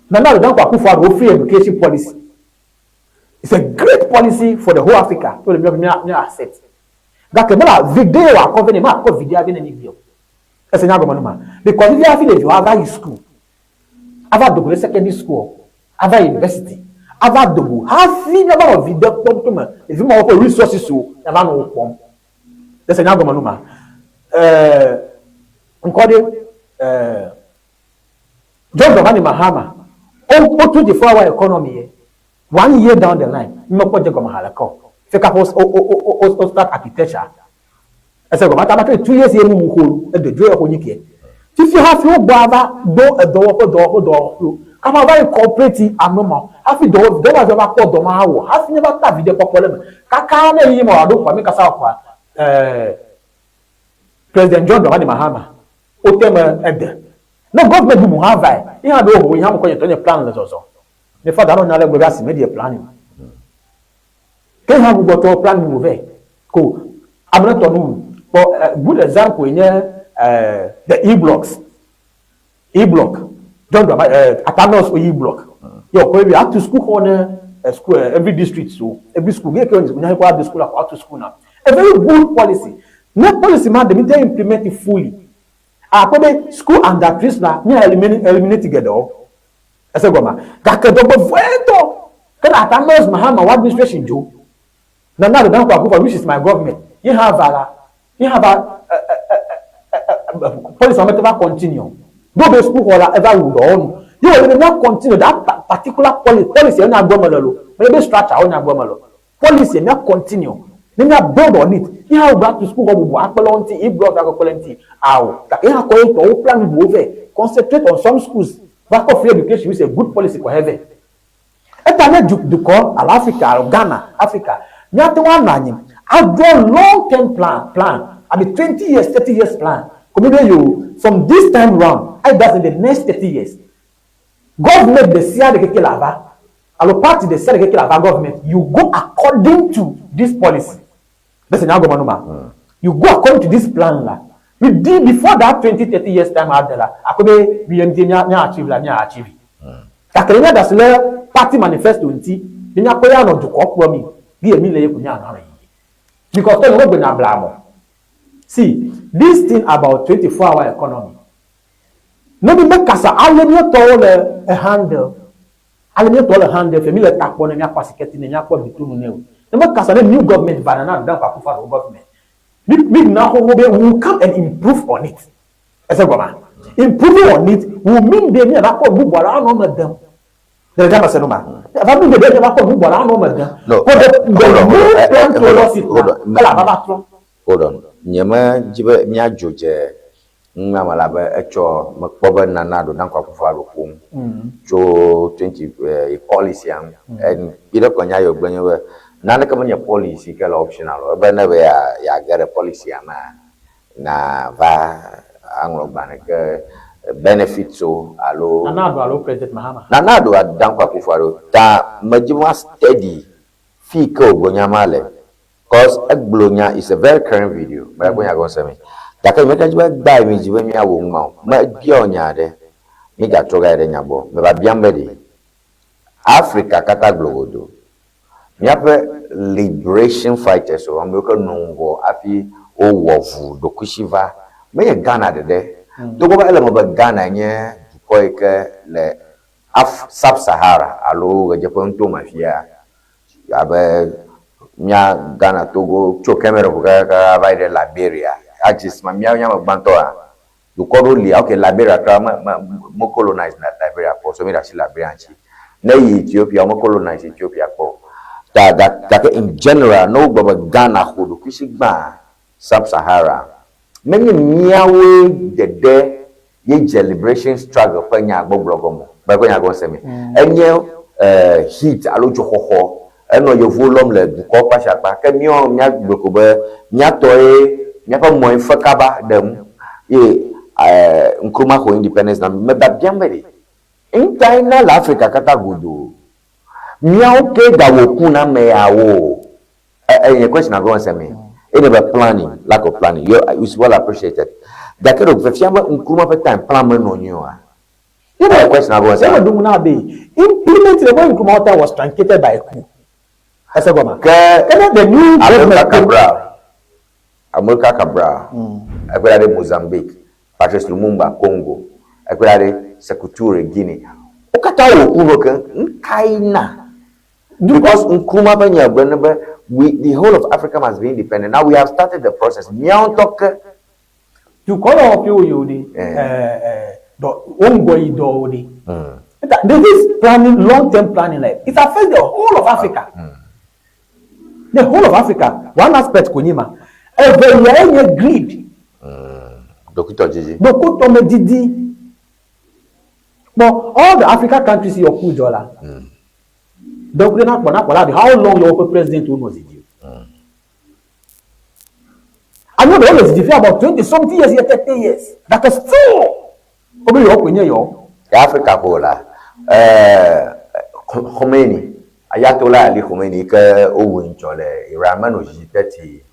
Nana Addo Dankwa Akufo-Addo wo free education policy. It's a great policy for the whole Africa to le mía mía mía accept. Gake mele viɖe ye wòakɔ vɛ ne makɔ viɖea vɛ ne mí gbea o. Ese nya gɔme numa? Because fifia hafi ɖeviwo ava yi school, ava do go le secondary school, ava university, ava do go hafi míava nɔ viɖe kpɔm to me ɖevi mawo ƒe resources wo míava nɔ wo kpɔm. Ese nya gɔme numa? Ɛɛ ŋkɔ ɖe ɛɛ John Dramani Mahama wo wo 24 hour economy ye one year down the line mímekpɔ dze gɔme haɖeke o. Fika ƒe wo wo wo wo start architecture Ese gɔme ata make 2 years ye nu wu xo edo dzo exo nyi ke. Fifi hafi wogbɔ ava do edɔwɔƒe dɔwɔƒe dɔwɔƒewo. Kaƒa va yi cooperate ame ma hafi dɔwɔ dɔwɔlaviwo va kpɔ dɔ ma awɔ hafi ne va ta viɖe kpɔkpɔ le eme. Kaka ne ɣeyiɣi ma wòaɖo kɔa mi kasa kɔa eh, President John Dramani Mahama wote me ede. Ne government bubu hã vae, ye hã be woho ye hã mekɔ nye tɔ nye plan le zɔzɔ. Ne father nɔ nya ɖe gblɔ be asi meɖie planning. Ke hã gbugbɔ tɔ plan bubu vɛ ko ame ɖe tɔ nu wu. Kpɔ good example nye the E-blocks. E-block. John Drama Atanos o E-block. Ye wòkɔ be atu school xɔ ne school every district so every school. Ye ke nya kɔ adu school akɔ atu school na. A very good policy. Ne policy ma ɖe mi te implement it fully. Akpɔ be school under trees la mia eliminate eliminate geɖewo. Ese gɔmea? Gake dzɔgbevɔ̃etɔ ke ne Atanos Mahama wo administration dzo, Nana Addo Dankwa Akufo which is my government ye hã va la, ye hã va policy ma mete va continue. Ɖo be sukuxɔ la eva wu dɔwɔnu. Ye wòle be mía continue that particular policy, policy enya gbɔ mele lo, menye be structure wo nya gbɔ mele o. Policy mía continue ne mía build on it. Ye hã wogba tu sukuxɔ bubu akpe ɖe wo ŋuti, e-block akpe ɖe eŋuti. Ao, gake ye hã kɔ ye ŋutɔ wo plan bubuwo vɛ, concentrate on some schools va kɔ free education which is a good policy kɔ he vɛ. Eta ne du dukɔ alo Africa alo Ghana, Africa, míate ŋu anɔ anyi adraw long term plan plan abe 20 years, 30 years plan ko míbe yoo from this time round ayi that's in the next 30 years government ɖe sia ɖe keke le ava alo party ɖe sia ɖe keke le ava government you go according to this policy. Bese nya gɔme numa. You go according to this plan la. We di before that 20, 30 years time out there la, akpɔ be mi yɛ ŋuti mía mía achieve la mía achieve. Gake ne míada asi le party manifesto ŋuti ne míakpɔ ye anɔ dukɔ kplɔ mi, bi ye mi le ye ko mía nɔ ame yiyi. Because tɔ nye megbe nya bla mɔ. See, this thing about 24 hour economy, ne mi me kasa ale míetɔwo le handle Ale mía tɔ le han ɖe fia, mi le ta kpɔ ne mía kpɔ asikɛti ne mía kpɔ vitonu nɛ o. Ne me kasa ne new government va Nana Addo Dankwa Akufo-Addo wo government, mi mi na xoxo be we will come and improve on it. Ese gɔmea? Improving on it will mean be mía va kpɔ nu bubu alo anɔ eme dem. Ɖe ɖe mese nu ma? Eva mean be mía va kpɔ nu bubu alo anɔ eme dem. No, But the hold on, hold main on, eh, plan eh, hold towards on, it hold la, on. ele ava va trɔ. Hold on. Nye me dzi be míadzo dze Nunya me labe etsɔ mekpɔ be Nana Addo Dankwa Akufo-Addo ƒom tso 20 eh, policy ŋu. En kpi ɖe kɔ nya yi wògblɔ nye be naneke menye policy ke le optional o. Ebe ne be ya yeage ɖe policy mea, na va aŋlɔ gbalẽ ke benefits wo alo Nana Addo alo President Mahama. Nana Addo Dankwa Akufo-Addo ta medzi be ma steady fi ke wògblɔ nya ma le. Cause egblɔ nya is a very current video. Mele kpɔ nya gɔme se mi. Gake nye meka dzi be egbea mi dzi be míawɔ nu ma o. Mebia wò nya aɖe. Mi gatrɔ gayi ɖe nya gbɔ. Meva biam be ɖe Africa katã gblɔ godoo. Míaƒe liberation fighters o, ame yiwo ke nɔ ŋgɔ hafi wowɔ vu ɖokuisi va. Menye Ghana ɖeɖe. Togbɔ be ele eme be Ghana nye dukɔ yi ke le Af Sub-Sahara alo ɣedzeƒe nutome afia abe mía Ghana, Togo, tso Cameroon kakaka va yi ɖe Liberia. Axis ma míawo nye ame gbãtɔa? Dukɔ ɖewo lia, ok Liberia kura me me me colonize Liberia kpɔ o, so mi ɖe asi Liberia ŋuti. Ne eyi Ethiopia, wome colonize Ethiopia kpɔ o. Ta ga gake in general ne wogblɔ be Ghana xɔ ɖokuisi gbã Sub-Sahara, menye míawoe ɖeɖe ye dze liberation struggle ƒe nya gbɔgblɔ gɔme o. Mekpɔ nya gɔme se mi. Enye heat alo dzoxɔxɔ enɔ yevuwo lɔm le dukɔ ƒe asiakpa. Ke míawo míagblɔe ko be míatɔe míaƒe mɔe fe kaba ɖe ŋu ye Nkrumah xɔ independence na mí. Mebiabiam be ɖe. Ŋkae na le Afrika katã godoo? Míawo ke gawɔ ku na ame yawo. Ɛ nye question agɔme se me. Ene be planning, lack of planning, yo, it's well appreciated. Gake ɖe fefia be Nkrumah ƒe time plan menɔ nyuie oa? Ɛ question agɔme se. Ye me ɖoŋu na be implement the way Nkrumah time was truncated by a coup. Ese gɔme. Ke Ke ne the new government Amilcar Cabral, Amilcar Cabral, eƒe ɖa ɖe Mozambique, Patrice Lumumba, Congo, eƒe ɖa ɖe Sekou Toure, Guinea. Wo katã wɔ ku nɔ keŋ. Nukae na? Because Nkrumah ƒe nya gblɔ ne be we, the whole of Africa must be independent. Now we have started the process. Míawo ŋutɔ ke. Dukɔ lɔwɔƒewo yi wo ɖe, dɔ, wo ŋgɔ yi dɔwo ɖe. Eta, this planning, long term planning, like, it affects the whole of Africa. The whole of Africa, one aspect ko nyi ma. Evelia enye greed. Ɖokuitɔdidi. Ɖokuitɔmedidi. Kpɔ all the Africa countries yɔ ku dzɔ la. Donc ne nakpɔ nakpɔ la how long yɔ woƒe president wo nɔ zi dzi o. Anyo ɖe wole zi dzi fi about 20 something years yɛ 30 years. Gake still wobe yɔ koe nye yɔ. Ke Africa ko la, eh, Khomeini, Ayatollah Ali Khomeini yi ke wowu ŋtsɔ le Iran menɔ zi dzi 30,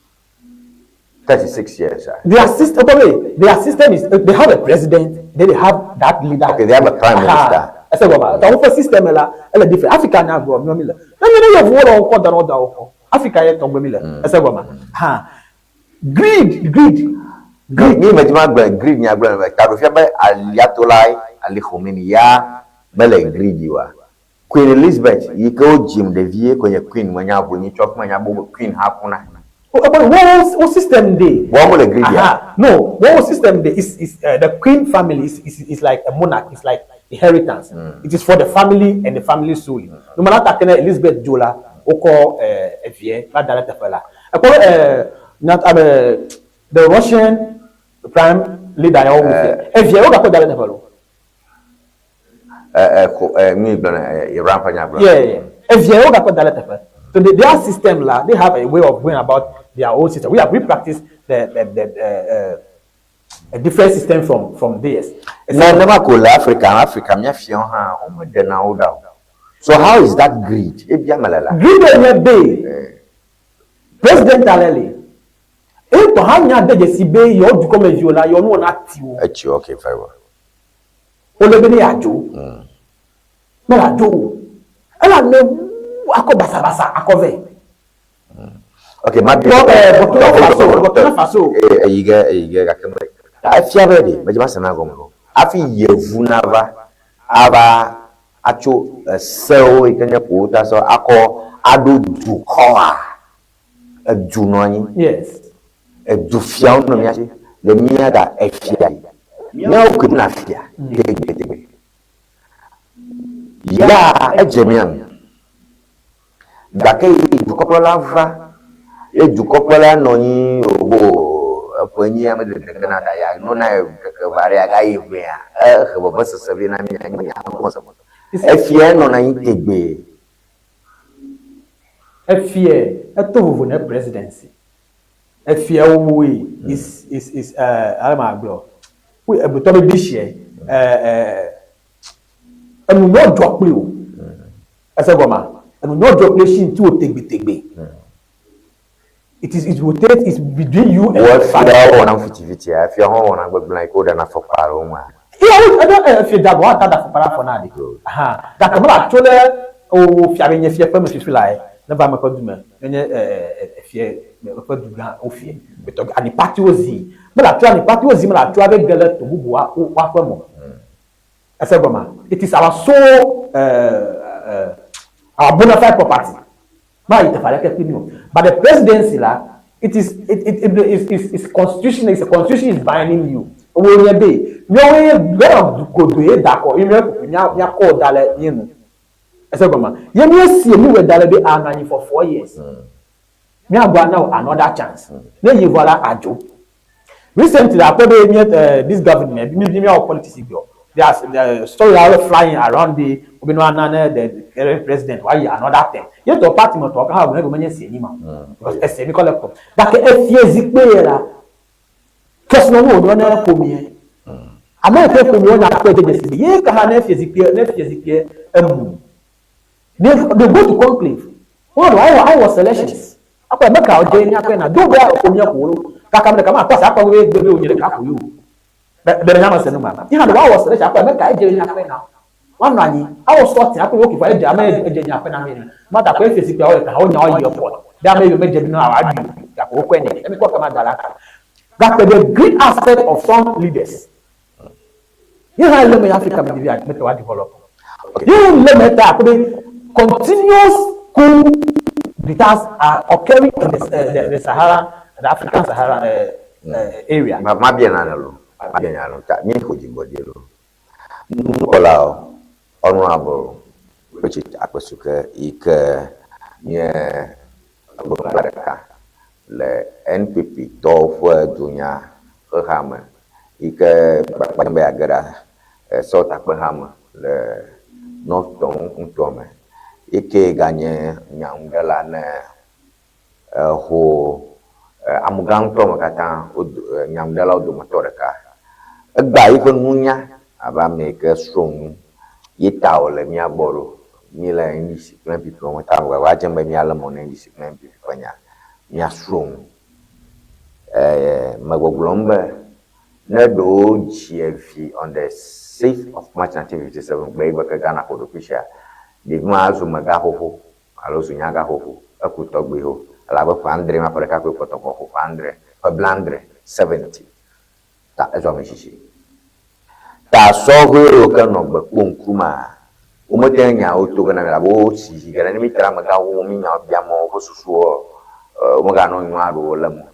36 years. Their system, okay, their system is they have a president, then they have that leader. Okay, they have a prime minister. Ɛsɛ bɔ ma, ta woƒe system la, ele different. Africa nya gblɔ miɔ mi le. Ne mi ne yevuwo le wokɔ da na wo da wokɔ. Africa ye tɔgbe mi le. Ɛsɛ bɔ ma. Ha. Greed, greed, greed. Mi me dzi ma gblɔ greed nya gblɔ me ta ɖo fia be Ayatollah Ali Khomeini ya mele greedy wa. Queen Elizabeth yi ke wodzim ɖevie ko nye queen menya ʋu nyi tsɔ menya bo queen hã kuna. Oh, but wo wo system dey. Wɔn mo le greedy ya. Aha. No, wo system dey is is the queen family is is is like a monarch. It's like inheritance. It is for the family and the family solely. No matter ta kene Elizabeth dzo la, wokɔ evie va da ɖe teƒe la. Ekpɔ be nya ame the Russian prime leader ya wo fia. Evie wo gakɔ da ɖe teƒe lo. Nu yi gblɔ Iran ƒe nya gblɔ. Yeah, yeah. Evie wo gakɔ da ɖe teƒe. So their system la, they have a way of going about their own system. We have we practice the a different system from theirs. Nenema ko le Africa, Africa mía fiawo hã womeɖena wo ɖa o. So how is that greed? Ebia me le la. Greed nye be president ale li. Eŋutɔ hã nya de dzesi be yewo dukɔmeviwo la, yewo nuwɔna ti wo. Etsi okay, very well. Wole be ne yeadzo. Mele adzo o. Ele ame wu akɔ basabasa akɔ vɛ. Okay, ma Kpɔ Burkina Faso, Burkina Faso. Eyi ge, eyi ge gake me. Efia be ɖe, medze ma se na gɔme o. Hafi yevu nava ava atso esewo yi ke nye ƒo wo ta sɔ akɔ aɖo dukɔa. Edu nɔ anyi. Yes. Edu fiawo nɔ mía si le mía ta efia yi. Míawo koe ɖuna fia tegbetegbe. Ya edze mía ŋu. Gake yi dukɔkplɔla va ye dukɔkplɔla nɔ anyi wòbo eƒe nyi ame ɖeke na ta ya no na keke va ɖe agayi ʋea ehe vevesese vɛ na mía mía gɔme. Efia nɔna anyi tegbee. Efia eto vovo ne presidency. Efia wowoe is is is ale ma gblɔ. Wo egbetɔ be dishi enu nyɔ dzɔ kpli o. Ese gɔma enu nyɔ dzɔ kpli si ŋuti wo tegbetegbe. It is it rotate it's between you and your family. Efia wɔna fitifiti efia hã wɔna gbegblẽ yi ke woɖena afɔkpa alo ŋua. Iya wo eɖe efia dza gɔ ata da afɔkpa ɖe afɔ na ɖe. Aha gake mele atso ɖe o fia be nye fia ƒe me fifi lae ne va ame ƒe du me ne nye efia ƒe du gã wo fia betɔ anipati wo zi mele atso anipati wo zi mele atso abe ge ɖe to bubu wa wa ƒe me. Ese gɔma it is our sole our bona fide property. Ma yi teƒe aɖeke kpli mi o. But the presidency la, it is it it it is is is constitution is constitution is binding you. Wo nye be míawoe ye Ghana godo ye da kɔ ye míawoe ƒoƒu mía míakɔ da le mía nu. Ese gɔmea? Ye míesie míwɔe da le be anɔ anyi for 4 years. Míagbɔ ana wò another chance. Ne yi vɔ la adzo. Recently, akpɔ be mía this government mi mi míawɔ politics gblɔ. There are the story are flying around be wobe no ana ne the current president wa yi another term. Ye tɔ party me tɔ ka hã gblɔ be menye sie ni ma. Because esie mi kɔ le kpɔ. Gake efie zikpe ye la kesinɔnu wònyo ne ƒomie. Ame yi ke ƒo nu wonya kpɔe de dzesi be ye ka hã ne efie zikpuia ne efie zikpuia emu. They they go to conclave. Wonɔ awɔ awɔ selections. Akpɔ ame ka dze míakɔe na do be ƒo mía ƒo wo. Gake ame ɖeka makpɔ asi akpɔ be gbe be wonye ɖeka ƒo ye o. Be be nya me se nu ma. Ye hã ɖe woawɔ selection akpɔ ame ka edze míakɔe na. Woanɔ anyi awɔ sorting akpɔ be okay fine edze ame edze míakɔe na ame ene. Mata akpɔ efie zikpuia wo ɖeka wonya woyi airport. Be ame yiwo medze na woaɖui o gake wokɔe nɛ. Ne mikpɔ kema da la ka. Gake the greed aspect of some leaders ye hã le me Africa me ɖevi me tɔ wa develop. Ye wo le me ta akpɔ be continuous coup d'etats are occurring in the, the, the Sahara, the African Sahara area. Ma ma bia nane lo, ma bia nya lo, ta mi xo dzigbɔɖi lo. Nukpɔlawo, honorable Richard Akpesuke yi ke nye gomekpɔla ɖeka le NPP tɔwo ƒe dunya xexea me yi ke gbagba be yeage ɖe Sɔtakpeha me le North nutoa me. Yi ke ganye nyanuɖela ne eho amegã ŋutɔ me katã wodo nyanuɖelawo dometɔ ɖeka. Egbea yiƒe nunya abe ame yi ke srɔ̃ nu ye ta wòle mía gbɔ ɖo. Míele NDC kple NPP wɔm ta wòava dze be míalé mɔ na NDC kple NPP ƒe nya. Míasrɔ̃ nu. Ee, megbɔgblɔm be ne ɖewo dzi vi on the 6th of March 1957 gbe yi gbe ke Ghana ƒo ɖokui sia, ɖevi ma azu megaxoxo alo zu nyagaxoxo, eku tɔgbi ho elabe ƒe adre ma ƒe ɖeka koe kpɔtɔ kɔ xo ƒe adre, ƒe blaadre, 70, ta ezu ame tsitsi. Ta sɔhɛ yiwo ke nɔ gbe kpɔ ŋkumaa, womete ŋu nya wo to ge na mi elabe wosi zi geɖe ne mítre amegãwo mínya wo bia mɔ woƒe susuwo womeganɔ nyɔa ɖewo lém o.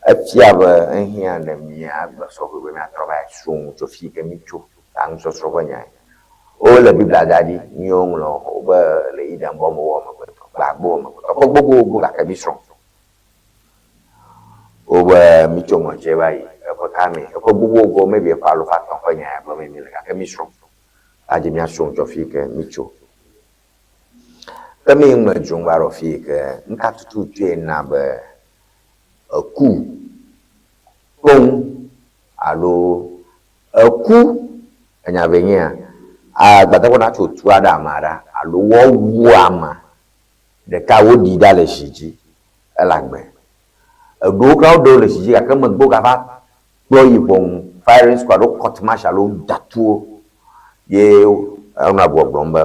Efia be ehiã ne míagbe sɔhɛ be míatrɔ va yi srɔ̃ nu tso fi yi ke mítso ta nusɔsrɔ̃ ƒe nyae. Wole Biblia da ɖi, míwo ŋlɔ wobe le Eden bɔ me wowɔ amegbetɔ, gbagbe wɔ amegbetɔ ƒe gbogbogbò gake mísrɔ̃. Wobe mítso ŋɔtsie va yi eƒe ka mee? Eƒe gbogbogbò maybe eƒe alo ƒe atɔ̃ ƒe nya ya gblɔm míle gake mísrɔ̃. Adze míasrɔ̃ nu tso fi yi ke mítso. Ke mí ŋme dzrom va ɖo fi yi ke nuka tututue na be eku koŋ alo eku enya vɛ nyea agbadagba natso tu aɖe amea ɖa alo woawu amea ɖeka woɖi ɖa le zi dzi ele agbe. Eɖewo kura woɖe wo le zi dzi gake megbe wogava kplɔ yi ʋɔnu firing squad alo court martial alo da tu wo ye enɔa gbɔgblɔm be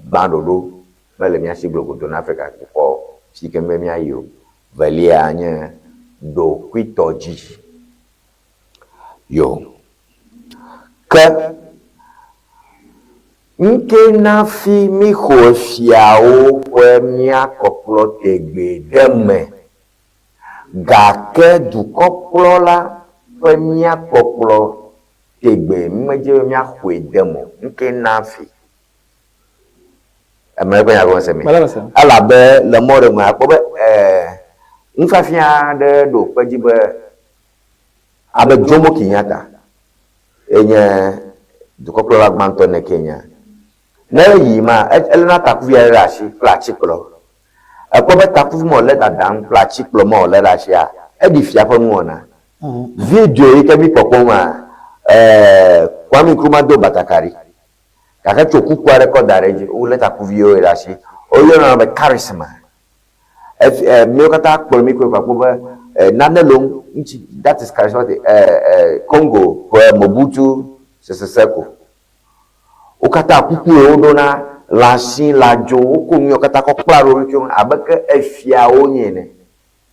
gbã ɖoɖo mele mía si glogodo na Afrika dukɔ si ke be míayi o. Velia nye ɖokuitɔdidi. Yo. Ke ŋke na fi míxɔ fiawo ƒe mía kɔkplɔ tegbee ɖe me, gake dukɔkplɔla ƒe mía kpɔkplɔ tegbee mímedze be míaxɔe de me o. Ŋke na fi. Ame ƒe nya gɔme se mi. Elabe le mɔ ɖe me akpɔ be nufiafia aɖe ɖo kpe dzi be abe Jomo Kenyatta ye nye dukɔkplɔla gbãtɔ ne Kenya. Ne eyi ma, eléna takuvi aɖe ɖe asi kple atikplɔ. Ekpɔ be takuvi ma wòle dadam kple atikplɔ ma wòlé ɖe asia, eɖi fia ƒe nuwɔna. Video yi ke míkpɔkpɔ ma, Kwame Nkrumah do batakari. Gake tso kuku aɖe kɔ da ɖe edzi, wolé takuviwo ɖe asi. Woyɔna be charisma. Efi e míwo katã kplɔ mí koe kpakpɔ be e nane le wo ŋuti that is charismatic e e Congo ƒe Mobutu Sese Seko. Wo katã kuku ye woɖona, lãsi, lãdzo, woko nu yawo katã kɔ kpla ɖe wo ɖokuiwo ŋu abe ke efia wonye ene.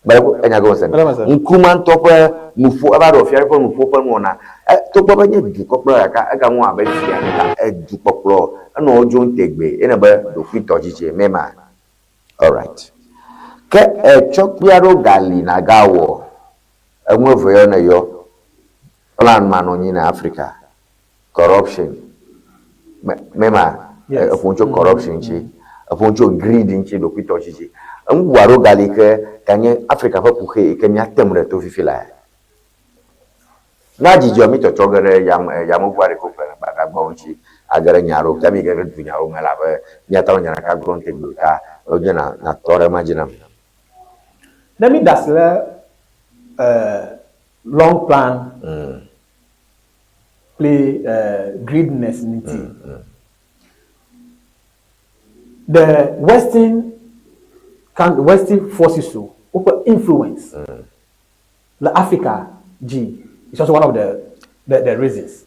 Mele ku enya gɔme se mi. Nkrumah ŋutɔ ƒe nuƒo, eva ɖo fia ƒe nuƒo ƒe nuwɔna. E, togbɔ be nye dukɔkplɔla ɖeka, egaŋu abe fia ene ta edukpɔkplɔ enɔ wo dzom tegbee. Ene be ɖokuitɔdzidzie mema. Alright. Ke etsɔ kpui aɖewo gali nagawɔ enu eve yɔ ne yɔ plan manɔ anyi na Africa. Corruption. Me, mema eƒo nu tso corruption ŋuti, eƒo nu tso greed ŋuti, ɖokuitɔdzidzi. Enu bubu aɖewo gali yi ke ganye Africa ƒe kuxi yi ke míate ŋu ɖe to fifi lae. Na dzidzɔ mí tsɔtsɔ ge ɖe yame, yameʋu aɖe yi ke woƒle le gbadagbawo ŋuti age ɖe nya aɖewo ta mí ge ɖe dunya aɖewo me elabe míate ŋu nya ɖeka gblɔm tegbee o ta wodze na natɔ ɖe ema dzi nam. Ne mí da asi ɖe long plan. kple greediness ŋuti. The western western forces woƒe influence le Africa dzi is also one of the the, the reasons.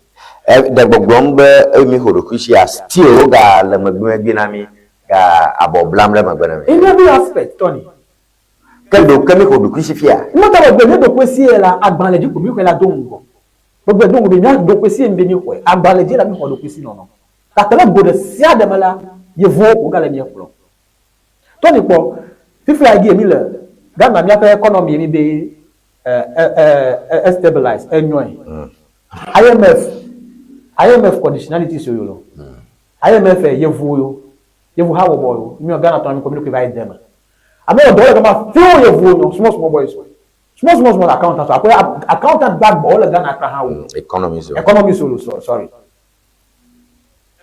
Ɖe gbɔgblɔm be eye mi xɔ ɖokui sia still wo ga le megbe megbe na mi ga abɔ blam ɖe megbe na mi. In every aspect, Tony. Ke ɖo ke mi xɔ ɖokui si fia. Mɔta be gbe mi ɖokui si la agbalẽ dzi ko mi xɔe la do ŋgɔ. Gbegbe do ŋgɔ be mia ɖokui si be mi xɔe. Agbalẽ dzi la mi xɔ ɖokui si nɔnɔ. Gake le go ɖe sia ɖe me la, yevuwo ko gale mia kplɔm. Tony kpɔ, fifia yi mi le Ghana miaƒe economy mi be e stabilize, enyɔe. IMF, IMF conditionalities yo lo. IMF yevuwo yo, yevu habɔbɔ yo, mi Ghana tɔ mi kɔ mi ɖokui va yi de me. Ame wɔ dɔ le gama fiwo yevuwo nyɔ, small small boys wo. Small small small accountant, akɔ accountant gba gbɔ le Ghana kra hã wo. Economy so. Economy so, so sorry.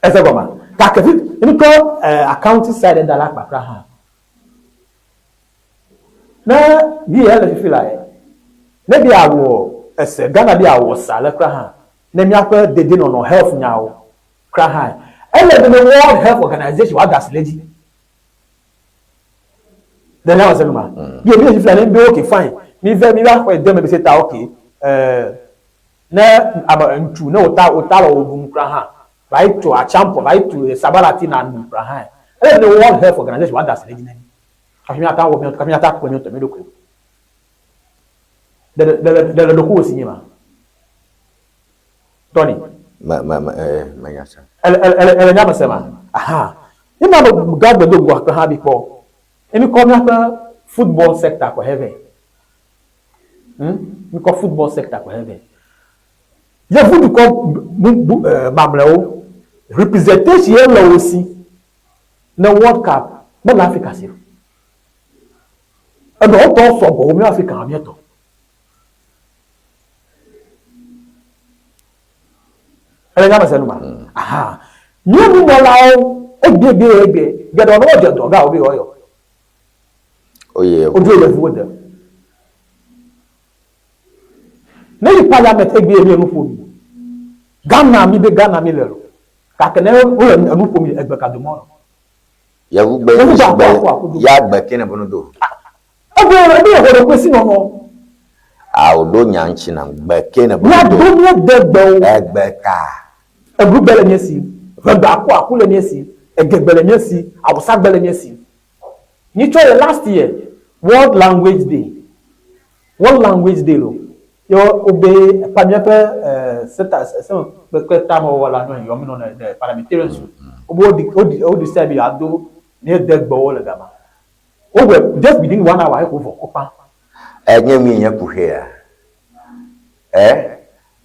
Ese gɔma. Gake fi ŋutɔ accounting side da la kpakra hã. Ne bi yɛ le fifi la yɛ, ne bi awɔ ese Ghana bi awɔ sa le kra hã, ne míaƒe dedienɔnɔ health nyawo kra hã, ele be ne World Health Organization woada asi le edzi. Ɖe nya se numa. Bi mi le fifi la ne be okay fine, mi ve mi va xɔe de me be se ta okay, Ne ame ŋutsu ne wòta wòta le wò ɖum kura hã, va yi tu atsiampɔ, va yi tu sabalati nàɖu kura hã, ele be ne World Health Organization woada asi ɖe edzi na mí hafi míate ŋu awɔ míawo hafi míate ŋu akplɔ míawo ŋutɔ mía ɖokuiwo. Ɖe ɖe ɖe ɖe le ɖokuiwò si nye ma? Tony. Me me me ee menya se. Ele ele ele ele nya me se ma? Aha. Ye ma me gagbe do ŋgɔ akpe hã bi kpɔ. Emi kɔ míaƒe football sector kɔ hɛ vɛ. Ŋkɔ football sector kɔ hɛ vɛ. Yevu dukɔ bu mamlɛwo representation ye le wo si ne World Cup mele Africa si o. Eɖewo tɔ sɔgbɔ wu míawo Africa míetɔ. Ele nya me se nu ma? Aha. Míawo nunɔlawo egbe egbe egbe geɖewo ne wodze dɔ ga wo be yewoayɔ. Oye. Wodzo yevuwo de. Ne yi parliament egbe mi enu ƒo mi. Ghana mi be Ghana mi le lo. Gake ne wole enu ƒo mi egbe ka domɔ lo. Yevu gbe Yevu gbe gbe akɔ akɔ do. ya gbe ke ne bono do. Egbe ebe yeho ɖe kwesi nɔnɔ. A o ɖo nya ŋuti nam gbe ke ne bono Mía do. do mía de gbewo. Egbe ka. Eblugbe le mía si. Ʋegbe akɔ aku le mía si. Egegbe le mía si. Awusagbe le mía si. Nyitsɔ ye last year World Language Day, World Language Day lo, ye wobe pa míaƒe seta se kpekpe tamewɔwɔ la nyɔ yɔ mi nɔ ne parliamentarians wobe wo wo wo decide be yewoado mía de gbewo le gama. Wowɔe just within one hour eko vɔ wokpã. Enye mi nye kuxia. E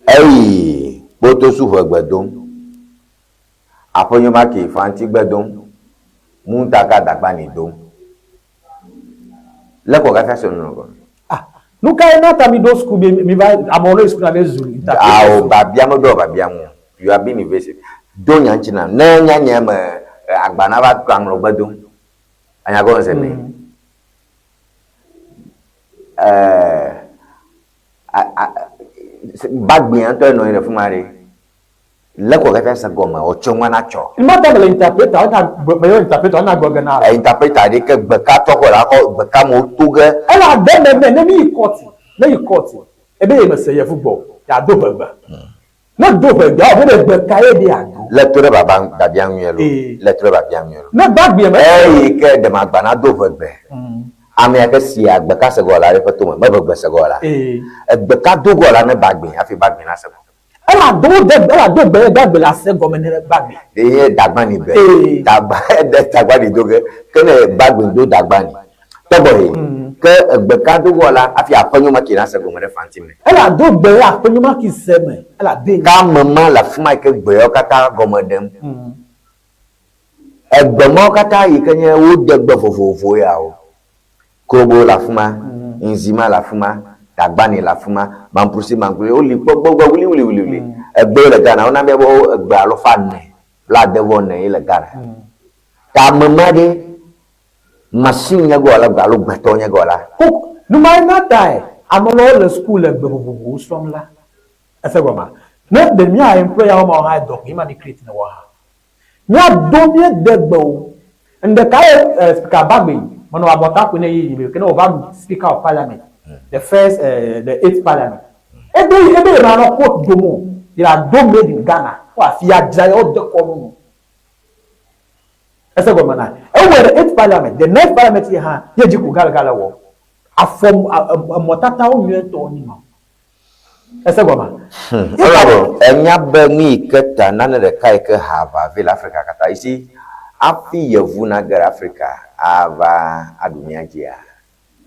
eyi kpotosu ʋegbe dom. Aƒenyo ma ke fanti gbe dom, muntaka dagbani dom. Le kɔ gafia se nunɔ gɔme. Ah, nu kae na ta mi ɖo suku be mi va amewo ne yi suku na be zu Ao babia me ɖo babia ŋu. You are being evasive. Do nya ŋuti nam. Ne nya nye me agba na va to aŋlɔ gbe dom. Anya gɔme se ne. Eh, bagbea ŋutɔ nɔ anyi ɖe fi ma ɖe. Lé kɔ xexea se gɔme o tsɔ ŋua na tsɔ. Ŋma ta mele interpreter wo na gbe meyɔ interpreter wo na gbe ge na. Interpreter ɖe ke gbe ka tɔ xɔ la xɔ gbe ka me wo to ge. Ele ade me nɛ ne mi yi kɔti ne yi kɔti ebe ye me se yevu gbɔ ya do ʋegbe ne do ʋegbea wo be gbe ka ye be ya do. Le to ɖe baba babia ŋuie lo le to ɖe babia ŋuie lo. Ne gba gbea me. Eyi ke ɖe ma gba na do ʋegbe amea ke sia gbe ka se gɔ la eƒe to me me ʋegbe se gɔ la egbe ka do gɔ la ne ba gbe hafi ba gbe na se gɔ. Ela do de ela do gbe gba gbe la se gɔme ne gba gbe. Eye dagbani gbe. Ee. Dagba de dagbani do ge ke ne gba gbe do dagbani. Tɔgbɔ he. Ke egbe ka do gɔ la hafi aƒenyo ma ki na se gɔme ɖe fanti me. Ela do gbe ye aƒenyo ma ki se me ela de. Ke ame ma le afi ma yi ke gbeawo katã gɔme ɖem. Egbe mawo katã yi ke nye wo de gbe vovovo yawo. Krobo le afi ma, Nzima le afi ma, Dagbani le afi ma, Mamprusi, Mankpli, woli gbɔgbɔgbɔ wuliwuliwuli. Egbewo le Ghana, wona míabe egbe alafa ene, blaade vɔ ene ye le Ghana. Ta ame ma ɖe, machine nye ge wòle alo gbetɔ nye ge wòlea? Kok, nu mae na tae ame lɔwo le suku le gbe vovovowo srɔ̃m la. Ese gɔmea? Ne ɖe mía employer wo ma wo hã edɔ koe ma mi create ne woa hã. Mía do mía de gbe o. Ŋɖeka ye eh, speaker Bagbe menɔ abɔta ƒoe ne ye yi ke ne wòva ɖu speaker of parliament, the first eh, the eighth parliament. Ebe ebe ye manɔ coat dom o, ye la do made in Ghana ko afi ya dzra ye wode kɔnu nu. Ese gɔme na. Ewɔe the eighth parliament, the ninth parliament ye hã ye dzi ko gale gale wɔ. Afɔ emɔtatawo nyuietɔ nyi ma. Ese gɔmea? Honorable, ènya be nu yi ke ta nane ɖeka yi ke ha aʋa vɛ le Afrika katã, you see, hafi yevu nage ɖe Afrika ava aɖu mía dzia,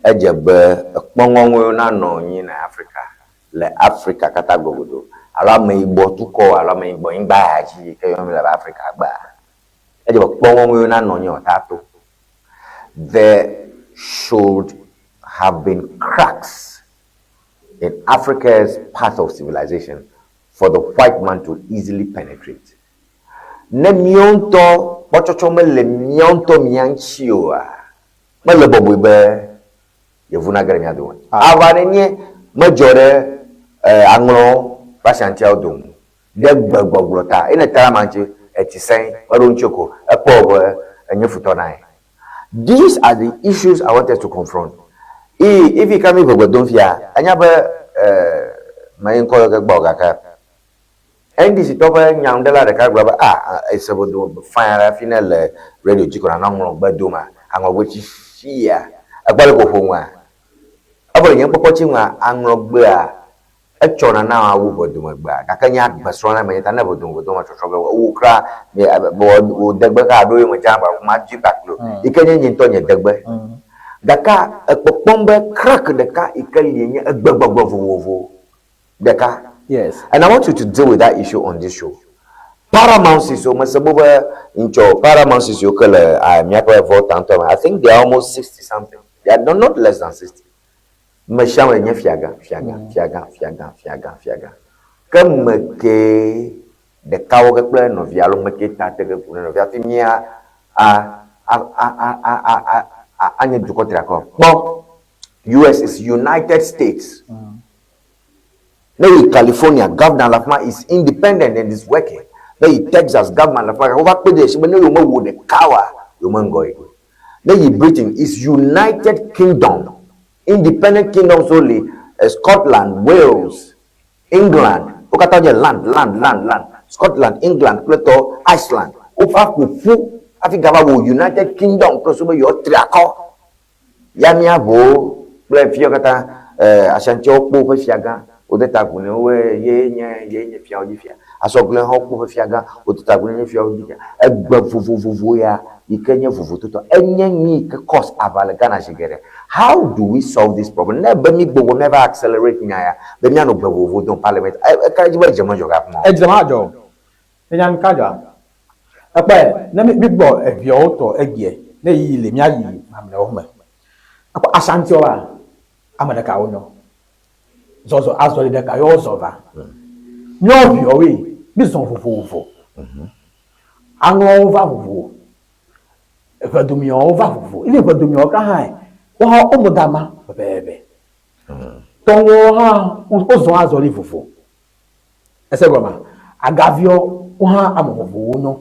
edze be ekpɔŋɔŋɔewo nanɔ anyi le Afrika, le Afrika katã gogodo, alo ameyibɔ dukɔwo alo ameyibɔ nyigba ya dzi yi ke yɔm míele be Afrika egbea. Edze be kpɔŋɔŋɔewo nanɔ anyi wòata to. There should have been cracks in Africa's path of civilization for the white man to easily penetrate. Ne míawo ŋutɔ kpɔtsɔtsɔ mele míawo ŋutɔ mía ŋuti oa, mele bɔbɔe be yevu nage ɖe mía dome. Aʋa nenye medzɔ ɖe aŋlɔwo ƒe asiantiawo dome o. Ɖe gbegbɔgblɔ ta. Ye nète ɖe amea ŋuti, etsi sẽe, meɖo ŋuti o ko, ekpɔ wò be enye futɔ na ye. These are the issues I want us to confront. Eye ifi ka mi ʋegbe dom fia, enya be me ŋkɔ yɔ ge gbɔ o gake NDC tɔ ƒe nyanuɖela ɖeka gblɔ be ah ese ʋedo fine aɖe hafi ne le radio dzi ko nanɔ aŋlɔgbe doma, aŋlɔgbe tsi fia. Ekpɔ ale ko ƒo nua? Evɔ le nye nukpɔkpɔ tsi nua, aŋlɔgbea Etsɔna na wu ʋedomegbea, gake nye agbesrɔ̃la menye ta ne ʋedomegbedome trɔtrɔ ge wò kura wò degbe ka ɖo yome dza gba ma dui kpakple o yi ke nye nye ŋutɔ nye degbe. Gake ekpɔkpɔm be crack ɖeka yi ke li nye egbegbɔgblɔ vovovo ɖeka. Yes. And I want you to deal with that issue on this show. Paramountcies wo mese bo be ŋtsɔ paramountcies yiwo ke le míaƒe Volta ŋutɔ me, I think they are almost 60 something. They are not less than 60. Mesiame nye fiagã, fiagã, fiagã, fiagã, fiagã, fiagã. Ke mekee ɖeka wɔ ge kple nɔvia alo mekee ta te ge ku ne nɔvia hafi mía a a a a a a a a anye dukɔ triakɔ. Kpɔ US is United States. Ne yi California, governor le afima is independent and is working. Ne yi Texas, governor le afima gake wova kpe ɖe esi be ne yewo mewɔ ɖeka oa, yewo me ŋgɔ yi o. Ne yi Britain is United Kingdom, independent kingdoms wo li, Scotland, Wales, England, wo katã wonye land, land, land, land. Scotland, England kple tɔ Iceland, wova ƒo ƒu hafi gava wɔ United Kingdom kple susu be yewoatri akɔ. Ya mía ʋewo kple fiawo katã, Ashantiawo kpɔ woƒe fiagã, wode ta agu nɛ wobe yee nye, yee nye fiawo dzi fia. Asɔgblẽ hã wokpɔ woƒe fiagã, wode ta agu nɛ nye fiawo dzi fia. Egbe vovovovo ya yi ke nye vovototɔ, enye nu yi ke cause aʋa le Ghana zi geɖe. How do we solve this problem? Ne ebe mí gbɔgbɔ míava accelerate nya ya be míanɔ gbe vovovo dom parliament, eka ɖe edzi be edze medzɔ ga afi ma o. Edze madzɔ o. Enya nu ka dzɔa? Ekpɔe, ne mí gbɔ eviawo tɔ egbea, ne ɣeyiɣi li míayi mamlɛawo me. Ekpɔ Ashantiwoa, ame ɖeka wonyo. Zɔzɔ, azɔli ɖeka ye wozɔ va. Míawo viawoe, mízɔ vovovo. Aŋlɔwo va vovo, ʋedomiawo va vovo. Eye ʋedomiawo ka hã, wohã wome gama pɛpɛpɛ. Tɔŋɔwo hã wozɔ azɔli vovo. Ese gɔmea? Agaviɔ wo hã ame vovovowo nyɔ.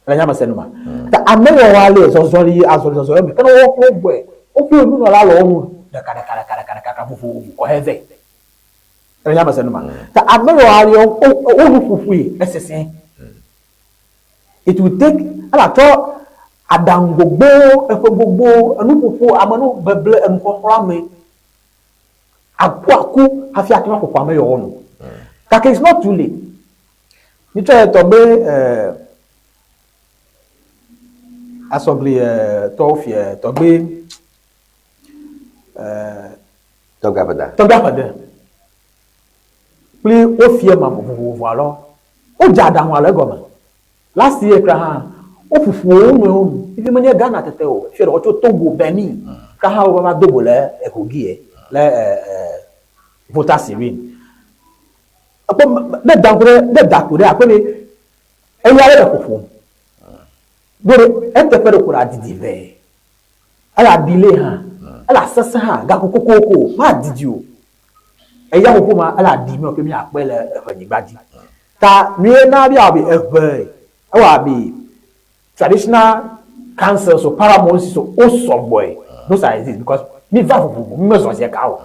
Le nya me se nu ma. Ta ame yɔ wa le zɔzɔ li azɔ zɔzɔ yɔ me. Ke ne wo wo gbɔe, woƒe nunɔla le wo nu ɖeka ɖeka ɖeka ɖeka ɖeka ɖeka vovovo kɔ he vɛ. Le nya me se nu ma. Ta ame yɔ wa le wo wo nu ƒoƒoe esesẽ. It will take ela tsɔ aɖaŋu gbogbo, eƒe gbogbo, enuƒoƒo, amenubeble, enuxɔxlɔ̃ame. Aku aku hafi ate ŋu aƒoƒo ame yɔwɔ nu. Gake it's not too late. Mitsɔ ye tɔ be eh, asɔgli eh, tɔwo fiɛ tɔgbe eh, Tɔgbe aƒeda. Tɔgbe aƒede. Kpli wo fiɛ ma vovovo alo wodze aɖaŋu alo egɔme. Last year kura hã, woƒoƒo wo nɔewo nu. Fifi menye Ghana tete o, fifia ɖewo tso Togo, Benin kura hã wova va do go le Ekogi le Volta Serene. Ekpɔ ne da ŋku ɖe ne da ko ɖe akpɔ be eya ɖe le ƒoƒom. Ɖo ɖe eteƒe ɖe ko ɖe adidi vɛ. Ele aɖi lɛ hã, ele asese hã, gake kokoko madidi o. Eya xoxo ma ele aɖi mi ke miakpɔe le eʋe nyigba dzi. Ta nue na bia be eʋe ewɔ abe traditional councils o paramountcies o wo sɔgbɔe. Those are exist because mi va vovovo, mi mezɔ zi ɖeka o.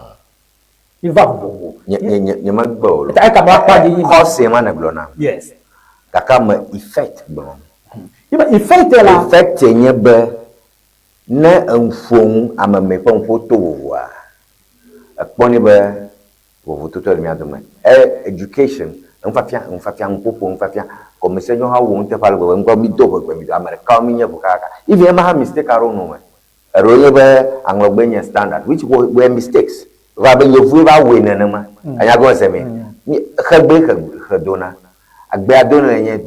Mi va vovovo. Nye nye nye nye megbe o. Eta eka ma kpa dzi nyi. Kɔsi ma ne gblɔ nam. Yes. Gake ame effect gblɔm. Ye be effect la. Effect nye be ne eŋuƒo ŋu ame me ƒe ŋuƒo to vovoa, ekpɔnɛ be vovototo le mía dome. E education, enufiafia, enufiafia, nuƒoƒo, nufiafia, gɔmesese nyɔ hã wɔ nuteƒe ale gbegbe. Ŋkɔ mi do ʋegbe mi do ame ɖekawo mi nye ʋu kakaka. Even ema hã mistake aɖewo nɔ eme. Eɖewo nye be aŋlɔgbe nye standard which were mistakes. Va be yevuwo va wɔe nenema. Enya gɔme se mi. Mi xegbe xe xe dona. Agbea dona nye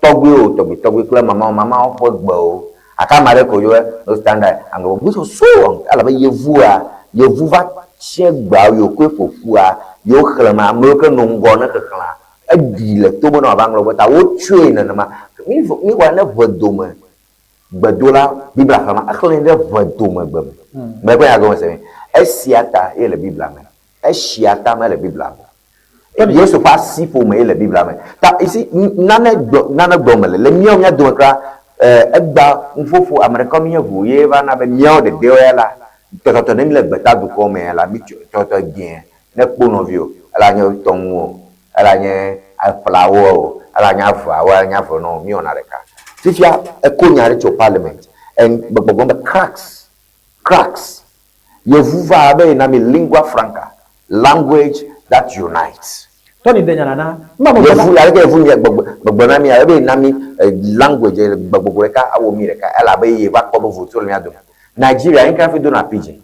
tɔgbuiwo, tɔgbuitɔgbui kple mamawo, mamawo ƒe gbewo. Gake ame aɖe ko yɔ no standard aŋlɔgbe which was so wrong. Elabe yevua, yevu va tsie gbeawo yi wokɔe ƒoƒua, yi woxlẽ ma, amewo ke nɔ ŋgɔ ne xexlẽa, eɖi le to be ne wòava ŋlɔgbe ta wotsɔe nenema. Mi mi wɔ ne ʋe dome gbedola Biblia xlẽma, exlẽe ɖe ʋe dome gbe me. Mekpɔ nya gɔme se mi. Esia ta ye le Biblia me. Esia ta mele Biblia me. Yesu ƒe asi ƒome ye le Biblia me. Ta you see, nane gblɔ, nane gblɔ mele. Le míawo mía dome kura, egba nuƒoƒo, ame ɖeka míenye ʋu ye va na be míawo ɖeɖewo ya la, tɔtɔtɔ ne míle gbeta dukɔ me ya la, mí tɔtɔtɔ gɛ̃ ne kpo nɔvi o, ela nye tɔŋu o, ela nye eƒlawo o, ela nye aveawo, ela nye avenɔ o, míwɔna ɖeka. Fifia, eko nya ɖe tso parliament and gbɔgbɔm be cracks, cracks. Yevu va be yena mi lingua franca, language that unites. Tony de nya nana. Yevu, aleke yevu nye gbɔgblɔ na mia, ebe yena mi language, gbegbɔgblɔ ɖeka awɔ mi ɖeka, elabe ye va kpɔ be voto le mia dome. Nigeria, ŋke hafi dona pidgin.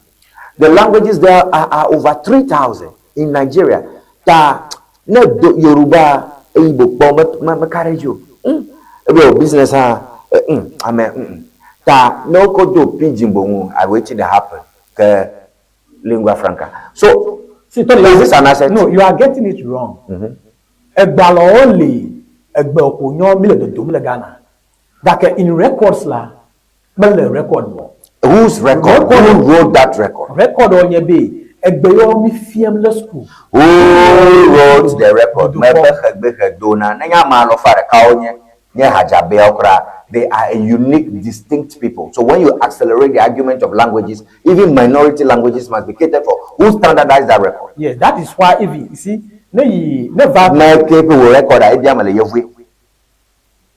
The languages there are, are over 3,000 in Nigeria. Ta ne do Yoruba eyi bo kpɔ me me meka ɖe edzi o. Ebe o business hã ame Ta ne wokɔ do pidgin boŋu, I wetin dey happen ke lingua franca. So See, Tony, is this an asset? No, you are getting it wrong. Egbalẽwo li egbe ko nyɔ mi le dodom le Ghana. Gake in records la, mele record me o. Whose record? Who wrote that record? Record wo nye be egbe yewo mi fiam le school. Who wrote the record? Mebe xegbe xedo na. Nenye ame alɔfa ɖekawo nye nye hadzabeawo kura, they are a unique, distinct people. So when you accelerate the argument of languages, even minority languages must be catered for. Who standardized that record? Yes, that is why even, you see, ne yi, ne va. Me ke ƒe wò record a, ebia me le yevue.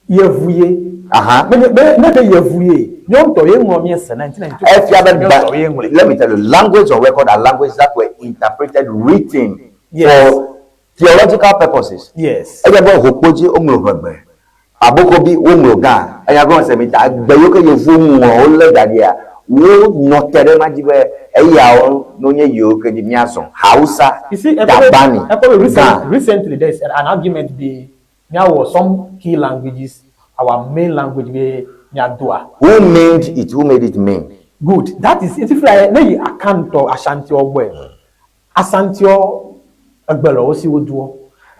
Yevuye. Aha. Ne, ne, ne be yevuye, míawo ŋutɔ ye ŋlɔ míese 1992. Efia be Míawo ŋutɔ ye ŋlɔe. Let me tell you, language on record are languages that were interpreted, written Yes. for theological purposes. Yes. Eya be hokpo dzi woŋlɔ ʋegbe, abokobi woŋlɔ gã. Enya gɔme se mi ta egbe yiwo ke yevuwo ŋlɔ wolé da ɖia, wonɔ te ɖe ema dzi be eyawo no nye yiwo ke dzi míazɔ. Hausa, You see, Dabani, ekpɔ be Gã. recently there is an argument be míawɔ some key languages our main language be míadoa. Who made it? Who made it main? Good. That is it. Fifia ne yi Akantɔ Ashantiɔ gbɔe. Asantiɔ egbe le wo si wodoɔ.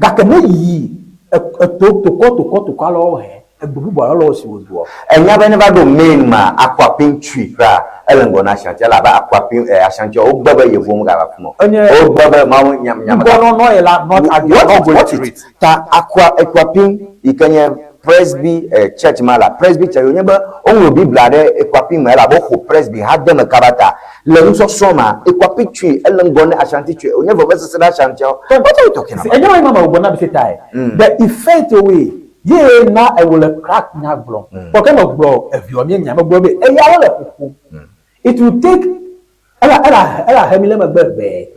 Gake ne yi eto tokɔ tokɔ tokɔ alewo hɛ egbe bubu alewo le wo si wodoɔ. Enya be ne va ɖo main ma Akuapem Twi kura ele ŋgɔ na Ashanti elabe Akuapem Ashantiɔ wogbe be yevuwo megava afi ma o. Enye Wogbe be mawu nyam nyam ŋgɔnɔnɔ ye la not argue What not it going what to it it. Ta Akua Akuapem yi ke nye Presby church ma la Presby church wonye be woŋlɔ Biblia ɖe Akuapem me elabe woxo Presby ha de eme kaba ta le nusɔsrɔ̃ ma Akuapem Twi ele ŋgɔ ne Ashanti Twi wonye vevesese na Ashantiawo. What are you talking See, about? enye ma me gbɔ na be tae. The effect wey ye na ewo le crack nya gblɔ. Kpɔ ke me gblɔ eviɔ mi nya me gblɔ be eya wo le ƒoƒom. It will take ela ela ela he mi le megbe ʋɛ.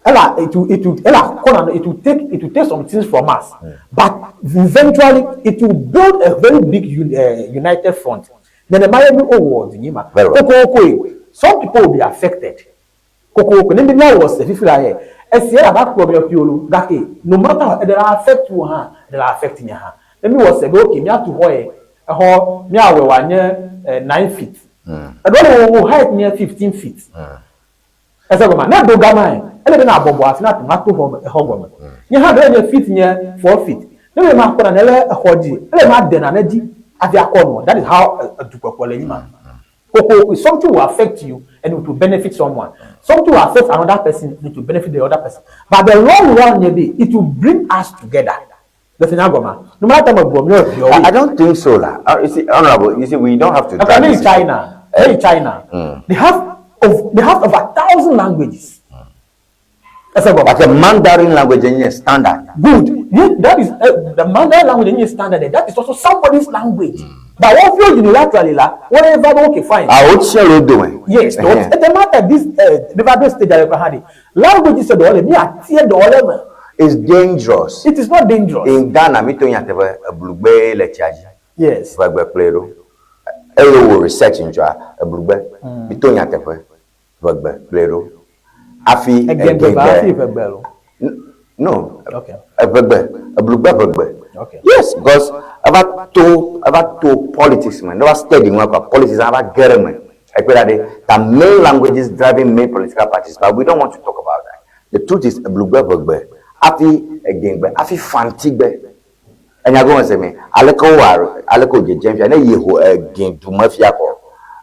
Ela it will it will ela kɔna it will take it will take some things from us. But eventually it will build a very big united front. Nenema ye mi wowɔ du nyi ma. Very well. Kokoko ye some people will be affected. Kokoko ne mi miawɔ se fifi la ye esi ela va kplɔ mia ƒio lo gake no matter how eɖe la affect wo hã eɖe la affect nye hã. Ne mi wɔ se be okay miatu xɔ ye exɔ miawɔe wòanye 9 feet. Eɖewo le wo height nye 15 feet. Ese gɔmea? Ne eɖo gama ye, ele be nabɔbɔ hafi nate ŋu ato xɔ me, exɔ gɔme. Nye hã ɖewo nye feet nye 4 feet. Ne be makɔ nane le exɔ dzi, ele be made nane dzi hafi akɔ nua. That is how edukpɔkpɔ le nyi ma. Koko, something will affect you and it will benefit someone. Something will affect another person and it will benefit the other person. But the long run, maybe it will bring us together. Listen, Agoma. No matter what, I don't think so, lah. You see, honorable, you see, we don't have to. Okay, in China, in China, they have over 1,000 languages. But the Mandarin language is standard. Good. That is the Mandarin language is standard. That is also somebody's language. But what you unilaterally, la, whatever, okay, fine. I would share it doing. Yes, it doesn't matter. This Nevada state that you had language is the only me at the only. It's dangerous. It is not dangerous. In Ghana, me to yantebe a blue le charge. Yes. Vagbe plero. Elo research into a blue Me to yantebe vagbe plero. Afi egengbe. No. Okay. Evegbe, eblugbe evegbe. Okay. Yes, because about to politics man, never steady one politics about government. The main languages driving main political parties, but we don't want to talk about that. The truth is eblugbe evegbe. Afi egengbe, afi fantigbe. Enya go say me, aleko war, aleko jejem na yeho egenduma fia ko.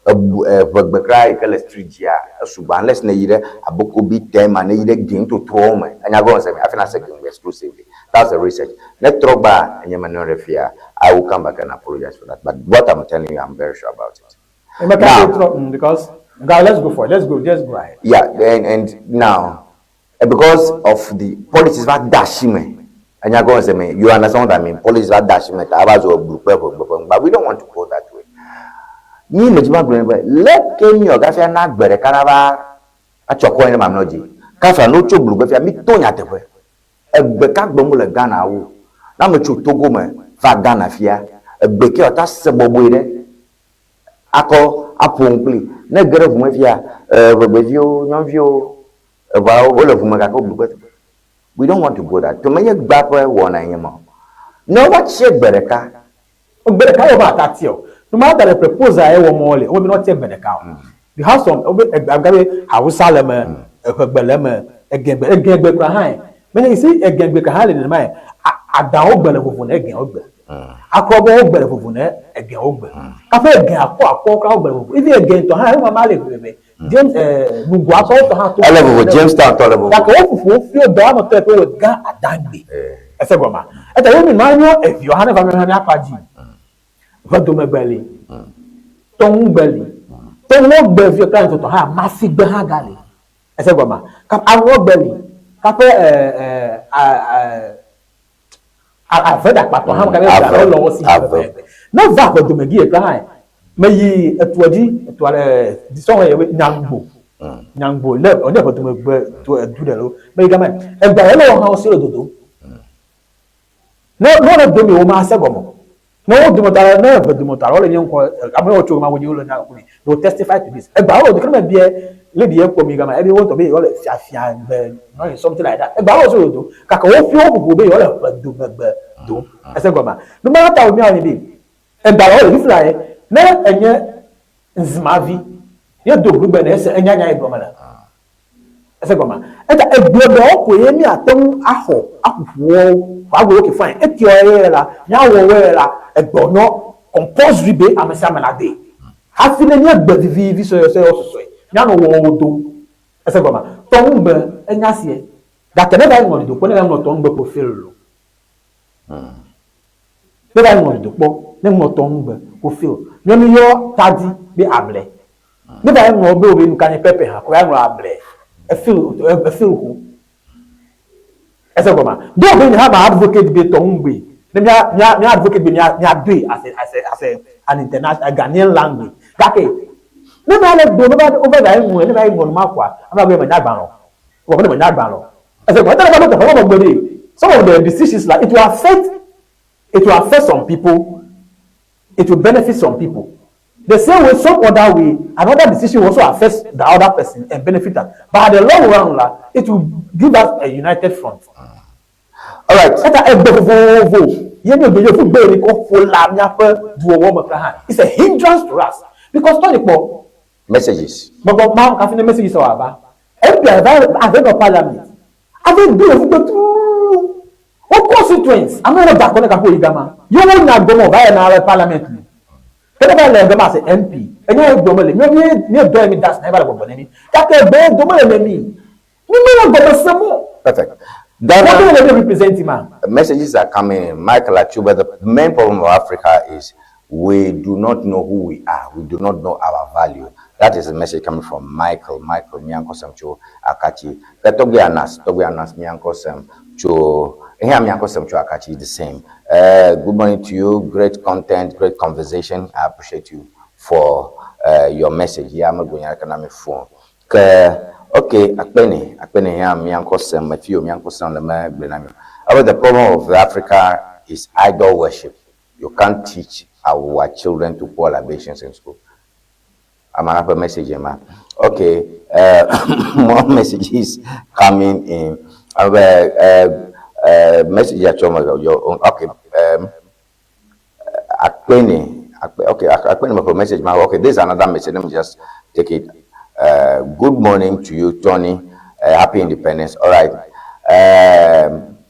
Evegbe kra ikele street ya suba unless na yire abokobi tema na yire gen to trauma. Enya go say me, afi na say exclusively. That's the research. Let drogba enya man refia. I will come back and apologize for that. But what I'm telling you, I'm very sure about it. Now, because now let's go for it. Let's go. Just go ahead. Yeah, and now because of the politics that dashime. And you go and say me, you understand what I mean? Politics that dashime, but we don't want to go that way. Ni mejima gbe le ke mi oga fia na gbere kana ba achoko ene mamno ji. Ka fia no cho blugbe fia mi to nya tepe. Egbe ka gbe mo le Ghana wo. Na me cho Togo me fa Ghana fia. Egbe ke ota se bobo ire. Ako aponkli na gere vume fia egbe vio nyonvio e ba o le vume ka ko blugbe. We don't want to go that. To me gba pe wo na yin mo. No what che gbere ka. Gbere ka yo ba ta ti o. No matter the proposal e wo mo le, o bi no te gbere ka o. The house of agabe Hausa le me, Egbegbe le me, Egengbe, Egengbe kra han. Me you see Egengbe ka han le ma adan o gbele fofo na Egen o gbe. Akrobo o gbele fofo na Egen o gbe. Ka fe Egen akọ akọ kra o gbele fofo. Ifi Egen to han e ma ma le bebe. James gbogbo akọ to han to. Ele fofo James town to le fofo. Ka ko fofo fi o do na to pe o ga adangbe. Ese goma. Eta yo mi ma nyo evi o han e fa mi han akwaji. Vadomegbeli. Tongbeli. Tongbeli fi kan to ha ma fi gbe ha gale. Ese goma. Ka awogbeli. Ka pe ave da pato ha ka be da lo si. No va vadomegi e kan. Me yi etuoji etuale dison e nyangbo. Nyangbo le oni vadomegbe to edu de lo. Me ga ma egba ele wo ha o si ododo. No no do mi o ma se gomo. No, do motara no do motara ole nko ame o cho ma wo lo na ku ni. They will testify to this. E ba o do kan be lady e ko mi ga ma e bi won to be ole fia fia be no something like that. E ba o so do ka ka o fi o ku be ole do be do. E se go ma. No matter o mi ani bi. E ba o le fly na enye nzmavi. Ye do gbugbe na ese enya nya e go ma na. E se go ma. E ta e gbe o ko ye mi aten aho akufuo agbo okay fine. E ti o ye la nya wo we la egbono compulsory be amesa manade. Afi ne nya gbe vivi vi so so so so. Nya no wo do. Ese goma. To ngbe enya sie. Da ke ne ba ngori do ko ne ba ngori to ngbe ko fail lo. Ne ba ngori do po ne ngori to ngbe ko fail. Nyo mi yo tadi be able. Ne ba ngori be obi nkan ni pepe ha ko ba ngori able. E fail e fail ko. Ese goma. Do be ni ha ba advocate be to ngbe. Mi advocate be mi do as a an international Ghanaian language. Gake. Ne ba le do ba over da ngun ne ba ngun ma kwa. Ama be ma nya gba lo. Wo ma nya gba lo. Ese ko tele ba to ba gbe. Some of the decisions like it will affect some people. It will benefit some people. The same way some other way another decision will also affect the other person and benefit that. But at the long run it will give us a united front. All right. Eta egbe vovo. Ye mi ogbe fu gbe ni ko fo la mi ape du owo mo kan. It's a hindrance to us because Tony po messages. Gbogbo ma ka fi ni messages o aba. MP ave no parliament. Ave gbe fu gbe tu. O constituents, ame wo da ko ne ka ko igama. Yo wo nya gbomo ba e na parliament ni. Ke ne va le gama se MP, enye ye gblɔm mele, míawo mí míedɔ ye mi da asi na ye va le gbɔgblɔ ne mí. Gake egbe ye dom mele ne mí. Mí mele gɔme sem o. Perfect. Ghana, Mɔdo le mí represent ma. Messages are coming in. Michael Achuba, the main problem of Africa is we do not know who we are. We do not know our value. That is the message coming from Michael. Michael Mianko Semcho Akachi. Togbe Anas, Togbe Anas Mianko Semcho. Here Mianko Semcho Akachi is the same. Good morning to you. Great content, great conversation. I appreciate you for your message. Yeah, I'm going to phone. Ke okay, akpene, akpene here Mianko Sem, Matthew Mianko Sem le me gbenami. But the problem of Africa is idol worship. You can't teach our children to pour libations in school. I'm another message, man. Okay, more messages coming in. Message at your okay. Akpene, okay, Akpene my message, man. Okay, this is another message. Let me just take it. Good morning to you, Tony. Happy Independence. All right.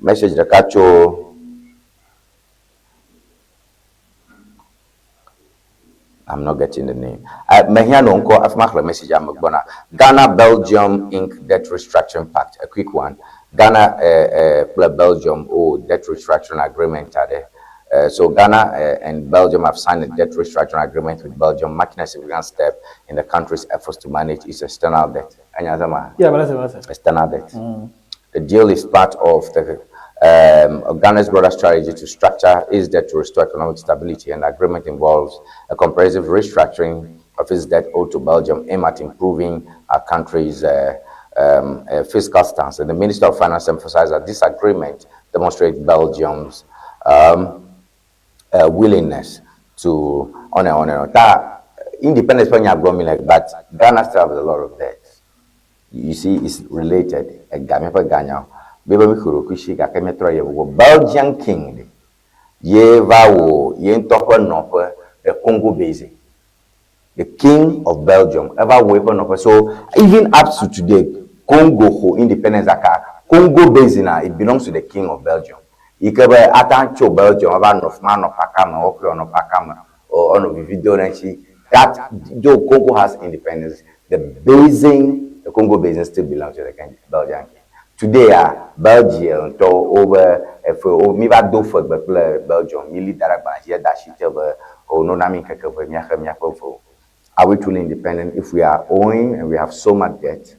Message the catch. I'm not getting the name. Message Ghana, Belgium Inc. Debt Restructuring Pact. A quick one. Ghana plus Belgium debt restructuring agreement. So Ghana and Belgium have signed a debt restructuring agreement with Belgium, marking a significant step in the country's efforts to manage its external debt. Yeah, but that's external debt. The deal is part of the Ghana's broader strategy to structure its debt to restore economic stability, and the agreement involves a comprehensive restructuring of its debt owed to Belgium, aimed at improving our country's fiscal stance. And the Minister of Finance emphasized that this agreement demonstrates Belgium's willingness to on and on and on. That independence when you're growing like, but Ghana still has a lot of debt. You see, it's related. Ghana. Belgian king ye va wo ye ntɔƒe nɔƒe the Congo Basin. The king of Belgium ever wo eƒe nɔƒe. So even up to today, Congo ho independence aka Congo Basin it belongs to the king of Belgium. Ike be ata tso Belgium eva nɔ fima nɔ paka me wokple nɔ paka me ɔnɔ vivi do ɖe ŋuti. That though Congo has independence, the basin, the Congo Basin still belongs to the Belgian king. Today, Belgium to over if mi va do fegbe kple Belgium mi li da ɖe agbalẽ dzi eda asi te be o no na mi ŋkeke ve miaxe miaƒe vo. Are we truly independent if we are owing and we have so much debt?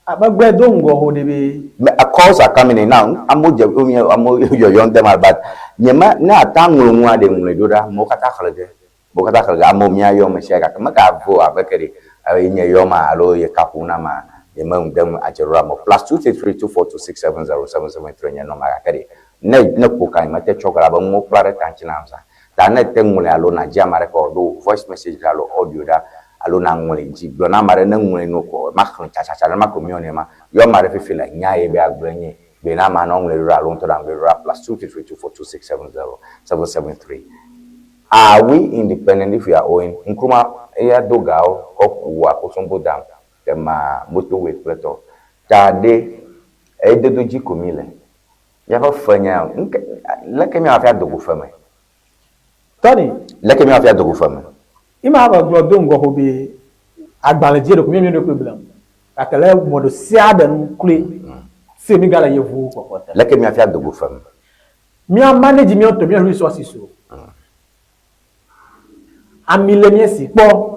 Megblɔe do ŋgɔ ho ɖe be. Calls are coming in now. Amewo dze amewo yɔyɔm dem but nye me ne ata ŋlɔ nua ɖe ŋlɔe ɖo ɖa amewo katã xlẽ ge. Amewo katã xlẽ ge amewo míayɔ ame sia gake megavo abe ke ɖe nye yɔ ma alo ye ka ƒom na ma. +233 242 670 773 nye nɔma gake ɖe ne ne ƒo ka mete tsɔ ga be ŋuwo kpla ɖe ta ŋuti na sa ta ne te ŋlɔe alo na dzi ame aɖe ke wòɖo voice message ɖe alo audio ɖa alo na ŋlɔe dzi gblɔ na ame aɖe ne ŋlɔe nu ko ma xlẽ tsatsatsa ɖe ma ko miɔ ne ma yɔ ame aɖe fifi le nya ye be agblɔe nye gbe na ame anɔ ŋlɔe ɖo ɖa alo ŋutɔ ɖe ŋlɔe ɖo ɖa +233 242 670 773. Are we independent if we are owing? Nkrumah eya do gawo kɔ wɔ Akosombo dam tema motorway kple tɔ. Ta ɖe edodo dzi ko mi le. Míaƒe fe nya leke míawɔ hafi ado go fe me? Tony. Leke míawɔ hafi ado go fe me? Ima be gblɔ do ŋgɔ ho be agbalẽ dzi ɖe ko míamía ɖokui gblẽm. Gake le mɔ ɖe sia ɖe nu kloe se mi gale yevuwo kpɔkpɔ te. Leke míawɔ hafi ado go fe me? Mía manage míawo tɔ mía resources o. Ami le mía si kpɔ.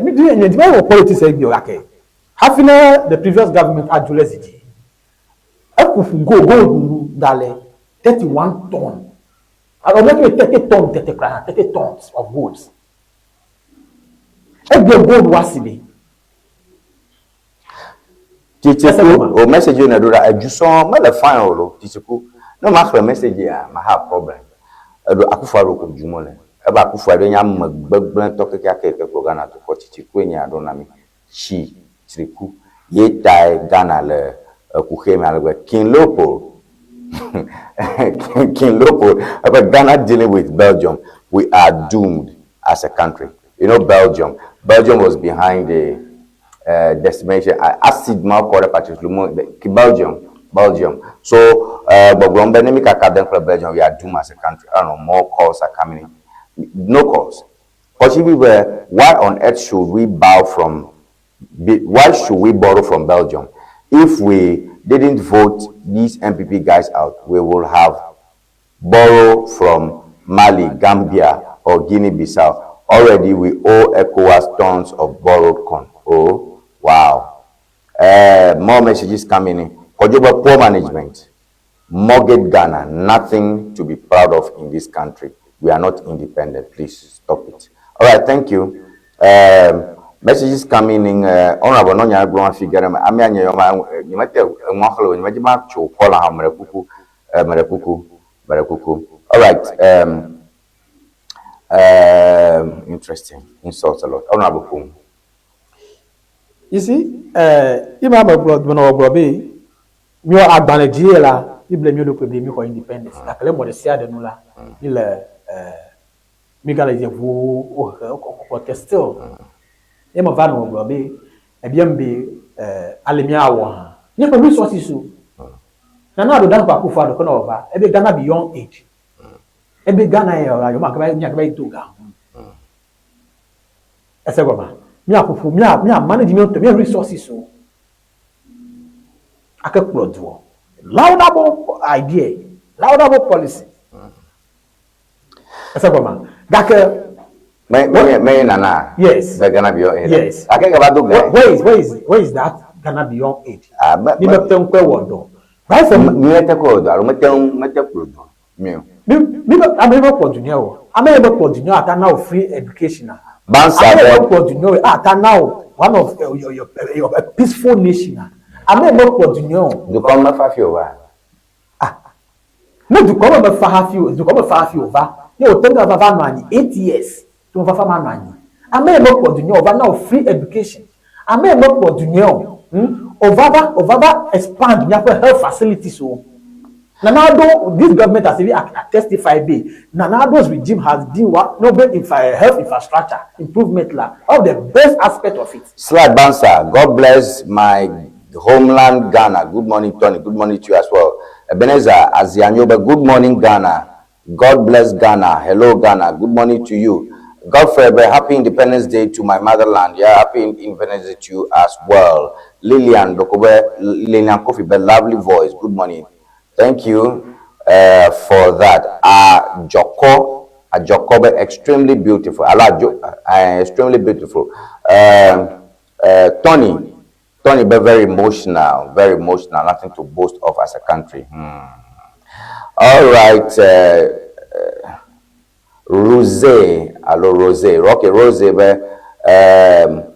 Mi di nye di be wɔ politics egbe o gake hafi ne the previous government adzo le zi dzi eƒoƒu go gold da le 31 ton alo ne ke 30 ton tete kura hã 30 tons of gold egbe gold wa si be. Titiku o message yi ne ɖo ɖa edu sɔŋ mele fine o lo Titiku ne ma xlẽ message ya ma have problem eɖo Akufo-Addo ko dum le ebe Akufo-Addo nye ame gbegblẽtɔ kekeake yi ke kplɔ Ghana dukɔ Titiku nye aɖo na mi tsi triku ye tae Ghana le ekuxie me ale gbe King Leopold King Leopold ebe Ghana dealing with Belgium, we are doomed as a country. You know Belgium. Belgium was behind the decimation. Acid ma kɔ ɖe Patrice Lumumba, Belgium. So gbɔgblɔm be ne mi kaka dem kple Belgium, we are doomed as a country. I don't know, more calls are coming in. No calls. Possibly why on earth should we bow from why should we borrow from Belgium? If we didn't vote these NPP guys out, we will have borrow from Mali, Gambia, or Guinea-Bissau. Already we owe ECOWAS tons of borrowed corn. Oh, wow. More messages coming in. Kojoba, poor management. Mortgage Ghana, nothing to be proud of in this country. We are not independent. Please stop it. All right, thank you. Messages coming in. Honorable Nonya Groma figure. I'm All right. Interesting. Insults a lot. Honorable Kum. You see, Imam Brobe, mi agbalẽ dzi ye la, mi ble mi ɖokui be mi xɔ independence. Gake le mɔ ɖe sia ɖe nu la, mi le mi gale yevuwo wohe wokɔkɔ te still. Ye me va nɔ gblɔ be ebiam be ale miawɔ hã. Míaƒe resources o. Nana Addo Dankwa Akufo-Addo ke ne wòva, ebe Ghana beyond aid. Ebe Ghana ye yewo ma ke va yi do ga ho. Ese gɔmea? Míaƒoƒo mía mía manage míawo ŋutɔ mía resources o. Ake kplɔ duɔ. Laudable idea, laudable policy. Ese gɔmea? Gake Me me me nana. Yes. The Ghana beyond aid. Yes. Ake gava do ga. Where is that Ghana beyond aid? Ah, me Mi me te ŋkɔe wɔ dɔ. Right from mi te kɔ dɔ alo me te me te kplɔ dɔ. Mi o. Mi mi be ame be kplɔ dunya o. Ame be kplɔ dunya ata na o free education a. Bansa Ame be bɔ. kplɔ dunya o ata na o one of your peaceful nation a. Ame be kplɔ dunya o. Dukɔ me fa fi o va. Ah. Ne dukɔ me me fa hafi o, dukɔ me fa hafi o va. Ye o te ŋu va va nɔ anyi 8 years. To va fa ma nɔ anyi. Ame be kplɔ dunya o va na o free education. Ame be kplɔ dunya o. O va va o va va expand miaƒe health facilities o. Nana Addo, this government has even testified be Nana Addo's regime has been one no be health infrastructure improvement la, one of the best aspect of it. Slide Bansa, God bless my homeland Ghana. Good morning, Tony. Good morning to you as well. Ebenezer Azianyobe, good morning, Ghana. God bless Ghana. Hello, Ghana. Good morning to you. Godfrey, happy Independence Day to my motherland. Yeah, happy Independence Day to you as well. Lillian Dokobe, Lillian Kofi, but lovely voice. Good morning. Thank you for that. Joko, Ajokobe, extremely beautiful. Alajo, extremely beautiful. Tony, but very emotional, very emotional. Nothing to boast of as a country. All right. Rose, hello Rose. Okay, Rose, but,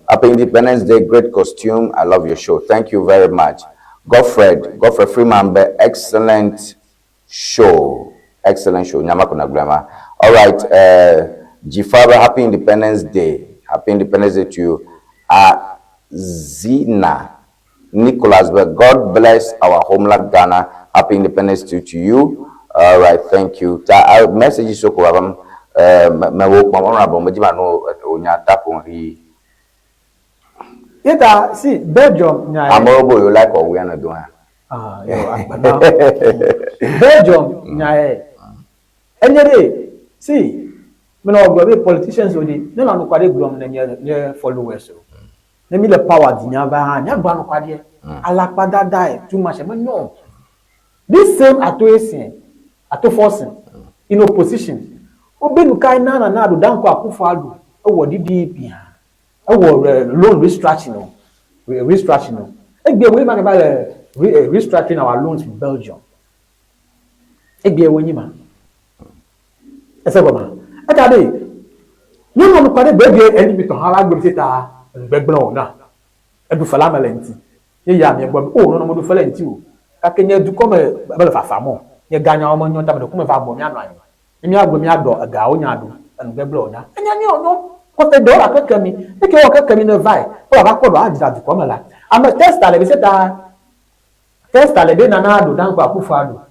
happy Independence Day, great costume. I love your show. Thank you very much. Godfrey Freeman, but excellent show. Excellent show. Nyamakuna Grandma. All right. Jifaba, happy Independence Day. Happy Independence Day to you. Zina Nicholas, but God bless our homeland Ghana. Happy Independence Day to you. All right, thank you. Ta message so ko abam me wo pa honorable me jiba no onya tap on hi. Ita see Belgium nya. Amorobo you like or we na do ha. Ah, yo agbana. Belgium nya e. Enyere see me na ogbo be politicians odi ne na no kwade glom na nye followers o. Ne mi le power di nya ba ha nya gba no kwade. Alakpa dada e too much me no. This same Ato Essien, Ato Forson, in opposition. Obe nukai na na na Addo Dankwa Akufo-Addo e wo DDP ha. E wo loan restructuring no. Restructuring no. Egbe we ma ba le restructuring our loans with Belgium. Egbe we nyima. Ese go ma. E ta de. Ni no no kwade gbegbe NPP to ha la gbe seta ngbegbe o na. E du fala melenti. Ye ya mi gbo o no no mo du fala nti o. Kake nye du kome be le fafa mo. Nye ganya o mo nyo ta me do kome fa gbo mi anu anyi. Mi agbo mi ado ga o nya do ngbegbe o na. Enya ni ono ko te do la keke mi. E ke o keke mi ne vai. O ba ko do ajira du kome la. Ame test ale be seta test ale be Nana Addo Dankwa Akufo-Addo.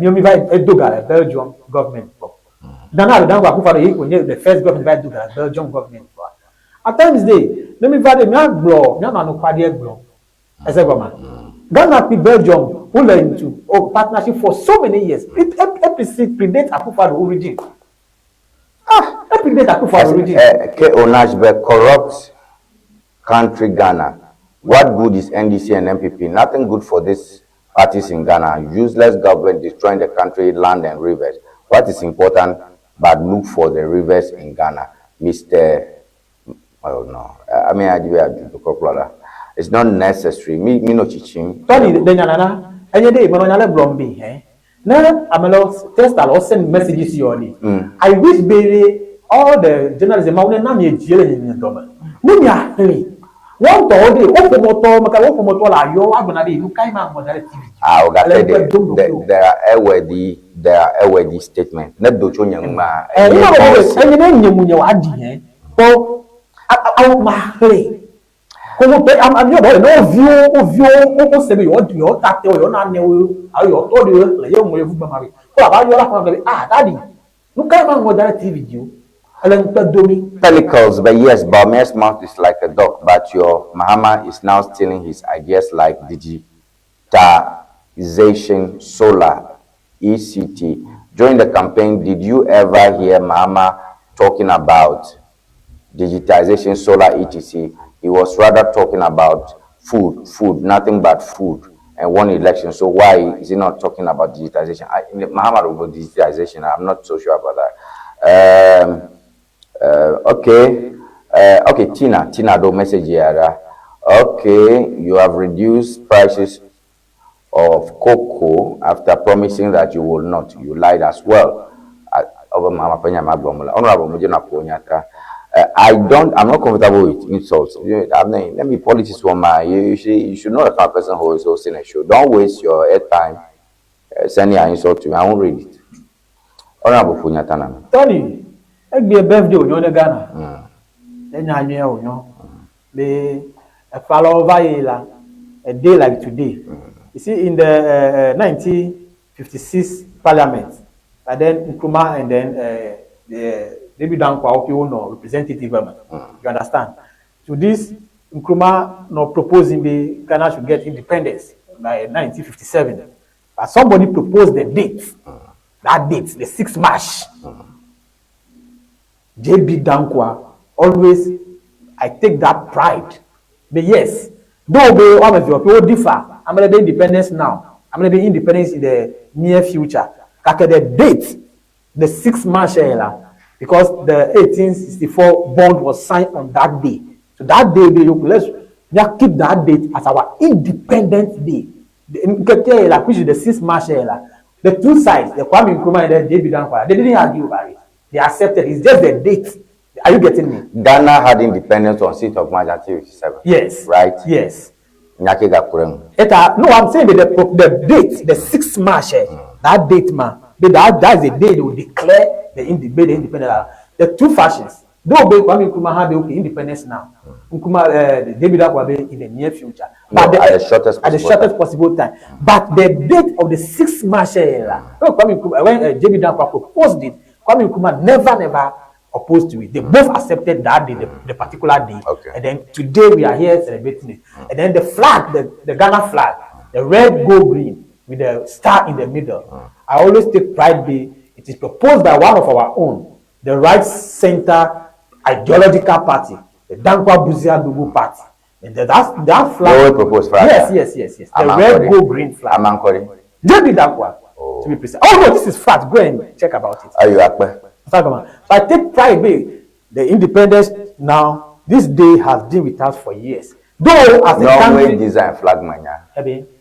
Mi o mi vai e do ga Belgium government. Nana Addo Dankwa Akufo-Addo ye onye the first government vai do ga Belgium government. At times dey no mi va de mi agbo mi anu kwade egbo. Ese goma. Ghana pe Belgium who led into partnership for so many years. It APC predates Akufo-Addo origin. Ah, President Akufo-Addo region. Ke Onash be corrupt country Ghana. What good is NDC and NPP? Nothing good for these parties in Ghana. Useless government destroying the country, land and rivers. What is important, but look for the rivers in Ghana. Mr. Oh no, I mean, I do It's not necessary. Me no chichim. Tony, de nyanana, enye de mano nyale blombi, eh? Ne amelo test alo send messages you only. I wish be all the journalists ma wone na mi ejiele ni ni dome. Ne mi ahli. Wọ́n tọ́ de, ó fọmọtọ́, mọ̀ká ó fọmọtọ́ la yọ agbọ̀nà de ìlú káyìmá àgbọ̀nà de TV. Ah, oga Ele there, dom there, do. there are airworthy, there are airworthy statement. Ne do cho nyangma. Ẹ ní wọ́n wọ́n ẹni náà nyẹ mu nyẹ wàá di yẹn kó àwọn máa xlè kó wọ́n pẹ́ àmì ọ̀dọ́ yẹn náà vi ó vi ó ó sẹ́mi yọ̀ ọ́ yọ̀ ta tẹ yọ̀ náà nẹ o àwọn yọ̀ tọ́ de lè yẹ ŋun yẹ fún gbàmà rẹ̀ kó àbá yọ̀ ọ́ la ah dadi nuka yẹ máa ń wọ́n TV di o ẹlẹ́ ń pẹ́ domi. Pellicles, but yes, Baumer's mouth is like a dog, but your Mahama is now stealing his ideas like digitization, solar, ECT. During the campaign, did you ever hear Mahama talking about digitization, solar, etc.? He was rather talking about food, food, nothing but food, and one election. So why is he not talking about digitization? Mahama about digitization, I'm not so sure about that. Okay, okay, Tina, do message here. Okay, you have reduced prices of cocoa after promising that you will not. You lied as well. Honorable Mujina Ponyata. I'm not comfortable with insults. I mean, let me politics woman. You should know the kind of person who is hosting a show. Don't waste your airtime sending an insult to me. I won't read it. Honorable Ponyata. Tony, egbe birthday onyo ne Ghana. Enya anwe onyo. Be a follow la a day like today. You see, in the 1956 parliament, and then Nkrumah and then the David Danquah no representative. You understand? So this Nkrumah no proposing the Ghana should get independence by 1957. But somebody proposed the date. That date, the 6th March. J.B. Danquah always, I take that pride. But yes, though we all people differ, I'm going to be independence now. I'm going to be independence in the near future. Kake the date, the 6th March, because the 1864 bond was signed on that day. So that day, let's keep that date as our Independence Day. Which is the 6th March. The two sides, the Kwame Nkrumah and the J.B. Danquah, they didn't argue about it. They accepted. It's just the date. Are you getting me? Ghana had independence on 6th of March 1957. Yes. Right? Yes. No, I'm saying that the date, the 6th March, that date, man, that's the day they will declare the independence. The two factions, though Kwame Nkrumah had okay, independence now. Nkrumah, David Danquah in the near future. But no, at the shortest possible time. But the date of the 6th March, when Kwame Nkrumah, when J.B. Danquah proposed it, Kwame Nkrumah never opposed to it. They both accepted that day, the particular day. Okay. And then today we are here celebrating it. And then the flag, the Ghana flag, the red, gold, green, with the star in the middle. I always take pride be it is proposed by one of our own, the right center ideological party, the Danquah Busia Dogbo party. And that flag. They proposed flag. Yes, yes, yes, yes. The red, gold, green flag. Amankori. J.B. Danquah, to be precise. Oh no, this is fact. Go and check about it. Are you akpe? So I take pride, babe. The independence now, this day has been with us for years. Though as a country, design flag manya.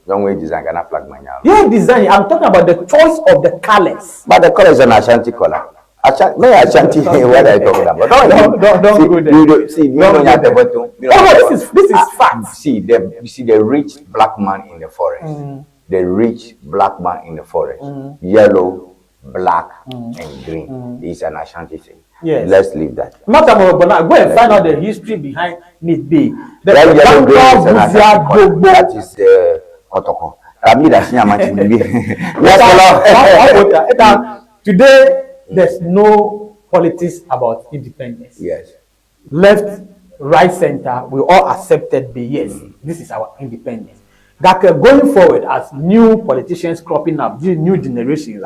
Don't way design Ghana flag manya. Yeah, design. I'm talking about the choice of the colors. But the color is an Ashanti color. Ashanti, what are you talking about? Don't go there. You don't, see, you don't have the Oh no, this is fact. See the rich black man in the forest. The rich black man in the forest. Yellow, black, and green. This is an Ashanti thing. Yes. Let's leave that. Go and find out the history behind it. The red, yellow, green is an Ashanti color. That is Kotoko. Today, there's no politics about independence. Yes. Left, right, center, we all accepted the yes. This is our independence. That going forward, as new politicians cropping up, this new generation,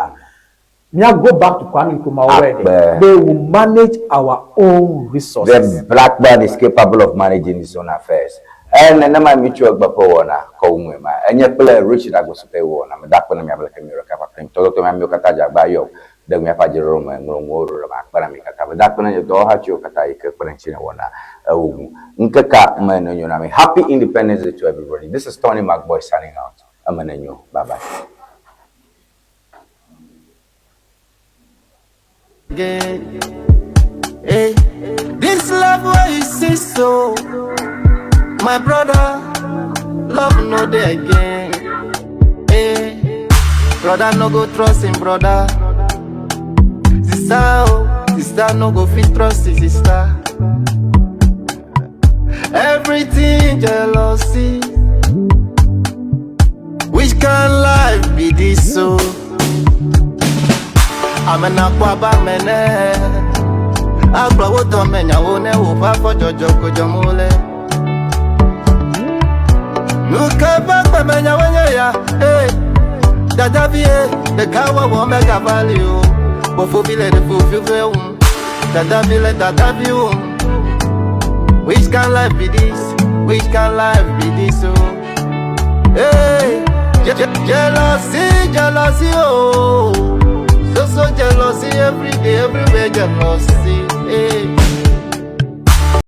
Mía go back to Kwame Nkrumah word Akpe. be we manage our own resources. The black man is capable of managing his own affairs. Eye nenema mi tso egbe ƒe wɔna kɔ wu ŋue ma. Enye kple Richard Agbosute wɔna. Meda akpe na mi abe leke mi ɖeka kpakple mi. Tɔtɔtɔ mi amewo katã dze agba yɔ ɖe miaƒe adzeɖoɖo me ŋlɔ nuwo ɖo ɖe me akpe na mi katã. Meda akpe na nye dɔwɔhatiwo katã yi ke kpe ɖe ŋuti ne wɔna ewu ŋu. Ŋkekea me nenyo na mi. Happy Independence Day to everybody. This is Tony McBoy signing out. Eme nenyo. Bye bye. Again. Hey, this love where you see so, my brother, love no day again. Hey, brother no go trust him brother. Sister, oh, sister no go fit trust his sister. Everything jealousy. Which kind life be this so? Amena kwa ba mene. Agblɔ wo dɔme nyawo ne woƒe afɔ dzɔdzɔ ko dzɔm wole. Nu ke ƒe gbeme nyawo nye ya, ee. Dadavi ye, ɖekawɔwɔ megava li o. Fofovi le ɖe fofi ƒe wum. Dadavi le dadavi wum. Which kind life be this? Which kind life be this? Oh, hey, jealousy, jealousy, oh, so so jealousy every day, everywhere jealousy. Hey.